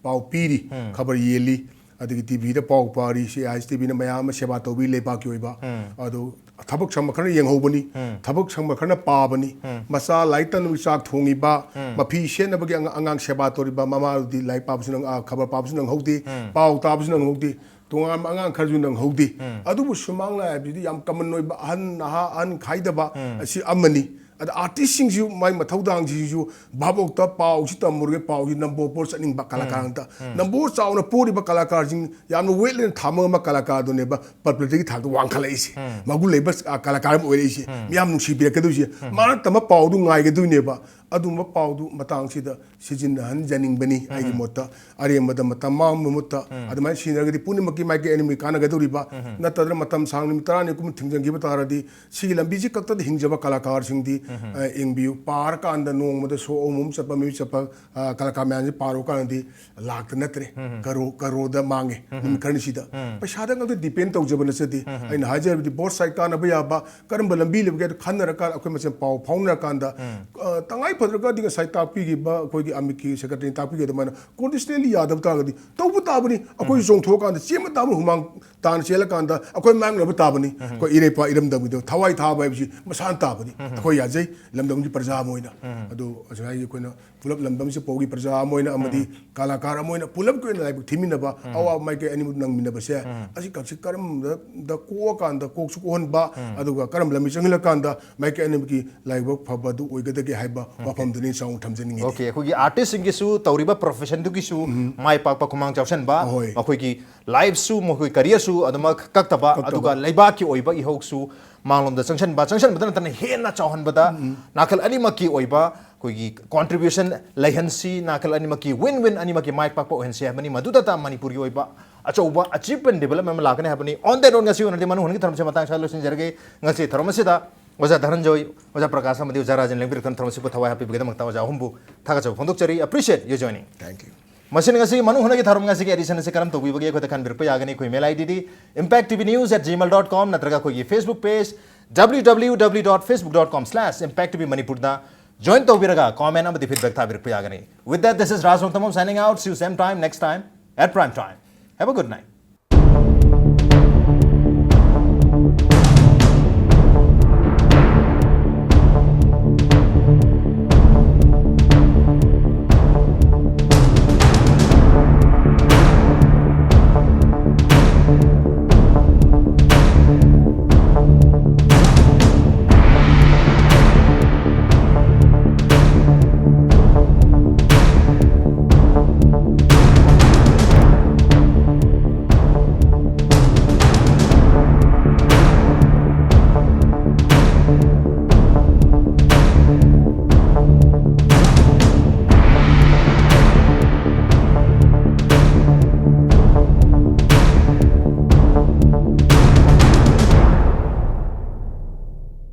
ꯄꯥꯎ ꯄꯤꯔꯤ, ꯈꯕꯔ ꯌꯦꯜꯂꯤ, ꯑꯗꯒꯤ TVꯗ ꯄꯥꯎ ꯄꯥꯔꯤ, CISTVꯅ ꯃꯌꯥꯝ ꯑꯃ ꯁꯦꯕꯥ ꯇꯧꯕꯤ ꯂꯩꯕꯥꯛꯀꯤ ꯑꯣꯏꯕ꯫ ꯑꯗꯨ ꯊꯕꯛ ꯁꯪꯕ ꯈꯔꯅ ꯌꯦꯡꯍꯧꯕꯅꯤ, ꯊꯕꯛ ꯁꯪꯕ ꯈꯔꯅ ꯄꯥꯕꯅꯤ, ꯃꯆꯥ ꯂꯥꯏꯔꯤꯛ ꯇꯝꯅꯕꯒꯤ ꯆꯥꯛ ꯊꯣꯡꯉꯤꯕ, ꯃꯐꯤ ꯁꯦꯠꯅꯕꯒꯤ ꯑꯉꯥꯡ, ꯑꯉꯥꯡ ꯁꯦꯕꯥ ꯇꯧꯔꯤꯕ, ꯃꯃꯥꯗꯨꯗꯤ ꯂꯥꯏꯔꯤꯛ ꯄꯥꯕꯁꯨ ꯅꯪ-, ꯑ, ꯈꯕꯔ ꯄꯥꯕꯁꯨ ꯅꯪꯍꯧꯗꯦ, ꯄꯥꯎ ꯇꯥꯕꯁꯨ ꯅꯪꯍꯧꯗꯦ꯫ ꯇꯣꯉꯥꯟꯕ ꯑꯉꯥꯡ ꯈꯔꯁꯨ ꯅꯪꯍꯧꯗꯦ꯫ ꯑꯗꯨꯕꯨ ꯁꯨꯃꯥꯡ ꯂꯥꯏ ꯍꯥꯏꯕꯁꯤꯗꯤ ꯌꯥꯝ ꯀꯃꯟ ꯑꯣꯏꯕ, ꯑꯍꯟ ꯅꯍꯥ ꯑꯍꯟ ꯈꯥꯏꯗꯕ ꯑꯁꯤ ꯑꯃꯅꯤ꯫ ꯑꯗ ꯑꯥꯔꯇꯤꯁꯁꯤꯡꯁꯨ ꯃꯥꯏ ꯃꯊꯧꯗꯥꯡꯁꯤꯁꯨ ꯚꯥꯕꯣꯛꯇ ꯄꯥꯎꯁꯤ ꯇꯝꯃꯨꯔꯒꯦ, ꯄꯥꯎꯁꯤ ꯅꯝꯕꯣ ꯄꯣꯔ ꯆꯠꯅꯤꯡꯕ ꯀꯂꯥꯀꯥꯔ ꯉꯥꯛꯇ꯫ ꯅꯝꯕꯣ ꯆꯥꯎꯅ ꯄꯣꯔꯤꯕ ꯀꯂꯥꯀꯥꯔꯁꯤꯡ ꯌꯥꯝꯅ ꯋꯦꯠ ꯂꯦꯟ ꯊꯥꯃ ꯑꯃ ꯀꯂꯥꯀꯥꯔꯗꯨꯅꯦꯕ ꯄꯕ꯭ꯂꯤꯛꯇꯒꯤ ꯊꯥꯛꯇ ꯋꯥꯡꯈꯠꯂꯛꯏꯁꯦ꯫ ꯃꯒꯨꯟ ꯂꯩꯕ, ꯑ, ꯀꯂꯥꯀꯥꯔ ꯑꯃ ꯑꯣꯏꯔꯛꯏꯁꯦ꯫ ꯃꯤꯌꯥꯝ ꯅꯨꯡꯁꯤꯕꯤꯔꯛꯀꯗꯣꯏꯁꯦ꯫ ꯃꯥꯅ ꯇꯝꯕ ꯄꯥꯎꯗꯨ ꯉꯥꯏꯒꯗꯣꯏꯅꯦꯕ꯫ ꯑꯗꯨꯝꯕ ꯄꯥꯎꯗꯨ ꯃꯇꯥꯡꯁꯤꯗ ꯁꯤꯖꯤꯟꯅꯍꯟꯖꯅꯤꯡꯕꯅꯤ ꯑꯩꯒꯤ ꯃꯣꯠꯇ꯫ ꯑꯔꯦꯝꯕꯗ ꯃꯇꯝ ꯃꯥꯡꯕ ꯃꯍꯨꯠꯇ ꯑꯗꯨꯃꯥꯏꯅ ꯁꯤꯖꯤꯟꯅꯔꯒꯗꯤ ꯄꯨꯝꯅꯃꯛꯀꯤ ꯃꯥꯏꯀꯩ ꯑꯅꯤꯃꯛꯀꯤ ꯀꯥꯟꯅꯒꯗꯧꯔꯤꯕ꯫ ꯅꯠꯇ꯭ꯔꯗꯅ ꯃꯇꯝ ꯁꯥꯡꯅ ꯅꯨꯃꯤꯠ ꯇꯔꯥꯅꯤ ꯀꯨꯟ ꯊꯤꯡꯖꯤꯟꯈꯤꯕ ꯇꯥꯔꯗꯤ ꯁꯤꯒꯤ ꯂꯝꯕꯤꯁꯤ ꯈꯛꯇꯗ ꯍꯤꯡꯖꯕ ꯀꯂꯥꯀꯥꯔꯁꯤꯡꯗꯤ, ꯑ, ꯌꯦꯡꯕꯤꯌꯨ꯫ ꯄꯥꯔꯀꯥꯟꯗ ꯅꯣꯡꯃꯗ ꯁꯣ ꯑꯍꯨꯝ ꯑꯍꯨꯝ ꯆꯠꯄ, ꯃꯔꯤ ꯆꯠꯄ, ꯑ, ꯀꯂꯥꯀꯥꯔ ꯃꯌꯥꯝꯁꯤ ꯄꯥꯔꯨꯀꯥꯟꯗꯗꯤ ꯂꯥꯛꯇ ꯅꯠꯇ꯭ꯔꯦ, ꯀꯔꯣ-, ꯀꯔꯣꯔꯗ ꯃꯥꯡꯉꯦ ꯅꯨꯃꯤꯠ ꯈꯔꯅꯤꯁꯤꯗ꯫ ꯄꯩꯁꯥꯗ ꯉꯥꯛꯇ ꯗꯤꯄꯦꯟ ꯇꯧꯖꯕ ꯅꯠꯆꯗꯦ꯫ ꯑꯩꯅ ꯍꯥꯏꯖꯔꯕꯗꯤ both side ꯀꯥꯟꯅꯕ ꯌꯥꯕ ꯀꯔꯝꯕ ꯂꯝꯕꯤ ꯂꯩꯕꯒꯦ ꯍꯥꯏꯗꯣ ꯈꯟꯅꯔꯀꯥꯟꯗ ꯑꯩꯈꯣꯏ ꯃꯁꯦꯟ ꯄꯥꯎ ꯐꯥꯎꯅꯔꯀꯥꯟꯗ, ꯑ, ꯇꯉꯥꯏ ꯐꯗ꯭ꯔꯒꯗꯤ ꯉꯁꯥꯏ ꯇꯥꯛꯄꯤꯈꯤꯕ ꯑꯩꯈꯣꯏꯒꯤ ꯑꯃꯤꯠꯀꯤ ꯁꯦꯀ꯭ꯔꯦꯇꯔꯤꯅ ꯇꯥꯛꯄꯤꯈꯤꯕ ꯑꯗꯨꯃꯥꯏꯅ ꯀꯣꯟꯗꯤꯁꯅꯦꯜꯂꯤ ꯌꯥꯗꯕ ꯇꯥꯔꯒꯗꯤ ꯇꯧꯕ ꯇꯥꯕꯅꯤ꯫ ꯑꯩꯈꯣꯏ ꯆꯣꯡꯊꯣꯛꯑꯀꯥꯟꯗ ꯆꯦꯟꯕ ꯇꯥꯕꯅꯤ, ꯍꯨꯃꯥꯡ ꯇꯥꯅ ꯆꯦꯜꯂꯀꯥꯟꯗ ꯑꯩꯈꯣꯏ ꯃꯥꯡꯅꯕ ꯇꯥꯕꯅꯤ꯫ ꯑꯩꯈꯣꯏ ꯏꯔꯩꯄꯥꯛ ꯏꯔꯝꯗꯝꯒꯤꯗꯣ ꯊꯋꯥꯏ ꯊꯥꯕ ꯍꯥꯏꯕꯁꯤ ꯃꯁꯥꯅ ꯇꯥꯕꯅꯤ꯫ ꯑꯩꯈꯣꯏ ꯌꯥꯖꯩ ꯂꯝꯗꯝꯒꯤ ꯄ꯭ꯔꯖꯥ ꯑꯃ ꯑꯣꯏꯅ꯫ ꯑꯗꯨ ꯉꯁꯥꯏꯒꯤ ꯑꯩꯈꯣꯏꯅ ꯄꯨꯂꯞ ꯂꯝꯗꯝꯁꯤꯐꯥꯎꯒꯤ ꯄ꯭ꯔꯖꯥ ꯑꯃ ꯑꯣꯏꯅ ꯑꯃꯗꯤ ꯀꯂꯥꯀꯥꯔ ꯑꯃ ꯑꯣꯏꯅ ꯄꯨꯂꯞꯀꯤ ꯑꯣꯏꯅ ꯂꯥꯏꯕꯛ ꯊꯤꯃꯤꯟꯅꯕ, ꯑꯋꯥꯕ ꯃꯥꯏꯀꯩ ꯑꯅꯤꯃꯛ ꯅꯪꯃꯤꯟꯅꯕꯁꯦ, ꯑꯁꯤ ꯀꯛꯆꯤꯡ ꯀꯔꯝꯕꯗ ꯀꯣꯛꯑꯀꯥꯟꯗ ꯀꯣꯛꯁꯨ ꯀꯣꯛꯍꯟꯕ, ꯑꯗꯨꯒ ꯀꯔꯝꯕ ꯂꯝꯕꯤ ꯆꯪꯍꯜꯂꯀꯥꯟꯗ ꯃꯥꯏꯀꯩ ꯑꯅꯤꯃꯛꯀꯤ ꯂꯥꯏꯕꯛ ꯐꯕ ꯑꯗꯨ ꯑꯣꯏꯒꯗꯒꯦ ꯍꯥꯏꯕ ꯋꯥꯐꯝꯗꯨꯅꯤ ꯆꯥꯎꯅ ꯊꯝꯖꯅꯤꯡꯉꯤ꯫ ꯑꯣꯀꯦ, ꯑꯩꯈꯣꯏꯒꯤ ꯑꯥꯔꯇꯤꯁꯁꯤꯡꯒꯤꯁꯨ ꯇꯧꯔꯤꯕ ꯄ꯭ꯔꯣꯐꯦꯁꯟꯗꯨꯒꯤꯁꯨ ꯃꯥꯏ ꯄꯥꯛꯄ ꯈꯨꯃꯥꯡ ꯆꯥꯎꯁꯟꯕ, ꯍꯣꯏ꯫ ꯃꯈꯣꯏꯒꯤ ꯂꯥꯏꯐꯁꯨ, ꯃꯈꯣꯏ ꯀꯔꯤꯌꯔꯁꯨ ꯑꯗꯨꯃꯛ ꯀꯛꯇꯕ, ꯀꯛꯇꯕ꯫ ꯑꯗꯨꯒ ꯂꯩꯕꯥꯛꯀꯤ ꯑꯣꯏꯕ ꯏꯍꯧꯁꯨ ꯃꯥꯡꯂꯣꯝꯗ ꯆꯪꯁꯟꯕ, ꯆꯪꯁꯟꯕꯗ ꯅꯠꯇꯅ ꯍꯦꯟꯅ ꯆꯥꯎꯍꯟꯕꯗ ꯅꯥꯀꯜ ꯑꯅꯤꯃꯛꯀꯤ ꯑꯣꯏꯕ ꯑꯩꯈꯣꯏꯒꯤ ꯀꯣꯟꯇ꯭ꯔꯤꯕ꯭ꯌꯨꯁꯟ ꯂꯩꯍꯟꯁꯤ, ꯅꯥꯀꯜ ꯑꯅꯤꯃꯛꯀꯤ ꯋꯤꯟ ꯋꯤꯟ, ꯑꯅꯤꯃꯛꯀꯤ ꯃꯥꯏ ꯄꯥꯛꯄ ꯑꯣꯏꯍꯟꯁꯤ ꯍꯥꯏꯕꯅꯤ꯫ ꯃꯗꯨꯗꯇ ꯃꯅꯤꯄꯨꯔꯒꯤ ꯑꯣꯏꯕ ꯑꯆꯧꯕ ꯑꯆꯤꯞꯃꯦꯟ ꯗꯤꯕꯦꯂꯞꯃꯦꯟ ꯑꯃ ꯂꯥꯛꯀꯅꯤ ꯍꯥꯏꯕꯅꯤ꯫ On that note, ꯉꯁꯤ ꯑꯣꯏꯅꯗꯤ ꯃꯅꯨꯡ ꯍꯨꯠꯅꯒꯤ ꯊꯧꯔꯝꯁꯤ ꯃꯇꯥꯡ ꯑꯁꯤꯗ ꯂꯣꯏꯁꯤꯟꯖꯔꯒꯦ꯫ ꯉꯁꯤ ꯊꯧꯔꯝ ꯑꯁꯤꯗ ꯑꯣꯖꯥ ꯙꯅꯟꯖꯣꯏ, ꯑꯣꯖꯥ ꯄ꯭ꯔꯀꯥꯁ ꯑꯃꯗꯤ ꯑꯣꯖꯥ ꯔꯥꯖꯦꯟ ꯂꯦꯡꯕꯤꯔꯛꯇꯨꯅ ꯊꯧꯔꯝ ꯑꯁꯤꯕꯨ ꯊꯋꯥꯏ ꯍꯥꯞꯄꯤꯕꯒꯤꯗꯃꯛꯇ ꯑꯣꯖꯥ ꯑꯍꯨꯝꯕꯨ ꯊꯥꯒꯠꯆꯕ ꯐꯣꯡꯗꯣꯛꯆꯔꯤ꯫ Appreciate your joining. Thank you. ꯃꯁꯤꯅ ꯉꯁꯤ ꯃꯅꯨꯡ ꯍꯨꯠꯅꯒꯤ ꯊꯧꯔꯝ ꯉꯁꯤꯒꯤ edition ꯑꯁꯤ ꯀꯔꯝ ꯇꯧꯕꯤꯕꯒꯦ ꯑꯩꯈꯣꯏꯗ ꯈꯟꯕꯤꯔꯛꯄ ꯌꯥꯒꯅꯤ꯫ ꯑꯩꯈꯣꯏ mail ID D impact T V news at gmail dot com ꯅꯠꯇ꯭ꯔꯒ ꯑꯩꯈꯣꯏꯒꯤ Facebook page W W W dot facebook dot com slash impact T V Manipur ꯗ join ꯇꯧꯕꯤꯔꯒ comment ꯑꯃꯗꯤ feedback ꯊꯥꯕꯤꯔꯛꯄ ꯌꯥꯒꯅꯤ꯫ With that, this is Raj Rongtamam signing out. See you same time next time at prime time. Have a good night.